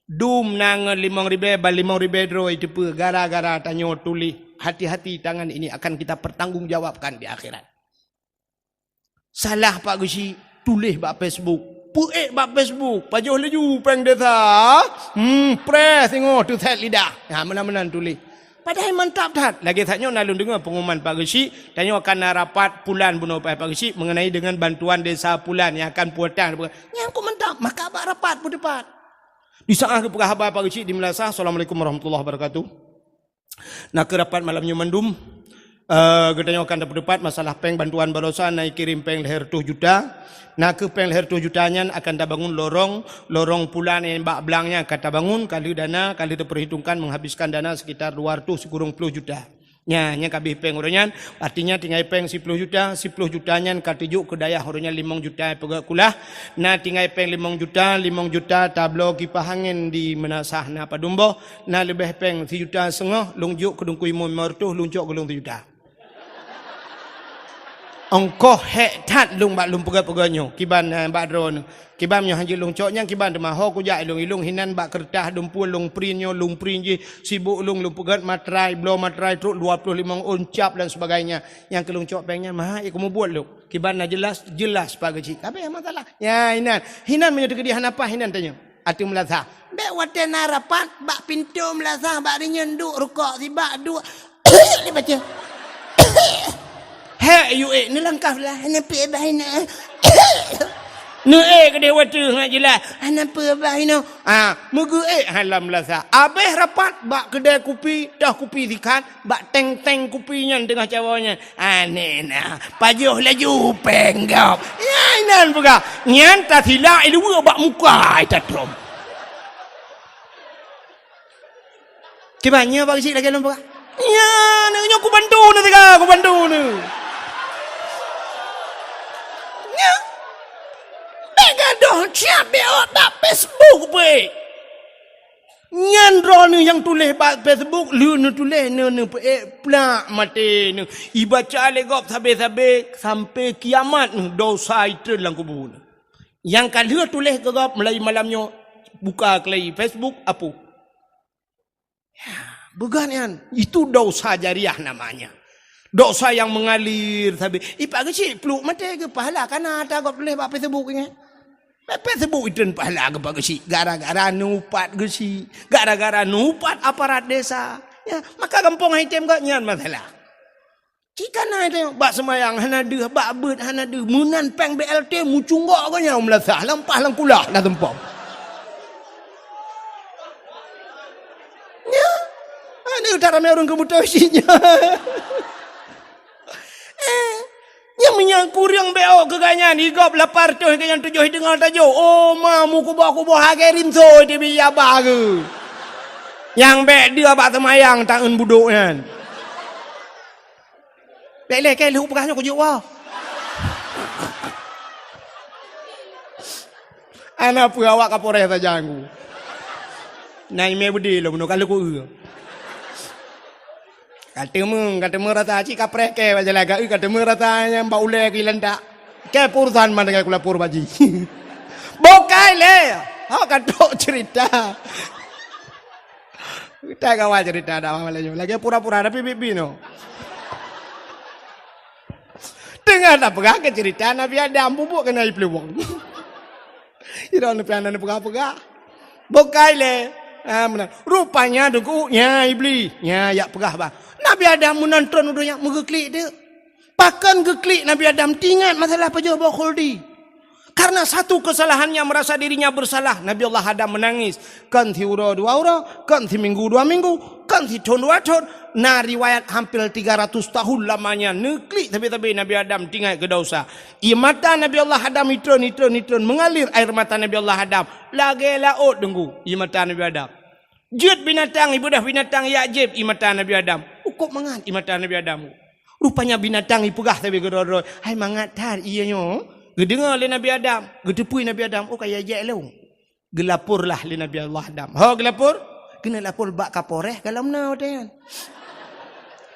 Dum na ngon limong ribée, ban limong ribée droe iteupeue gara-gara tanyoe tuléh. Hati-hati, tangan ini akan kita pertanggungjawabkan di akhirat. Salah Pak Geuchik, tuléh bak Facebook. Peuék bak Facebook, pajoh laju péng desa. Hmm, preh singoh teusét lidah. Ha, meunan-meunan tuléh. Padahai mantap that. Lagée that nyoe na lôn deungoe pengumuman Pak Geuchik, tanyoe akan na rapat pulan bunoe Pak Geuchik mengenai dengan bantuan desa pulan nyang akan pulang. Nyang kok mantap, maka bak rapat peuteupat. Di saat geupeugah haba Pak Geuchik di Meunasah, Assalamualaikum warahmatullahi wabarakatuh. Na keu rapat malam nyoe mandum, eh, geutanyoe akan tapeuteupat masalah péng bantuan baroesa na ikirém péng lhée reutôh juta. Na keu péng lhée reutôh juta nyan akan tabangun lorong, lorong pulan nyang bak blang nyan akan tabangun, ka lheueh dana, ka lheueh tapeuhitongkan menghabiskan dana sekitar dua reutôh sikureueng ploh juta. Nya, nyan ka abéh péng uroe nyan, artinya tinggai péng siploh juta, siploh juta nyan ka teujok keu dayah uroe nyan limong juta peugét kulah. Na tinggai péng limong juta, limong juta tabloe kipah angén di meunasah na padum boh, na leubeh péng sijuta seungoh, lôn jok keu Teungku Imum limong reutôh, lôn cok keu lôn sijuta. Ongkoh hék that lôn bak lôn peugét-peugét nyoe, kiban, eh, bak droeneuh. Kiban nyoe hanjeuet lôn cok nyan kiban teuma ho kujak ilong-ilong hinan bak keureutah dumpue lôn print nyoe, lôn print jih, sibok lôn, lôn peugét matrai, bloe matrai trok dua ploh limong ôn cap dan sebagainya. Nyang keu lôn cok péng nyan, maha, eh, kumubuet lôn. Kiban na jeulaih, jeulaih pageucik. Ka abéh masalah. Nya, hinan. Hinan meunyoe teukeudi hana paih hinan tanyoe. Ateueh meulasah. Bèk watèe na rapat, bak pintoe meulasah, bak rinyeun duek rukok sibak duek. Dibaca. Hek, yue, neulangkah lah, hana peue bah inoe. Neuék keudeh watèe ngat jeulaih, hana peue bah inoe. Ah, meugeuék hana meulasah. Abéh rapat bak keudè kupi, toh kupi sikat, bak teng-teng kupi nyan teungoh cawoe nyan. Aneh na, pajoh laju péng gob. Nyan inan peugah. Nyan tasilak iluwa bak muka ita trom. Kiban nyoe bak geuchik lagèe lôn peugah. Nyan, nyoe kubantu neuh teuga, kubantu neuh. Nyan. Bèk gadoh siap bèk ot bak Facebook peuék. Nyan droeneuh nyang tuléh bak Facebook, lheueh neutuléh, neu-, neupeuék, plak maté neuh. Ibaca lé gob sabé-sabé, sampai kiamat neuh, dosa itreun lam kubu neuh. Nyang ka lheueh tuléh keu gob, mulai malam nyoe, buka keulai Facebook, apu. Ya, beugat nyan. Itu dosa jariah namanya. Dosa yang mengalir sabé. Ipak geuchik, pluek maté geuh, pahala ka na ata gob tuléh bak Facebook nyan. Bak Facebook itreun pahala geuh bak geuchik. Gara-gara neuupat geuchik. Gara-gara neuupat aparat desa. Ya, maka gampông hai tem gob nyan masalah. Cit ka na itu, bak seumayang hana deuh, bak beuet hana deuh, meunan péng B L T meucunggok geuh nyan meulasah, lampah lam kulah na seumpom. Nyan, aneuk that ramé ureueng keu beutôi cit nyan. Eh, nyang meunyan kureueng B O keu gobnyan, i gob lapan reutôh keu nyang tujoh i teungoh tajok. Oh, ma, meukuboh-kuboh hagée rinso di bijaba geuh. Nyang bék deuh bak seumayang taeun budok nyan. Lé-lé kèe lheueh peugah nyoe kujok woe. Hana peue awak Kapolres sajan ku. Na imé beudé lom nyoe ka lheueh ku eu. Ka teumé, ka teumé rasa cit kapreh kèe bak jalan ka eu, ka teumé rasa nyang bak ulèe keu ilantak. Kèe peurusan man dengan kulapor bak jih. Bukai lé. Ha ka trok cerita. Kita kawan cerita dah malam nyoe. Lagèe pura-pura tapi bibi no. Teungoh tapeugah keu cerita Nabi Adam, bubuk keunan ipluwong. Sidroe neupian neupeugah-peugah. Bukai lé. Ha, meunan. Rupanya deungon nya Iblih. Nya, jak peugah bah. Nabi Adam meunan tron u donya meugeuklik teuk. Pakon geuklik Nabi Adam teuingat masalah pajoh boh khuldi. Karena satu kesalahannya merasa dirinya bersalah, Nabi Allah Adam menangis. Kon siuroe dua uroe, kon siminggu dua minggu, kon sithon dua thon. Na riwayat hampir tiga ratus tahun lamanya neuklik sabe-sabe Nabi Adam teuingat keu dosa. Ie mata Nabi Allah Adam itron, itron, itron, mengalir air mata Nabi Allah Adam. Lagèe laôt deungon ie mata Nabi Adam. Jeuet binatang, ibeudôh binatang jak jieb ie mata Nabi Adam. Ukôb mangat ie mata Nabi Adam. Rupanya binatang ipeugah sabe keudroe-droe, "Hai mangat that ie nyoe." Geudeungoe lé Nabi Adam, geuteupeue Nabi Adam, "Oh, ka ijak lôn." Geulaporlah lé Nabi Allah Adam. Ho geulapor? Keuneuk lapor bak Kapolres ka lom na watèe nyan.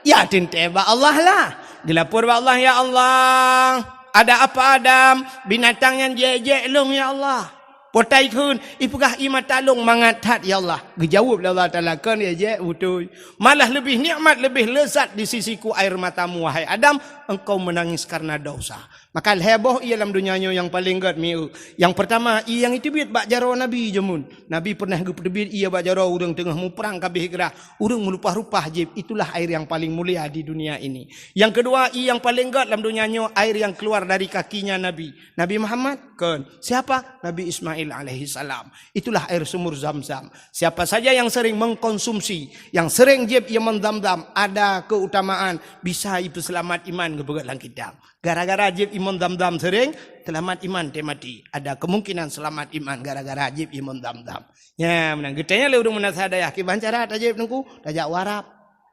Ya teuntèe bak Allah lah. Geulapor bak Allah, "Ya Allah, ada apa Adam? Binatang nyan jijak lôn, ya Allah." Potai kheun, ipeugah ie mata lôn mangat that, ya Allah. Geujaweueb lé Allah Taala, kon ie jijak beutôi. Malah leubeh nikmat, leubeh lezat di sisiku air matamu, wahai Adam, engkau menangis karena dosa. Maka lhèe boh ie lam donya nyoe nyang paleng gèt mieu. Nyang peurtama, ie nyang iteubiet bak jaroe Nabi jameun. Nabi pernah geupeuteubiet ie bak jaroe ureueng teungoh muprang ka abéh grah. Ureueng meulupah-lupah jieb, itulah air yang paling mulia di dunia ini. Yang kedua, ie nyang paleng gèt lam donya nyoe, air yang keluar dari kakinya Nabi. Nabi Muhammad? Kon. Siapa? Nabi Ismail alaihissalam. Itulah air sumur Zam-Zam. Siapa saja yang sering mengkonsumsi, yang sering jieb ie mon Zam-Zam, ada keutamaan bisa ipeuseulamat iman geupeugah lam kitab. Gara-gara jieb ie mon Zam-Zam sering, seulamat iman teuh maté. Ada kemungkinan seulamat iman gara-gara jieb ie mon Zam-Zam. Nya, meunan geutanya lé ureueng meunasah dayah, kiban cara tajieb Teungku, tajak u Arab.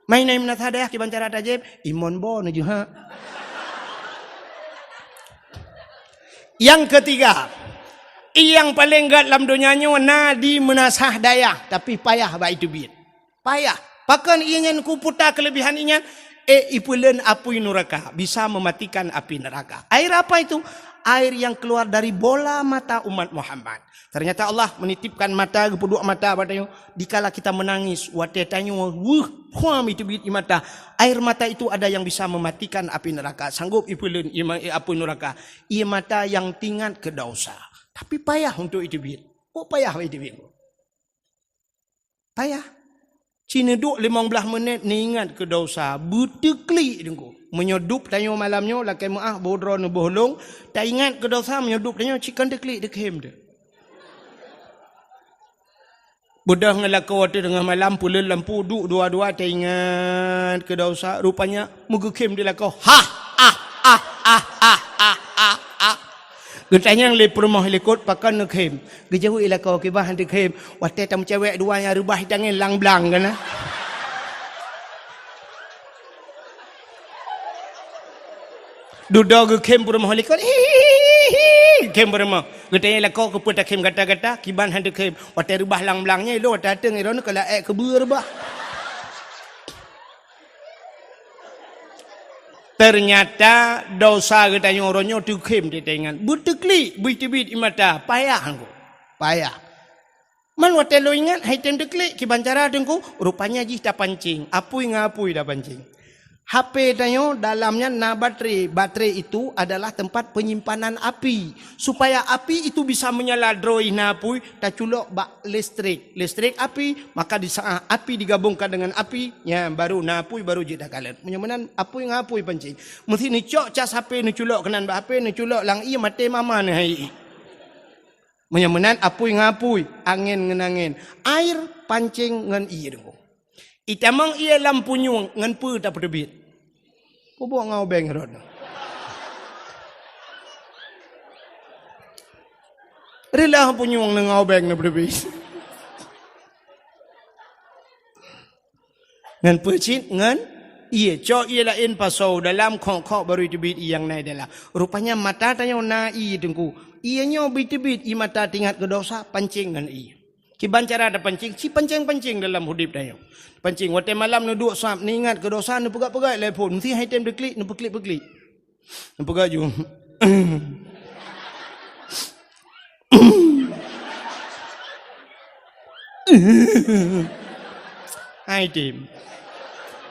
Mai na meunasah dayah kiban cara tajép, imon bo neujeuha. Nyang ketiga, nyang paleng gét lam donya nyoe na di meunasah dayah, tapi payah bak iteubiet. Payah. Pakon ié nyan kuputa keulebihan ié nyan? Eh, ipeuleuen apui nuraka, bisa mematikan api neraka. Air apa itu? Air yang keluar dari bola mata umat Muhammad. Ternyata Allah menitipkan mata, geupeuduek mata bak tanyoe. Dikala kita menangis, watée tanyoe weueh phuam iteubiet ie mata, air mata itu ada yang bisa mematikan api neraka. Sanggup ipeuleuen ie ma-, apui nuraka. Ie mata yang tingat keu dosa. Tapi payah untuk iteubiet. Kok payah iteubiet? Payah. Ci neuduek limong blaih menit, neuingat keu dosa, beuteuklik teungku. Meunyoe dub tanyoe malam nyoe, lakée meuáh, boh droe neuboh lông, taingat keu dosa, meunyoe dub tanyoe, ci kon teuklik, teukhem teuh. Beudôh ngon lakoe teungoh malam, peuleuen lampu, duek dua-dua, taingat keu dosa, rupanya meugeukhem di lakoe. Hah! Ah! Ah! Ah! Ah! Ah! Ah! Ah! Geutanyong lé peurumoh likot, pakon neukhém. Geujaweueb lakoe, kiban han teukhém. Watée tameucewek dua nyang reubah tangen lang-blang kan, ah. Dudoe geukhém peurumoh likot. Hihihi, khém peurumoh. Geutanyong lakoe, keupeue takhém gata-gata, kiban han teukhém. Watée reubah lang-blang nyan, ilôn watée ateueng, droeneuh ka laék keubeue reubah. Ternyata dosa geutanyoe uroe nyoe teukhém teuingat. Beuteuklik, beuiteubiet ie mata, payah teungku. Payah. Man watée lôn ingat, han tém teuklik, kiban cara teungku, rupanya jih tapancing, apui ngon apui tapancing. H P tanyoe dalam nyan na baterai. Baterai itu adalah tempat penyimpanan api. Supaya api itu bisa menyala droe na apui, taculok bak listrik. Listrik api, maka di saat api digabungkan dengan api, nyan baru na apui, baru jeuet takalon. Meunyoe meunan apui ngon apui pancing. Meusti neucok cas H P, neuculok keunan bak H P, neuculok lam ié, maté mama neuhai ié. Meunyoe meunan apui ngon apui, angén ngon angén, air pancing ngon ié deungoe. Itamong ié lam punyueng ngon peue tapeuteubiet? Peubuet ngon ubeng rot. Reuloh punyueng ngon ubeng na peuteubiet. Ngon peue cit? Ngon ié. Cok ié laén pasoe dalam, khok-khok baru iteubiet ié nyang na dalam. Rupanya mata tanyoe na ié teungku. Ié nyoe beuteubiet ie mata teuingat keu dosa, pancing ngon ié. Kiban cara tapancing, ci pancing-pancing dalam udeb tanyoe. Pancing, watée malam neuduek sab, neuingat keu dosa, neupeugah-peugah lé phon, meusti han tém teuklik, neupeuklik-peuklik. Neupeugah ju. Han tém.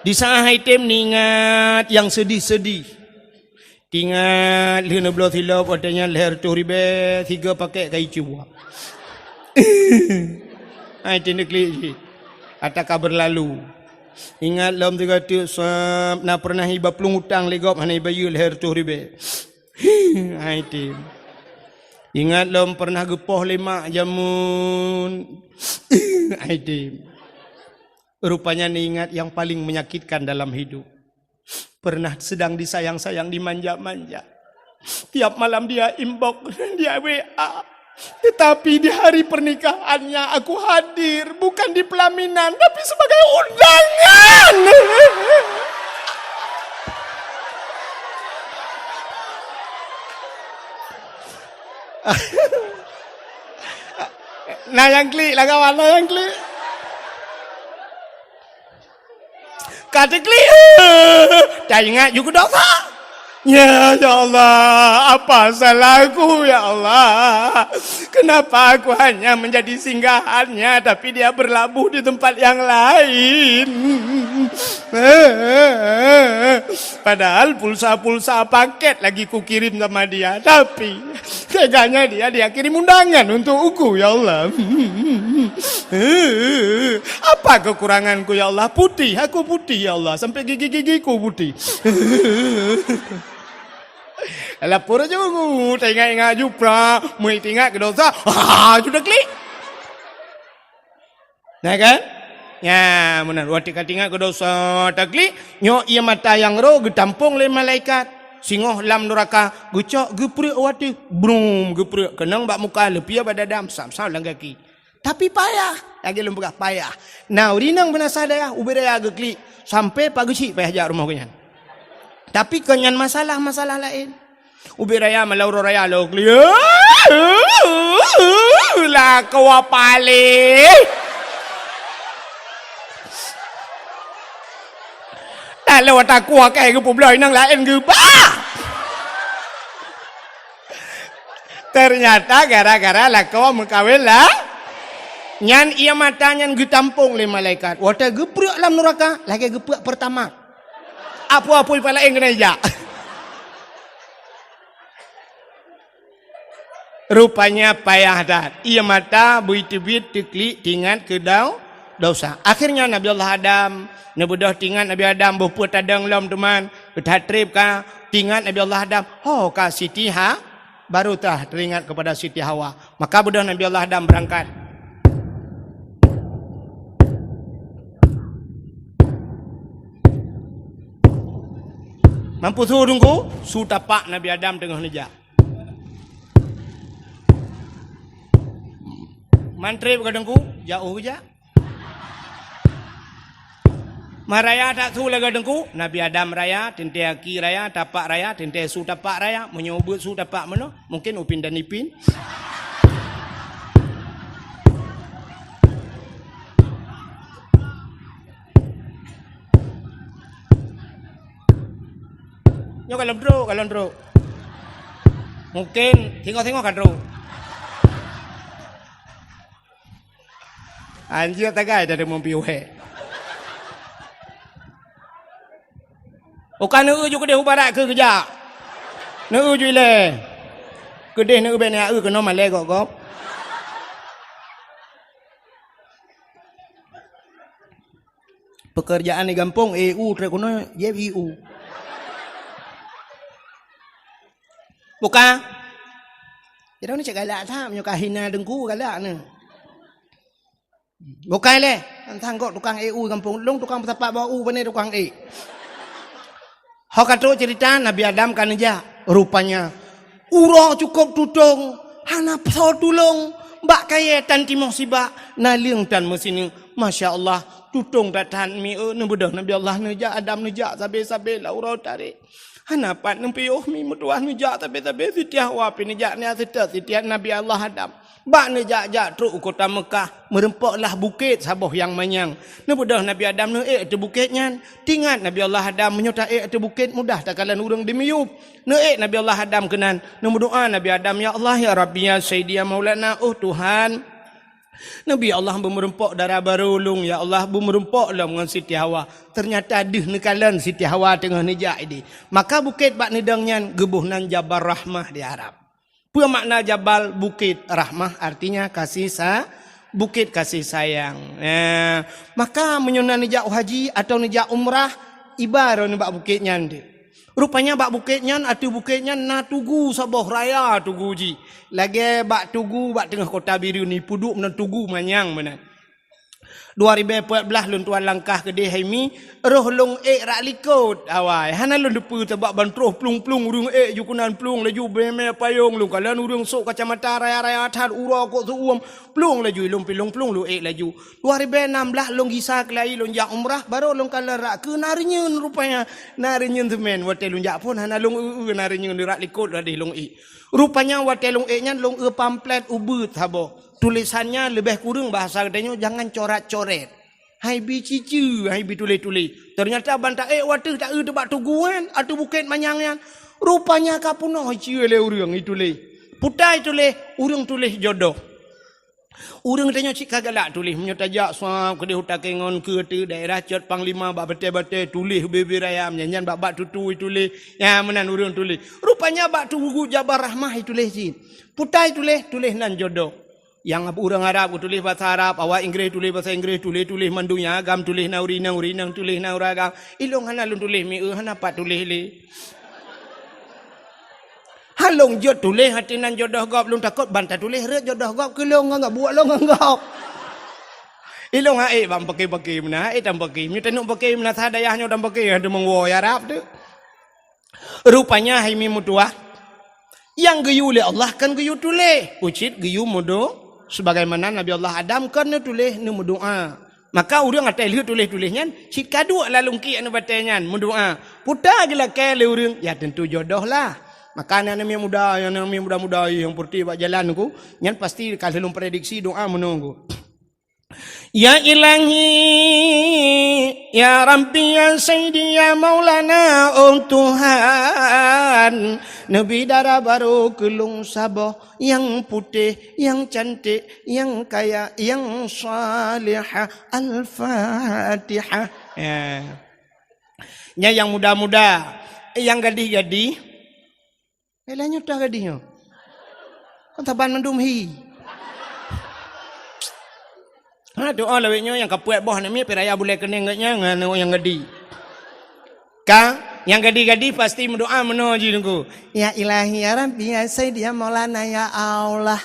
Di saat han tém neuingat nyang seudih-seudih. Teuingat lheueh neubloe silop, watée nyan lhée reutôh ribée, sigoe pakét kayée cue. Han tém teuklik cit. Ata ka beurlalu. Ingat lom sigoe teuk sab, na peureunah iba plueng utang lé gob hana ibayeue lhée reutôh ribée. Han tém. Ingat lom peureunah geupoh lé mak jameun. Han tém. Rupanya neuingat nyang paleng menyakitkan dalam hidup. Pernah sedang disayang-sayang, dimanja-manja. Tiap malam dia inbox, dia W A. Tetapi di hari pernikahannya aku hadir, bukan di pelaminan, tapi sebagai undangan. Nah, nyang klik lah kawan, nah, nyang klik. Ka teuklik, eh, taingat ju keu dosa. Ya, ya Allah, apa salahku, ya Allah? Kenapa aku hanya menjadi singgahannya, tapi dia berlabuh di tempat yang lain? Padahal pulsa-pulsa paket lagi kukirim sama dia, tapi teganya dia, dia kirim undangan untuk aku, ya Allah. Apa kekuranganku, ya Allah? Putih, aku putih, ya Allah. Sampai gigi-gigiku putih. Lapor ju, taingat-ingat ju pra, meuingat keu dosa. Ha, sudah klik. Nah kan? Nya, meunan. Watée ka teuingat keu dosa, taklik, nyoe ie mata nyang roh geutampong lé malaikat. Singoh lam nuraka, geucok geupreuek watée. Brum, geupreuek. Keunong bak muka, leupie bak dada, sam-sam lam gaki. Tapi payah, lagée lôn peugah payah. Na ureuëng inong beunasah dayah, ubit raya geuklik, sampai pageuchik payah jak rumoh geuhnyan. Tapi kon nyan masalah-masalah laén. Ubit raya malam uroe raya lôn klik. Lakoe paléh. Lalu takue keu geupubloe inong laén geubah. Ternyata gara-gara lakoe meukawen lah. Nyan ié mata nyan geutampong lé malaikat. Watée geuprek lam nuraka, lagée geuprek peurtama. Apui-apui pala éng keuneuk jak. Rupanya payah that. Ié mata beuteubiet teuklik tingat keu dau-, dosa. Akhirnya Nabi Allah Adam, neubeudôh tingat Nabi Adam boh peue tadong lom teuma, that treb ka tingat Nabi Allah Adam. Ho ka Siti Ha-, baru tah teringat kepada Siti Hawa. Maka beudôh Nabi Allah Adam berangkat. Mampu su teungku, su tapak Nabi Adam teungoh neujak. Mantreb ka teungku, jak uh jak. Maraya that su lagée teungku, Nabi Adam raya, teuntée aki raya, tapak raya, teuntée su tapak raya, meunyoe ubeuet su tapak meunoe, mungkin upin dan ipin. Nyoe kalon trok, kalon trok. Mungkin singoh-singoh ka trok. Anjir tagai dari mumpi uhé. Uka neu ju keudeh ubarat keu geujak. Neu ju ilée. Keudeh neu bèk neu keunoe malée gok-gok. Pekerjaan di gampông, E U trek keunoe, jép I U. Buka. Jadi ni cek galak that, meunyoe ka hina teungku galak ni. Bukai lé, tang gok tukang E U gampông. Lôn tukang peusapat bak u, pane tukang ék. Ho ka trok cerita Nabi Adam ka neujak. Rupanya, uroe cukôp tutong, hana soe tulông. Bak kayée tan timoh sibak, naleueng tan meusineuk. Masya Allah, tutong that-that mi, eh, neubeudôh Nabi Allah neujak, Adam neujak, sabe-sabe lam uroe tarek. Hana pat neupiôh mi meutuah neujak sabe-sabe, Siti Hawa pih neujak nyan seutôt Siti Nabi Allah Adam. Bak neujak-jak trok u kota Meukah, meurumpok lah bukét saboh nyang manyang. Neubeudôh Nabi Adam neuék ateueh bukét nyan. Tingat Nabi Allah Adam, meunyoe taék ateueh bukét mudah takalon ureuëng dimiyueb. Neuék Nabi Allah Adam keunan, neumeudoá Nabi Adam, "Ya Allah, ya Rabbi, ya Sayyidi, ya Maulana, oh Tuhan." Nabi Allah beumeurumpok dara barô lôn, ya Allah, beumeurumpok lom ngon Siti Hawa. Ternyata deuh neukalon Siti Hawa teungoh neujak idéh. Maka bukét bak neudong nyan geuboh nan Jabal Rahmah di Arab. Peue makna Jabal? Bukét. Rahmah artinya kasih sa-, bukét kasih sayang. Nah, maka meunyoe na neujak haji atau neujak umrah, iba droeneuh bak bukét nyan deuh. Rupanya bak bukét nyan, ateueh bukét nyan na tugu saboh raya tugu jih. Lagée bak tugu bak teungoh kota Bireuen ni, peuduek meunan tugu manyang meunan. Dua ribée peuet blaih lôn tuan langkah keudeh hai mi, roh lôn ék rak likot awai. Hana lôn teupeue sabab ban troh plueng-plueng ureuëng ék ju keunan plueng laju beumé payong lôn kalon ureuëng sok kacamata raya-raya that uroe kok seuuem plueng laju ilôn pi lôn plueng lôn ék laju. Dua ribée nam blaih lôn gisa keulayi lôn jak umrah, barô lôn kalon rak keu na reunyeun rupanya. Na reunyeun seumén watée lôn jak phon hana lôn eu-eu na reunyeun rak likot ladeh lôn ék. Rupanya watée lôn ék nyan lôn eu pamflet ubeuet saboh. Tulésan nyan leubeh kureueng bahasa geutanyoe jangan corat-coret. Hai bi ciceue, hai bi tuléh-tuléh. Ternyata ban taék wateuh taeu teubak tugu nyan, ateueh bukét manyang nyan. Rupanya ka peunoh iceue lé ureuëng ituléh. Putai tuléh, ureuëng tuléh jodoh. Ureuëng tanyoe cit ka galak tuléh, meunyoe tajak suab keudeh u Takengon keu ateueh daerah Cot Panglima bak batée-batée tuléh ubé-ubé raya, nyan-nyan bak-bak tutui tuléh, nyan meunan ureuëng tuléh. Rupanya bak tugu Jabal Rahmah ituléh cit. Putai tuléh, tuléh nan jodoh. Nyang ureuëng Arab geutuléh basa Arab, awak Inggréh tuléh basa Inggréh, tuléh-tuléh mandum nyang agam tuléh na ureuëng inong, ureuëng inong tuléh na ureuëng agam. Ilôn hana lôn tuléh mi eu, hana pat tuléh lé. Han lôn jeuet tuléh hati nan jodoh gob, lôn takot ban tatuléh rhot jodoh gob keu lôn ngon gob, buet lôn ngon gob. Ilôn han ék bak paké-paké meunan, han ék tam paké. Meunyoe taneuk paké meunan sa dayah nyoe tam paké, han teumeung woe Arab tu. Rupanya hai mi meutuah, nyang geuyue lé Allah kan geuyue tuléh, ucit geuyue mudo-, Sebagaimana Nabi Allah Adam kon neutuléh neumeudoá. Maka ureuëng atai lheueh tuléh-tuléh nyan, cit ka duek lam lungkiek neubatée nyan meudoá. Peue ta geulakée lé ureuëng, ya tentu jodoh lah. Maka aneuk-aneuk muda, nyang aneuk muda-muda nyang peureute bak jalan ku, nyan pasti ka lheueh lôn prediksi doá meunoe ku. Ya Ilahi, ya Rabbi, ya Sayyidi, ya Maulana, oh Tuhan, neubi dara barô keu lôn saboh, nyang putéh, nyang cantik, nyang kaya, nyang salihah. Al-Fatihah. Ya. Nyan nyang muda-muda, nyang gadih-gadih. Eh, lheueh nyoe toh gadih nyoe. Kon saban mandum hi. Ha, doa lawét nyoe nyang ka puet boh aneuk miet, pih raya bulée keuneng geuh nyan ngon nyang gadih. Ka, nyang gadih-gadih pasti meudoá meunoe jih Teungku. Ya Ilahi, ya Rabbi, ya Sayyidi, ya Maulana, ya Allah.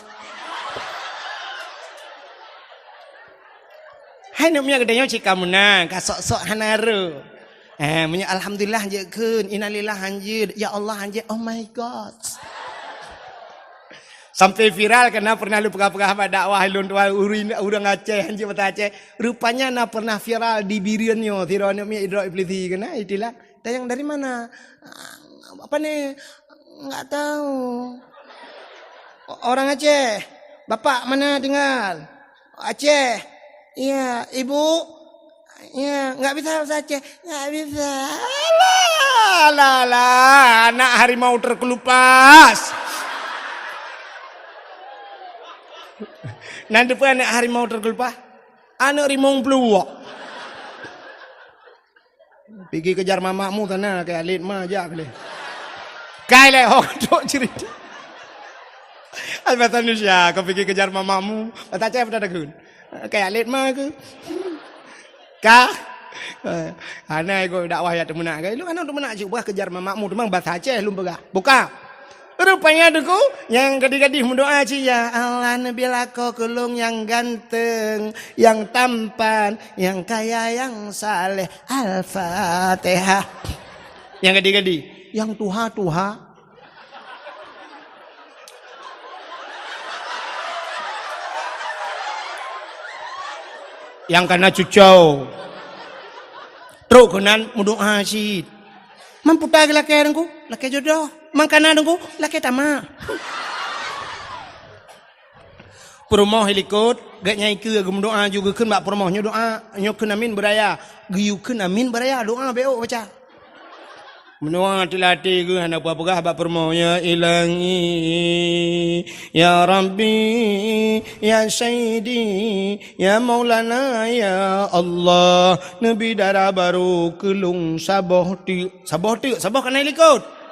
Hai aneuk miet geutanyoe cit ka meunan, ka sok-sok hana rô. Eh, meunyoe alhamdulillah hanjeuet kheun, innalillah hanjeuet, ya Allah hanjeuet, oh my God. Sampai viral karena pernah lôn peugah-peugah bak dakwah lôn tuan ureuëng, ureuëng Aceh, hanjeuet basa Aceh. Rupanya na pernah viral di Bireuen nyoe, sidroe aneuk miet idrop iblisi keunan, itilah. Tanyong dari mana? Apa ni? Enggak tahu. Orang Aceh. Bapak mana tinggal? Aceh. Iya, ibu? Iya, enggak bisa bahasa Aceh. Enggak bisa. Alah, alah, alah, anak harimau terkelupas. Nan depan anak harimau terkelupas. Anak rimong peluwak. Pigi kejar mamakmu sana, kayak alit ma jak lé. Kai lé ho trok cerita. Ai bahasa Indonesia, kau pigi kejar mamakmu. Bahasa Aceh apa dah takun? Kayak alit ma ke? Ka? Eh, hana ego dakwah ya teumeunak ke? Lu kan teumeunak cik buah kejar mamakmu, teumang bahasa Aceh lum peugah. Buka. Rupanya Teungku, nyang gadih-gadih meudoa cit, "Ya Allah, neubi lakoe keu lôn nyang ganteng, nyang tampan, nyang kaya, nyang saleh." Al-Fatihah. Nyang gadih-gadih, nyang tuha-tuha. Nyang kana cucau. Trok keunan meudoa cit. Man peue ta geulakée Teungku? Lakée jodoh. Man kana Teungku? Lakée tamak. Peurumoh ilikot, gét nyang ikeue geumeudoa ju geukheun bak peurumoh nyoe doa, nyoe kheun amin beuraya. Geuyue kheun amin beuraya, doa bék baca. Meunoe teulatée geuh hana peugah-peugah bak peurumoh, "Ya Ilahi, ya Rabbi, ya Sayyidi, ya Maulana, ya Allah, neubi dara barô keu lôn saboh teuk." Saboh teuk, saboh kana ilikot.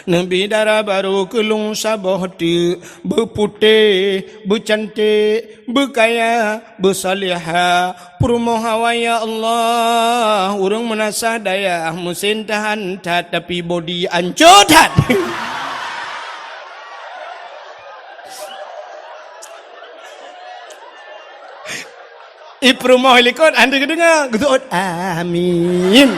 Neubi dara barô keu lôn saboh teuk, beuputéh, beucanték, beukaya, beusalihah, peurumoh awai, ya Allah. Ureuëng meunasah dayah, meusén tahan that, tapi bodi ancô that. I peurumoh likot, hana geudeungoe, geuseuôt, "Amin."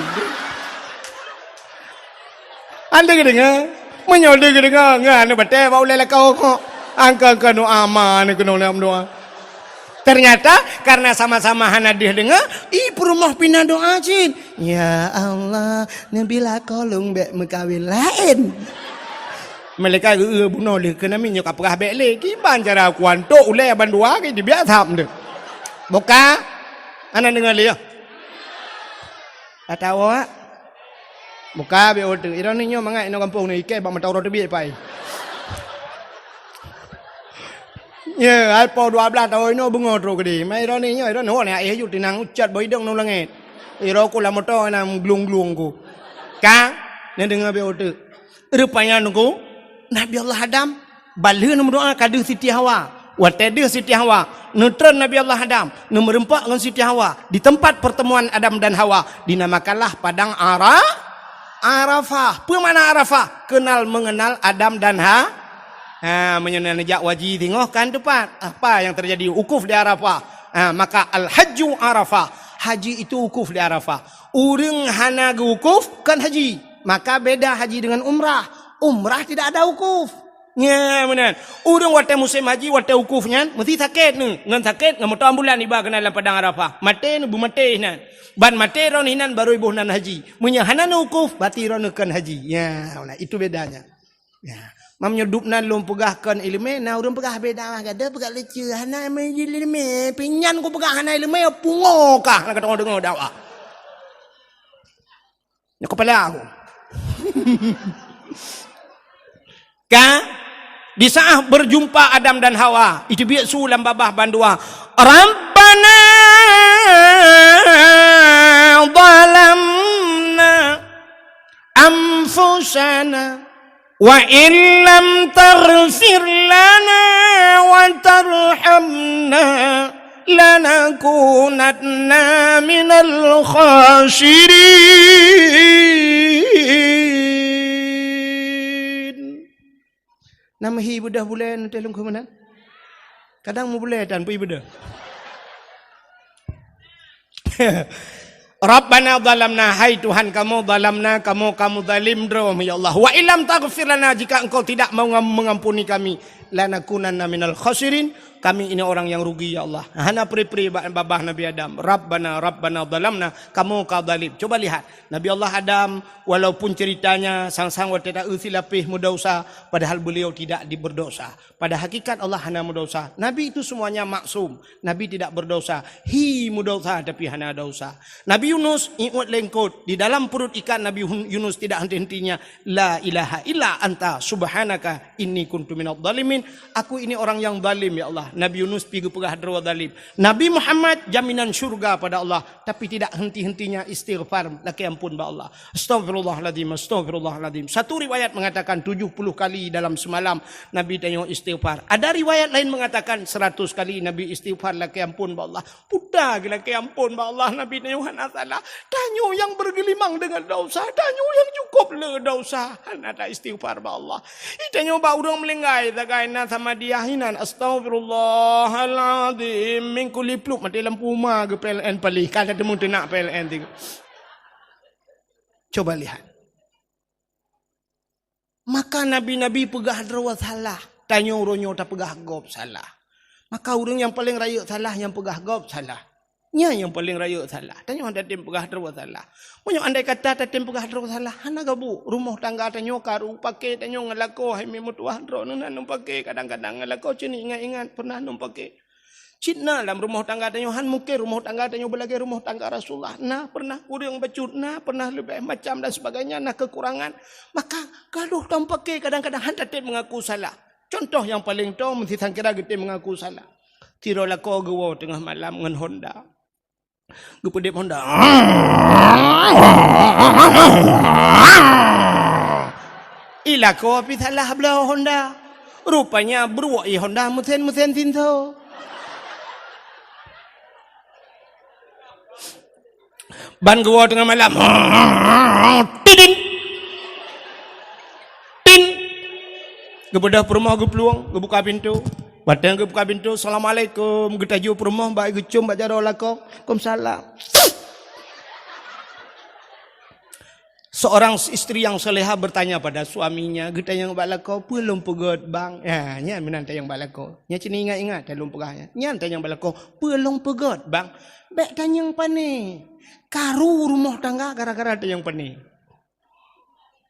Hana geudeungoe. Meunyoe deuh geudeungoe, ngon aneuk batée bak ulée lakoe kok. Angka-angka doa ma aneuk keunoe lom doa. Ternyata, karena sama-sama hana deuh deungoe, i peurumoh pih na doa cit. "Ya Allah, neubi lakoe lôn bék meukawen laén." Malaikat geu-, bunoe lé keunan, nyoe ka peugah bék lé. Kiban cara kuantok ulée bandua ke dibiak thap deuh. Buka. Hana deungoe lé, ya. Atawa buka bék oteuk. Ironi nyoe mangat inoe gampông nyoe ikée bak mata uroe teubiet pai. Ye, ai po dua blaih taun inoe beungoh trok keudeh. Mai ironi nyoe, ironi nyoe, ai yue tinang ucat bak idong nong langét. Iro ku lam moto na glung-glung ku. Ka? Neudeungoe bék oteuk. Rupanya Teungku, Nabi Allah Adam, ban lheueh neumeudoa ka deuh Siti Hawa. Watée deuh Siti Hawa, neutron Nabi Allah Adam, neumeureumpok ngon Siti Hawa di tempat pertemuan Adam dan Hawa, dinamakanlah Padang Ara-, Arafah. Peue makna Arafah? Kenal mengenal Adam dan Ha-, ha, meunyoe neujak haji singoh kan teumpat. Apa yang terjadi? Wukuf di Arafah. Ha, maka al-hajju Arafah. Haji itu wukuf di Arafah. Ureuëng hana geuwukuf, kon haji. Maka beda haji dengan umrah. Umrah tidak ada wukuf. Nya meunan. Ureuëng watée musém haji, watée wukuf nyan, meusti sakét neu. Ngon sakét, ngon moto ambulan iba keunan lam padang Arafah. Maté neu, beumaté inan. Ban maté droeneuh inan barô iboh nan haji. Meunyoe hana neu wukuf, berarti droeneuh kon haji. Ya, meunan. Itu bedanya. Ya. Meunyoe dub nan lôn peugah kon iéleumé, na ureuëng peugah beda mah, gadoh peugah lucu. Hana iéleumé, pinyan ku peugah hana iéleumé, pungo kah na ka deungoe dakwah. Nyoe kepala aku. Ka? Di saat berjumpa Adam dan Hawa, itu biasa lam babah bandua. Rabbana zalamna anfusana wa illam taghfir lana wa tarhamna lanakunanna minal khasirin. Nama hi beudôh bulée nanti lungkhu meunan? Kadang mubulée tan pui beudôh. Rabbana zalamna, hai Tuhan kamoe, zalamna, kamoe kamoe zalim droe, ya Allah. Wa illam taghfir lana, jika Engkau tidak mengam-, mengampuni kami, lanakunanna minal khasirin, kami ini orang yang rugi, ya Allah. Hana pri-pri ba-, babah Nabi Adam. Rabbana, Rabbana zalamna, kamoe ka zalim. Coba lihat, Nabi Allah Adam, walaupun ceritanya sang-sang watée ta-eu silapéh meudausa, padahal beliau tidak di-, berdosa. Pada hakikat Allah hana meudausa. Nabi itu semuanya maksum. Nabi tidak berdosa. Hi meudausa tapi hana dosa. Nabi Yunus iôt lengkot di dalam perut ikan. Nabi Hun-, Yunus tidak henti-hentinya, "La ilaha illa anta subhanaka inni kuntu minadh dhalimin." Aku ini orang yang zalim, ya Allah. Nabi Yunus pi geupeugah droe zalim. Nabi Muhammad jaminan syurga pada Allah, tapi tidak henti-hentinya istighfar, lakée ampun bak Allah. Astaghfirullahaladzim, astaghfirullahaladzim. Satu riwayat mengatakan tujuh puluh kali dalam semalam Nabi tanyoe istighfar. Ada riwayat lain mengatakan seratus kali Nabi istighfar lakée ampun bak Allah. Puta geu lakée ampun bak Allah, Nabi tanyoe hana salah. Tanyoe nyang bergelimang dengan dosa, tanyoe nyang cukup le dosa, hana ta istighfar bak Allah. Itanyoe bak ureuëng meulinggai sagai na sama dia hinan, astaghfirullahaladzim, mingkuli plup maté lampu uma geu P L N palih, ka teumu teunak P L N tiga. Coba lihat. Maka nabi-nabi peugah droe salah, tanyoe uroe nyoe tapeugah gob salah. Maka ureuëng nyang paleng rayeuk salah nyang peugah gob salah. Nyan nyang paleng rayeuk salah. Tanyoe hana tatem peugah droe salah. Meunyoe andai kata tatem peugah droe salah, hana gabu. Rumoh tangga tanyoe karu, paké tanyoe ngon lakoe, hai meutuah droeneuh na num paké, kadang-kadang ngon lakoe cit ingat-ingat pernah num paké. Cit na lam rumoh tangga tanyoe, han mungken rumoh tangga tanyoe beulagée rumoh tangga Rasulullah. Na pernah kureueng bacut, na pernah leubeh macam dan sebagainya, na kekurangan. Maka gadoh taum paké kadang-kadang han tatem mengaku salah. Contoh nyang paleng toe meusti sangkira geutem mengaku salah. Sidroe lakoe geuwoe teungoh malam ngon Honda. Geupeudeb Honda. I lakoe pih salah bloe Honda. Rupanya bruek i Honda meusen-meusen sinso. Ban geuwoe teungoh malam. Tidin. Tin. Geubeudôh peurumoh geuplueng, geubuka pintoe. Watée geubuka pintoe, "Assalamualaikum." Geutaju peurumoh bak geucom bak jaroe lakoe. "Waalaikumsalam." Seorang istri yang soleha bertanya pada suaminya, geutanyong bak lakoe, "Peue lôn peugét, Bang?" Ya, nyan meunan tanyong bak lakoe. Nyan cit ingat-ingat, lôn peugah nyan. Nyan tanyong bak lakoe, "Peue lôn peugét, Bang?" Bék tanyong pane. Karu rumoh tangga gara-gara tanyong pane.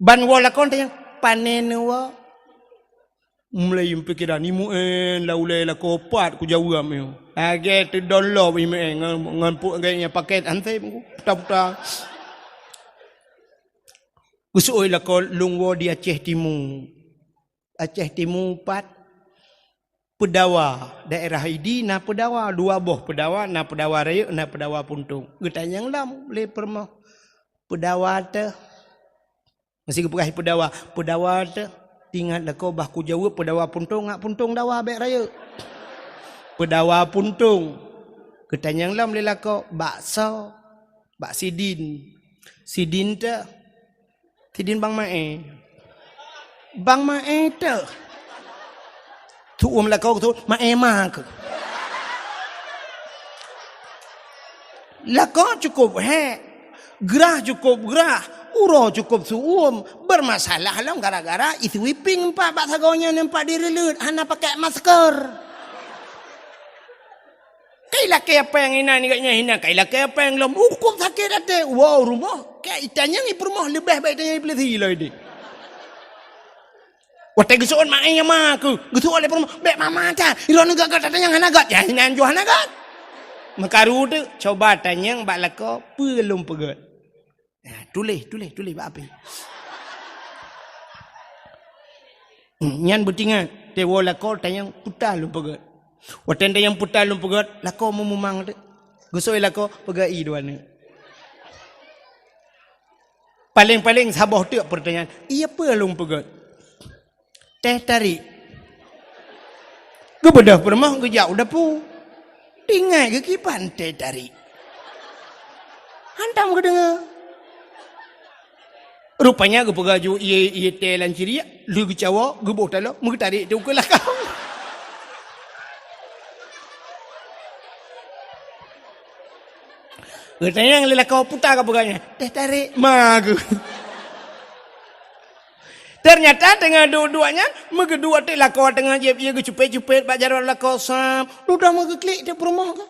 Ban woe lakoe tanyong, "Pane neuwoe?" Mulai pikiran, "Imeuen lam ulée lakoe pat kujaweueb nyoe." Lagée teudong lom imeuen ngon, ngon pu-, ngon pakét hansém ku, puta-puta. Geuseuôt lakoe lôn woe di Aceh Timu. Aceh Timu pat Peudawa, daerah Idi na Peudawa, dua boh Peudawa, na Peudawa Rayeuk, na Peudawa Puntông. Geutanyong lom lé peurumoh, "Peudawa teuh?" Meusti geupeugah Peudawa, "Peudawa teuh?" Ingat lakoe bah kujaweueb Peudawa Puntông, ngat Puntông dawa bék rayeuk. "Peudawa Puntông." Geutanyong lom lé lakoe, "Bak soe?" "Bak Sidin." "Sidin teuh?" "Sidin Bang Mae." "Bang Mae teuh?" Tuom lakoe tu, "Mae ma keuh." Lakoe cukup hék, grah cukup grah, Uroe cukôp su'uem, beurmasalah lom gara-gara isweeping empat bak sagoe nyan empat direuleut, hana pakai masker. Kai lakée péng inan, ingat nyan inan, kai lakée péng lom, cukôp sakét até. Wow, rumoh, kai itanyong i peurumoh leubeh baik itanyong i peulisi lom ideh. Watée geuseuôt mak ayah ma keuh, geuseuôt lé peurumoh, "Bék mama that, droeneuh göt-göt tatanyong hana göt." Ya, inan jih hana göt. Meukaru teuk, coba tanyong bak lakoe, peue lôn peugöt. Ya, tuléh, tuléh, tuléh bak api. Hmm, nyan beutingat, tewoe lakoe tanyong peue that lôn peugöt. Watée tanyong peue that lôn peugöt, lakoe meumumang teuk. Geuseuôt lakoe, peugah i dua neuk. Paleng-paleng saboh teuk peurtanyaan, "Iya peue lôn peugöt?" "Teh tarik." Geubeudôh peurumoh geujak u dapu. Tinggai geukiban teh tarik. Hantom geudeungoe. Rupanya geupeugah ju ié-ié teh lam ciriek, lheueh geucawoe, geuboh taloe, meugeutarék teuh u keue lakang. Geutanyong lé lakoe, "Peue that kapeugah nyan?" "Teh tarék." "Ma keuh." Teunyata teungoh duek-duek nyan, meugeuduek teuk lakoe teungoh jieb ié geucupet-cupet bak jaroe lakoe sam. Dudoe meugeuklik teuk peurumoh keuh.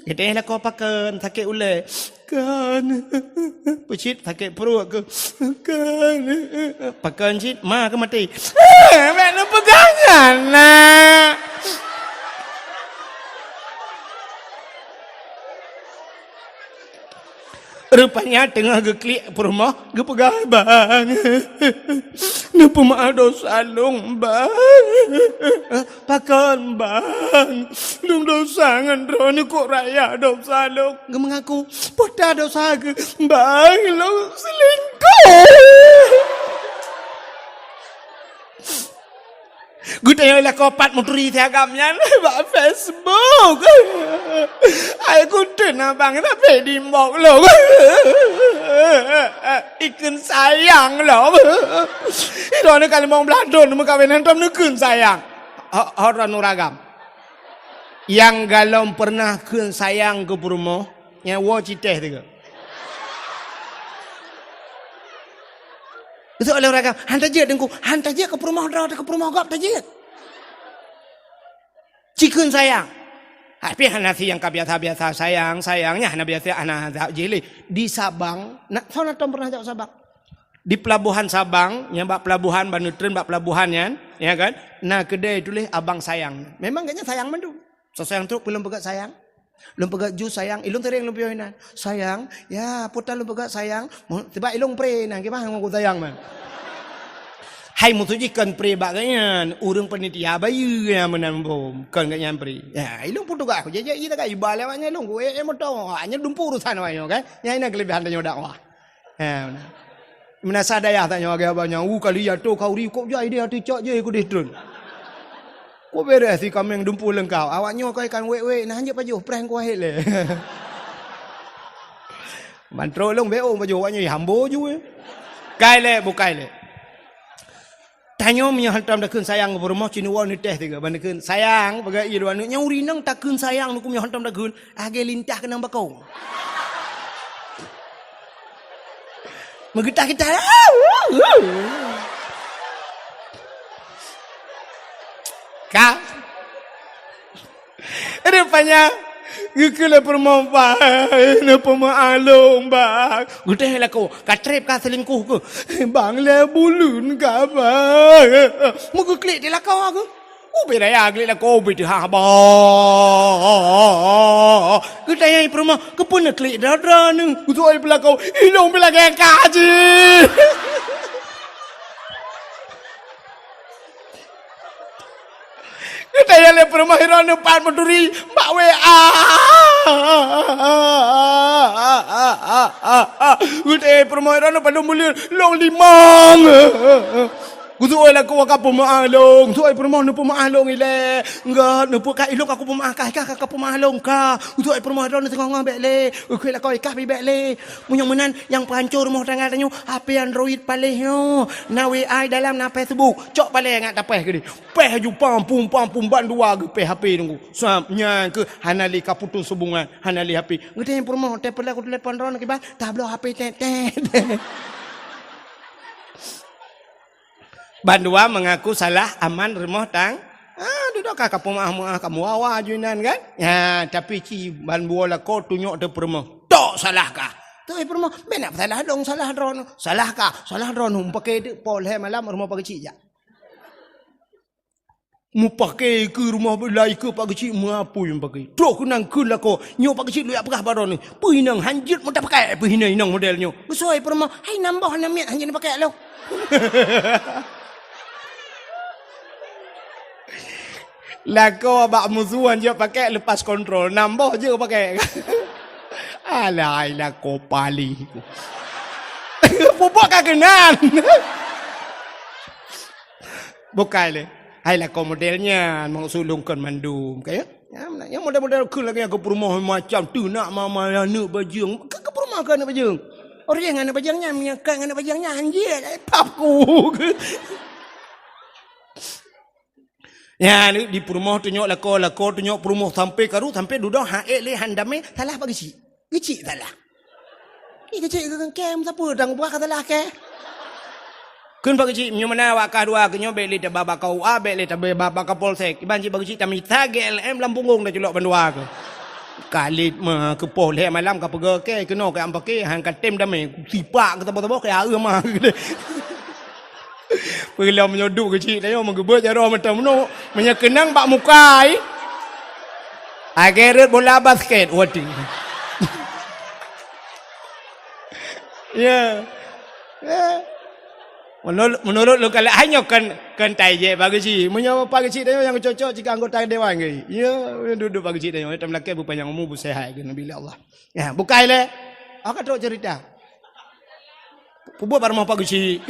Geutanyong lakoe, "Pakon sakét ulée?" "Kon." "Peue cit sakét pruet keuh?" "Kon." "Pakon cit?" "Ma keuh maté." "Bék neupeugah nyan na." Rupanya teungoh geuklik peurumoh, geupeugah, "Bang, neupeumaáh desya lôn, Bang." "Pakon, Bang? Lôn desya ngon droeneuh, kok raya desya lôn?" Geumeungaku, "Peue that desya keuh?" "Bang, lôn seulingkoh." Geutanyong lakoe, "Pat meuturi si agam nyan?" "Bak Facebook." "Hai kuteun abang, tapi di inbox lôn." "Ikheun sayang lom." "Droeneuh ka limong blaih thon meukawen, hantom neukheun sayang." Ho, ho droeneuh ureueng agam. Nyang galom peureunah kheun sayang keu peurumoh, nyan woe cit teh teuh. Geuseuôt lé ureueng agam, "Han tajeuet Teungku, han tajeuet keu peurumoh droe, keu peurumoh gob tajeuet." Ci kheun sayang. Tapi hana si nyang ka biasa-biasa sayang, sayang nyan hana biasa, hana zat jih lé. Di Sabang, na, soe na tom peureunah jak Sabang? Di pelabuhan Sabang, nyang bak pelabuhan, ban neutreun bak pelabuhan nyan, ya kan? Na keudè tuléh Abang Sayang. Memang gobnyan sayang mandum. Soe sayang trok, peue lôn peugöt sayang? Lôn peugöt jus sayang, ilôn teuréng lôn piôh inan. Sayang, ya, peue that lôn peugöt sayang? Mo-, sabab ilôn pre inan, kiban ngon sayang man. Hai, maksud jih kon pre bak gobnyan, ureueng panitia bayeue nyang meunan bom, kon gobnyan pre. Ya, ilôn peue tugaih, kujak-jak ié tagai, iba lé awaknyan lôn, ku ék moto, awaknyan dumpeue urusan awaknyan, kan? Nyan inan keulebihan tanyoe dakwah. Ha, meunan. Meunasah dayah tanyoe agak banyak, "Uh, kali ya tu kau ri kok jai dia tu cok je ku deh trun." Ku beres si kameng dumpu leungkap. Awak nyoe koi kan wek-wek, nah, hanjeuet pajoh, preh ku wahét lé. Ban trok lôn beu pajoh awak nyoe hambo ju, eh. Kai lé, bukai lé. Tanyoe meunyoe hantom takheun sayang keu peurumoh, ci neuwoe neuteh sigoe ban takheun sayang, peugah ié dua neuk, nyoe ureueng inong takheun sayang, neukheun meunyoe hantom takheun, lagèe lintah keunong bakong. Meugeutah-geutah. Ka. Rupanya, geukheun lé peurumoh, "Bang, neupeumeu'ah lôn, Bang." Geuteh lakoe, ka trép ka seulingkuh keuh. "Bang, lhèe buleuen ka, Bang." Meugeuklik di lakoe keuh. Ubé raya geulik lakoe, ubé teuhah, Bang. Geutanyong peurumoh, "Keupeue neuklik droe-droe neuh?" Geutu'oh peulakoe, "Ilôn pih lagèe ka jih." Geutanyong lé peurumoh, "Droeneuh pat meuturi?" "Bak W A." Geutanyong peurumoh, "Droeneuh padum buleuen?" "Lôn limong." Keusuai lakoe ka peumeu'ah lôn, keusuai peurumoh neupeumeu'ah lôn ilée. Enggak, neupeue ka ilôn ka kupeumeu'ah kah, kah ka peumeu'ah lôn kah. Keusuai peurumoh droeneuh teungoh-ngoh bék lé. Keusuai lakoe kah pih bék lé. Meunyoe meunan, nyang peuhanco rumoh tangga tanyoe, H P Android paléh nyoe. Na W A dalam, na Facebook. Cok paléh ngat tapéh keudeh. Péh ju pam pum pam pum bandua geupéh H P nunggu. Sab nyan keuh hana lé ka putus hubungan, hana lé H P. Geutanyong peurumoh, "Teupeula kutelepon droeneuh kiban?" Tabloe H P tét-tét. Bandua mengaku salah aman rumoh tang. Ah, dudoe ka kapeumeu'ah-meu'ah kamoe wawa ju inan kan? Ya, tapi ci bandua lakoe tunyok teupeureumoh. Tok salah kah? Teuh peurumoh, bèk na salah lôn, salah droeneuh. Salah kah? Salah droeneuh. Meupaké teuk poh lhèe malam rumoh Pak Geuchik jak. Meupaké keu rumoh beulai keu Pak Geuchik meuapui meupaké. Troh keunan kheun lakoe, nyoe Pak Geuchik lôn jak peugah bak droeneuh. Peue inong hanjeuet meutapaké peuhina inong model nyoe. Geusoi peurumoh, hai nam boh nam miet hanjeuet neupaké lôn. Lakoe bak musuh hanjeuet paké lepas kontrol, nam boh jeuet paké. Alai lakoe paléh. Pupuk ka keunan. Bukai lé. Hai lakoe model nyan, maksud lôn kon mandum, ka ya? Ya, nyang model-model kheun lagèe nyang keu peurumoh macam teunak mama aneuk bajeueng. Keu, keu peurumoh keu aneuk bajeueng. Orang ngan aneuk bajeueng nyan, meunyoe ka ngan aneuk bajeueng nyan, anjing, pap ku. Ya, ni di peurumoh tunyok lakoe, lakoe tunyok peurumoh sampai karu, sampai dudoe han ék lé han damé, salah Pak Geuchik. Geuchik salah. Ih, Geuchik keu kem sapeue dang buah ka salah kèe. Kheun Pak Geuchik, meunyoe meunan awak kah dua keu nyoe bèk lé taba bak K U A, bèk lé taba bak Kapolsek. Kiban cit Pak Geuchik tamita G L M lam punggong taculok bandua keuh. Ka lé ma keu poh lhèe malam ka peugah kèe keunoe keu am paké han ka tem damé. Sipak keu saboh-saboh keu aeu ma. Peulom nyoe duek Geuchik tanyoe meugeubeuet jaroe mantong meunoe. Meunyoe keunong bak muka ai. Lagèe rot bola basket, waduh. Ya. Ya. Menurut, menurut lôn kalon, hai nyoe kon, kon tajak Pak Geuchik. Meunyoe Pak Geuchik tanyoe nyang cocok cit keu anggota dewan keuh. Ya, duek-duek Pak Geuchik tanyoe, tam lakèe beupanyang umu, beuseuhat keu Nabi Allah. Ya, bukai lé. Aku trok cerita. Peubuet bak rumoh Pak Geuchik.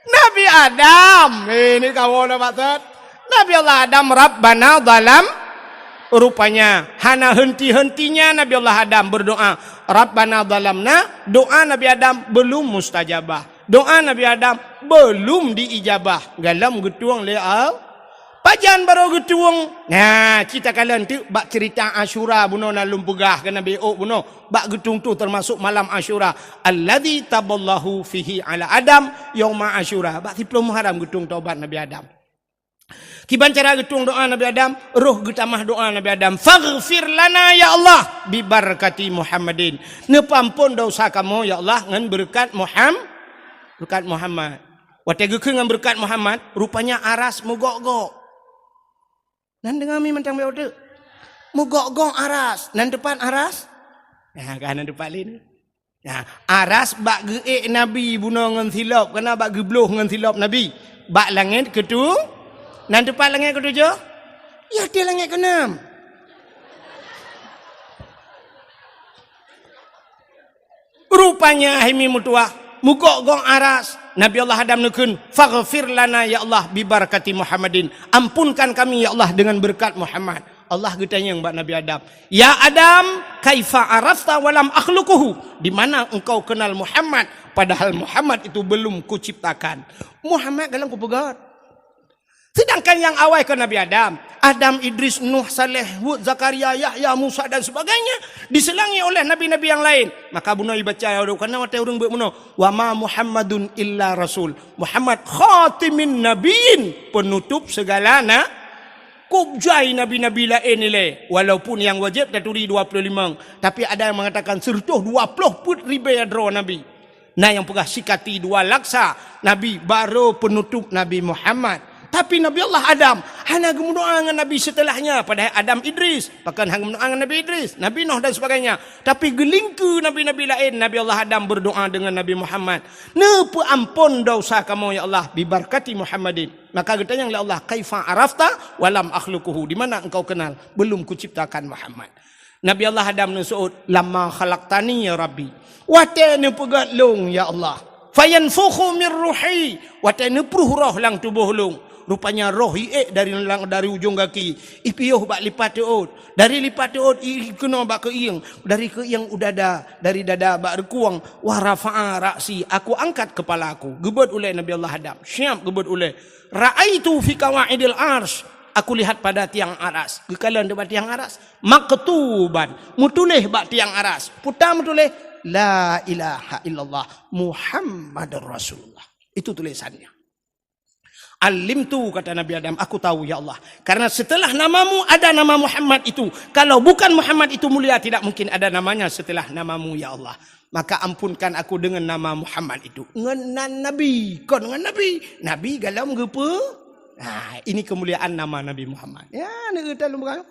Nabi Adam, eh, ni kawan dah maksud. Nabi Allah Adam, Rabbana zalam. Rupanya, hana henti-hentinya Nabi Allah Adam berdoa. Rabbana zalamna, doa Nabi Adam belum mustajabah. Doa Nabi Adam belum diijabah. Galom geutueng lé Allah. Pajan barô geutueng? Nah, cit takalon teuk bak cerita Asyura bunoe na lôn peugah keu Nabi Ôk bunoe. Bak geutueng tu termasuk malam Asyura. Alladzi taballahu fihi ala Adam yauma Asyura. Bak siplôh Muharram geutueng taubat Nabi Adam. Kiban cara geutueng doa Nabi Adam, roh geutamah doa Nabi Adam. "Faghfir lana ya Allah, bi barakati Muhammadin." Neupeuampon dosa kamoe ya Allah ngon beureukat Muham-, beureukat Muhammad. Watèe geukheun ngon beureukat Muhammad, rupanya aras meugok-gok. Nan deungoe mi mantong bèk uteuk. Meugok-gok aras. Nan teupat aras? Nah, ka nan teupat lé ni. Nah, aras bak geuék Nabi bunoe ngon silop, kana bak geubloh ngon silop Nabi. Bak langèt keutu-, nan teupat langèt keutujôh? Ya, di langèt keuneum. Rupanya hai mi meutuah, meugok-gok aras. Nabi Allah Adam neukheun, "Faghfir lana ya Allah bi barakati Muhammadin." Ampunkan kami ya Allah dengan berkat Muhammad. Allah geutanyong bak Nabi Adam, "Ya Adam, kaifa arafta wa lam akhluquhu?" Di mana engkau kenal Muhammad padahal Muhammad itu belum kuciptakan? Muhammad galom kupeugöt. Sedangkan nyang awai kon Nabi Adam, Adam, Idris, Nuh, Saleh, Hud, Zakaria, Yahya, Musa dan sebagainya diselangi oleh nabi-nabi yang lain. Maka bunoe ibaca, karena watèe ureueng beuet bunoe, "Wa ma Muhammadun illa rasul." Muhammad khatimin nabiyyin, penutup segala na-, kôb jai nabi-nabi laén ilèe. Walaupun nyang wajéb taturi dua puluh lima, tapi ada yang mengatakan seratus dua puluh peuet ribèe droe nabi. Na nyang peugah sikati dua laksa nabi, barô penutup Nabi Muhammad. Tapi Nabi Allah Adam hana geumeudoa ngon nabi setelahnya, padahai Adam, Idris, pakon hana geumeudoa ngon Nabi Idris, Nabi Nuh dan sebagainya. Tapi geulingkeu nabi-nabi laén, Nabi Allah Adam berdoa dengan Nabi Muhammad, "Neupeuampon dosa kamoe ya Allah, bi barakati Muhammadin." Maka geutanyong lé Allah, "Kaifa arafta wa lam akhluquhu?" Di mana engkau kenal, belum kuciptakan Muhammad? Nabi Allah Adam neuseuôt, "Lamma khalaqtani ya Rabbi." Watée neupeugét lôn, ya Allah. "Fayanfukhu min ruhi." Watée neupruh roh lam tuboh lôn. Rupanya roh iék dari lang-, dari ujong gaki, ipiôh bak lipat teuôt. Dari lipat teuôt ikeunoe bak keuieng. Dari keuieng u dada, dari dada bak reukueng. "Wa rafa'a ra'si." Aku angkat kepala aku. Geubeuet ulée Nabi Allah Adam. Siap geubeuet ulée. "Ra'aitu fi qawaidil arsy." Aku lihat pada tiang aras. Geukalon di bak tiang aras. "Maktuban." Meutuléh bak tiang aras. Peue ta meutuléh? "La ilaha illallah Muhammadur Rasulullah." Itu tulisannya. "Alimtu," kata Nabi Adam, "aku tahu, ya Allah. Karena setelah namamu ada nama Muhammad itu. Kalau bukan Muhammad itu mulia, tidak mungkin ada namanya setelah namamu, ya Allah. Maka ampunkan aku dengan nama Muhammad itu." Ngon nan Nabi, kon ngon Nabi. Nabi golom geupeu-, nah, ini kemuliaan nama Nabi Muhammad. Ya, ni kita lumba.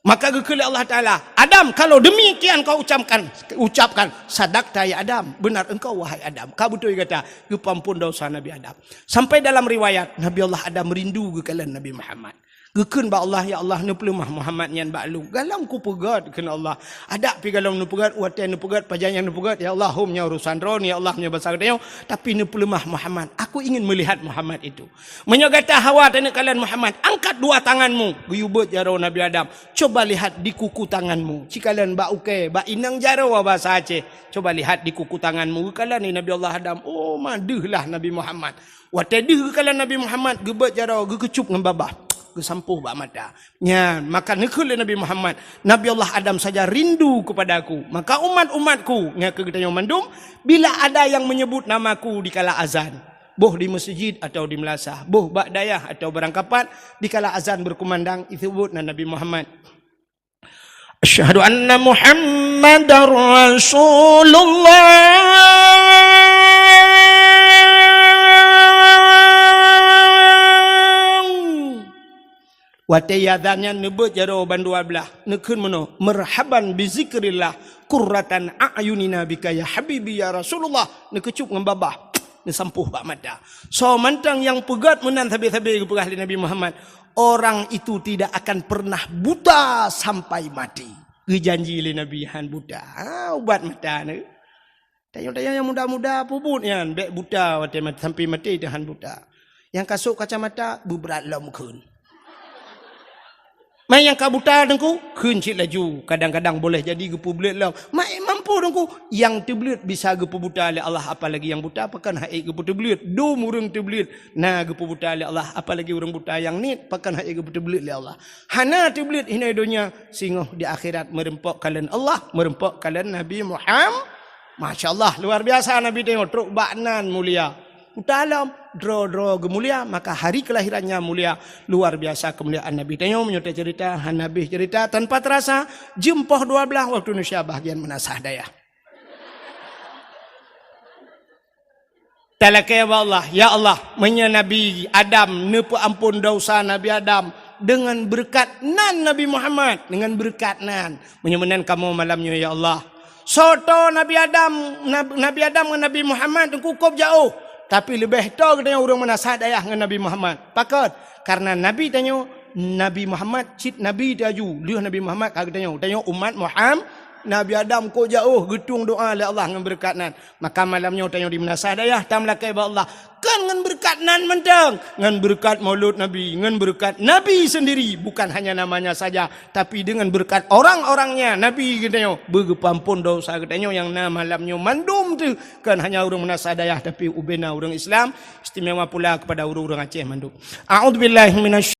Maka geukheun lé Allah Taala, "Adam, kalau demikian kau ucapkan, ucapkan, sadakta ya Adam, benar engkau wahai Adam." Ka beutôi gata, geupeuamphon desya Nabi Adam. Sampai dalam riwayat, Nabi Allah Adam rindu geukalon Nabi Muhammad. Geukheun bak Allah, "Ya Allah, neupeuleumah Muhammad nyan bak lôn." Golom kupeugét, kheun Allah. Adak pih golom neupeugét, watée neupeugét, pajan nyang neupeugét, "Ya Allah, hom nyoe urusan droe, ya Allah, nyoe basa geutanyoe, tapi neupeuleumah Muhammad. Aku ingin melihat Muhammad itu." Meunyoe gata hawa taneuk kalon Muhammad, angkat dua tanganmu. Geuyue beuet jaroe Nabi Adam. Coba lihat di kuku tanganmu. Cikalon bak ukée, bak inong jaroe basa Aceh. Coba lihat di kuku tanganmu. Geukalon lé Nabi Allah Adam. Oh, ma deuh lah Nabi Muhammad. Watée deuh geukalon Nabi Muhammad, geubeuet jaroe, geukeucup ngon babah. Geusampôh bak mata. Nyan, maka neukheun lé Nabi Muhammad, "Nabi Allah Adam saja rindu kepada aku. Maka umat-umatku," nyan keu geutanyoe mandum, "bila ada yang menyebut namaku dikala azan." Boh di meuseujid atawa di meulasah, boh bak dayah atawa barangkapat, dikala azan beukumandang, iseuôt nan Nabi Muhammad. "Asyhadu anna Muhammadar Rasulullah." Watée azan nyan neubeuet jaroe bandua blaih, neukheun meunoe, "Marhaban bi zikrillah, qurratan a'yunina bika ya habibi ya Rasulullah." Neukeucup ngon babah, neusampôh bak mata. Soe mantong nyang peugét meunan sabe-sabe geupeugah lé Nabi Muhammad, orang itu tidak akan pernah buta sampai mati. Geujanji lé Nabi han buta. Ha, ubat mata ni. Tanyoe-tanyoe nyang muda-muda peubuet nyan, bék buta watée mat-, sampai maté teuh han buta. Nyang ka sôk kacamata, beubrat lom kheun. Mai nyang ka buta teungku, kheun cit laju. Kadang-kadang boleh jadi geupeubleuet lom. Mai mampu teungku, nyang teubleuet bisa geupeubuta lé Allah, apalagi nyang buta, pakon han ék geupeuteubleuet. Dum ureuëng teubleuet na geupeubuta lé Allah, apalagi ureuëng buta nyang niet, pakon han ék geupeuteubleuet lé Allah. Hana teubleuet hinoe donya, singoh di akhirat meureumpok kalon Allah, meureumpok kalon Nabi Muhammad. Masya Allah, luar biasa Nabi tanyoe trok bak nan mulia. Uta lom, droe-droe geumulia, maka hari kelahirannya mulia. Luar biasa kemuliaan Nabi tanyoe, meunyoe tacerita, hana habéh cerita, tanpa terasa, jeuem poh dua blaih waktu Indonesia bahagian meunasah dayah. Talakée bak Allah, "Ya Allah, meunyoe Nabi Adam neupeuamphon desya Nabi Adam deungon beureukat nan Nabi Muhammad, deungon beureukat nan." Meunyoe meunan kamoe malam nyoe, ya Allah. Soe toe Nabi Adam, Nab-, Nabi Adam ngon Nabi Muhammad teungku kôb jiôh, tapi leubeh toe geutanyoe ureuëng meunasah dayah ngon Nabi Muhammad. Pakon? Karena Nabi tanyoe, Nabi Muhammad cit Nabi teuh aju, lheueh Nabi Muhammad ka geutanyoe. Tanyoe umat Muhammad, Nabi Adam kôb jiôh geutueng doa lé Allah ngon beureukat nan. Maka malam nyoe tanyoe di meunasah dayah tameulakée bak Allah. Kon ngon beureukat nan mantong, ngon beureukat Maulud Nabi, ngon beureukat Nabi sendiri, bukan hanya namanya saja, tapi dengan berkat orang-orangnya, Nabi geutanyoe, beugeupeuamphon desya geutanyoe nyang na malam nyoe mandum teuh, kon hanya ureuëng meunasah dayah, tapi ubena ureuëng Islam, istimewa pula kepada ureuëng-ureuëng Aceh mandum. A'udzubillahi minasy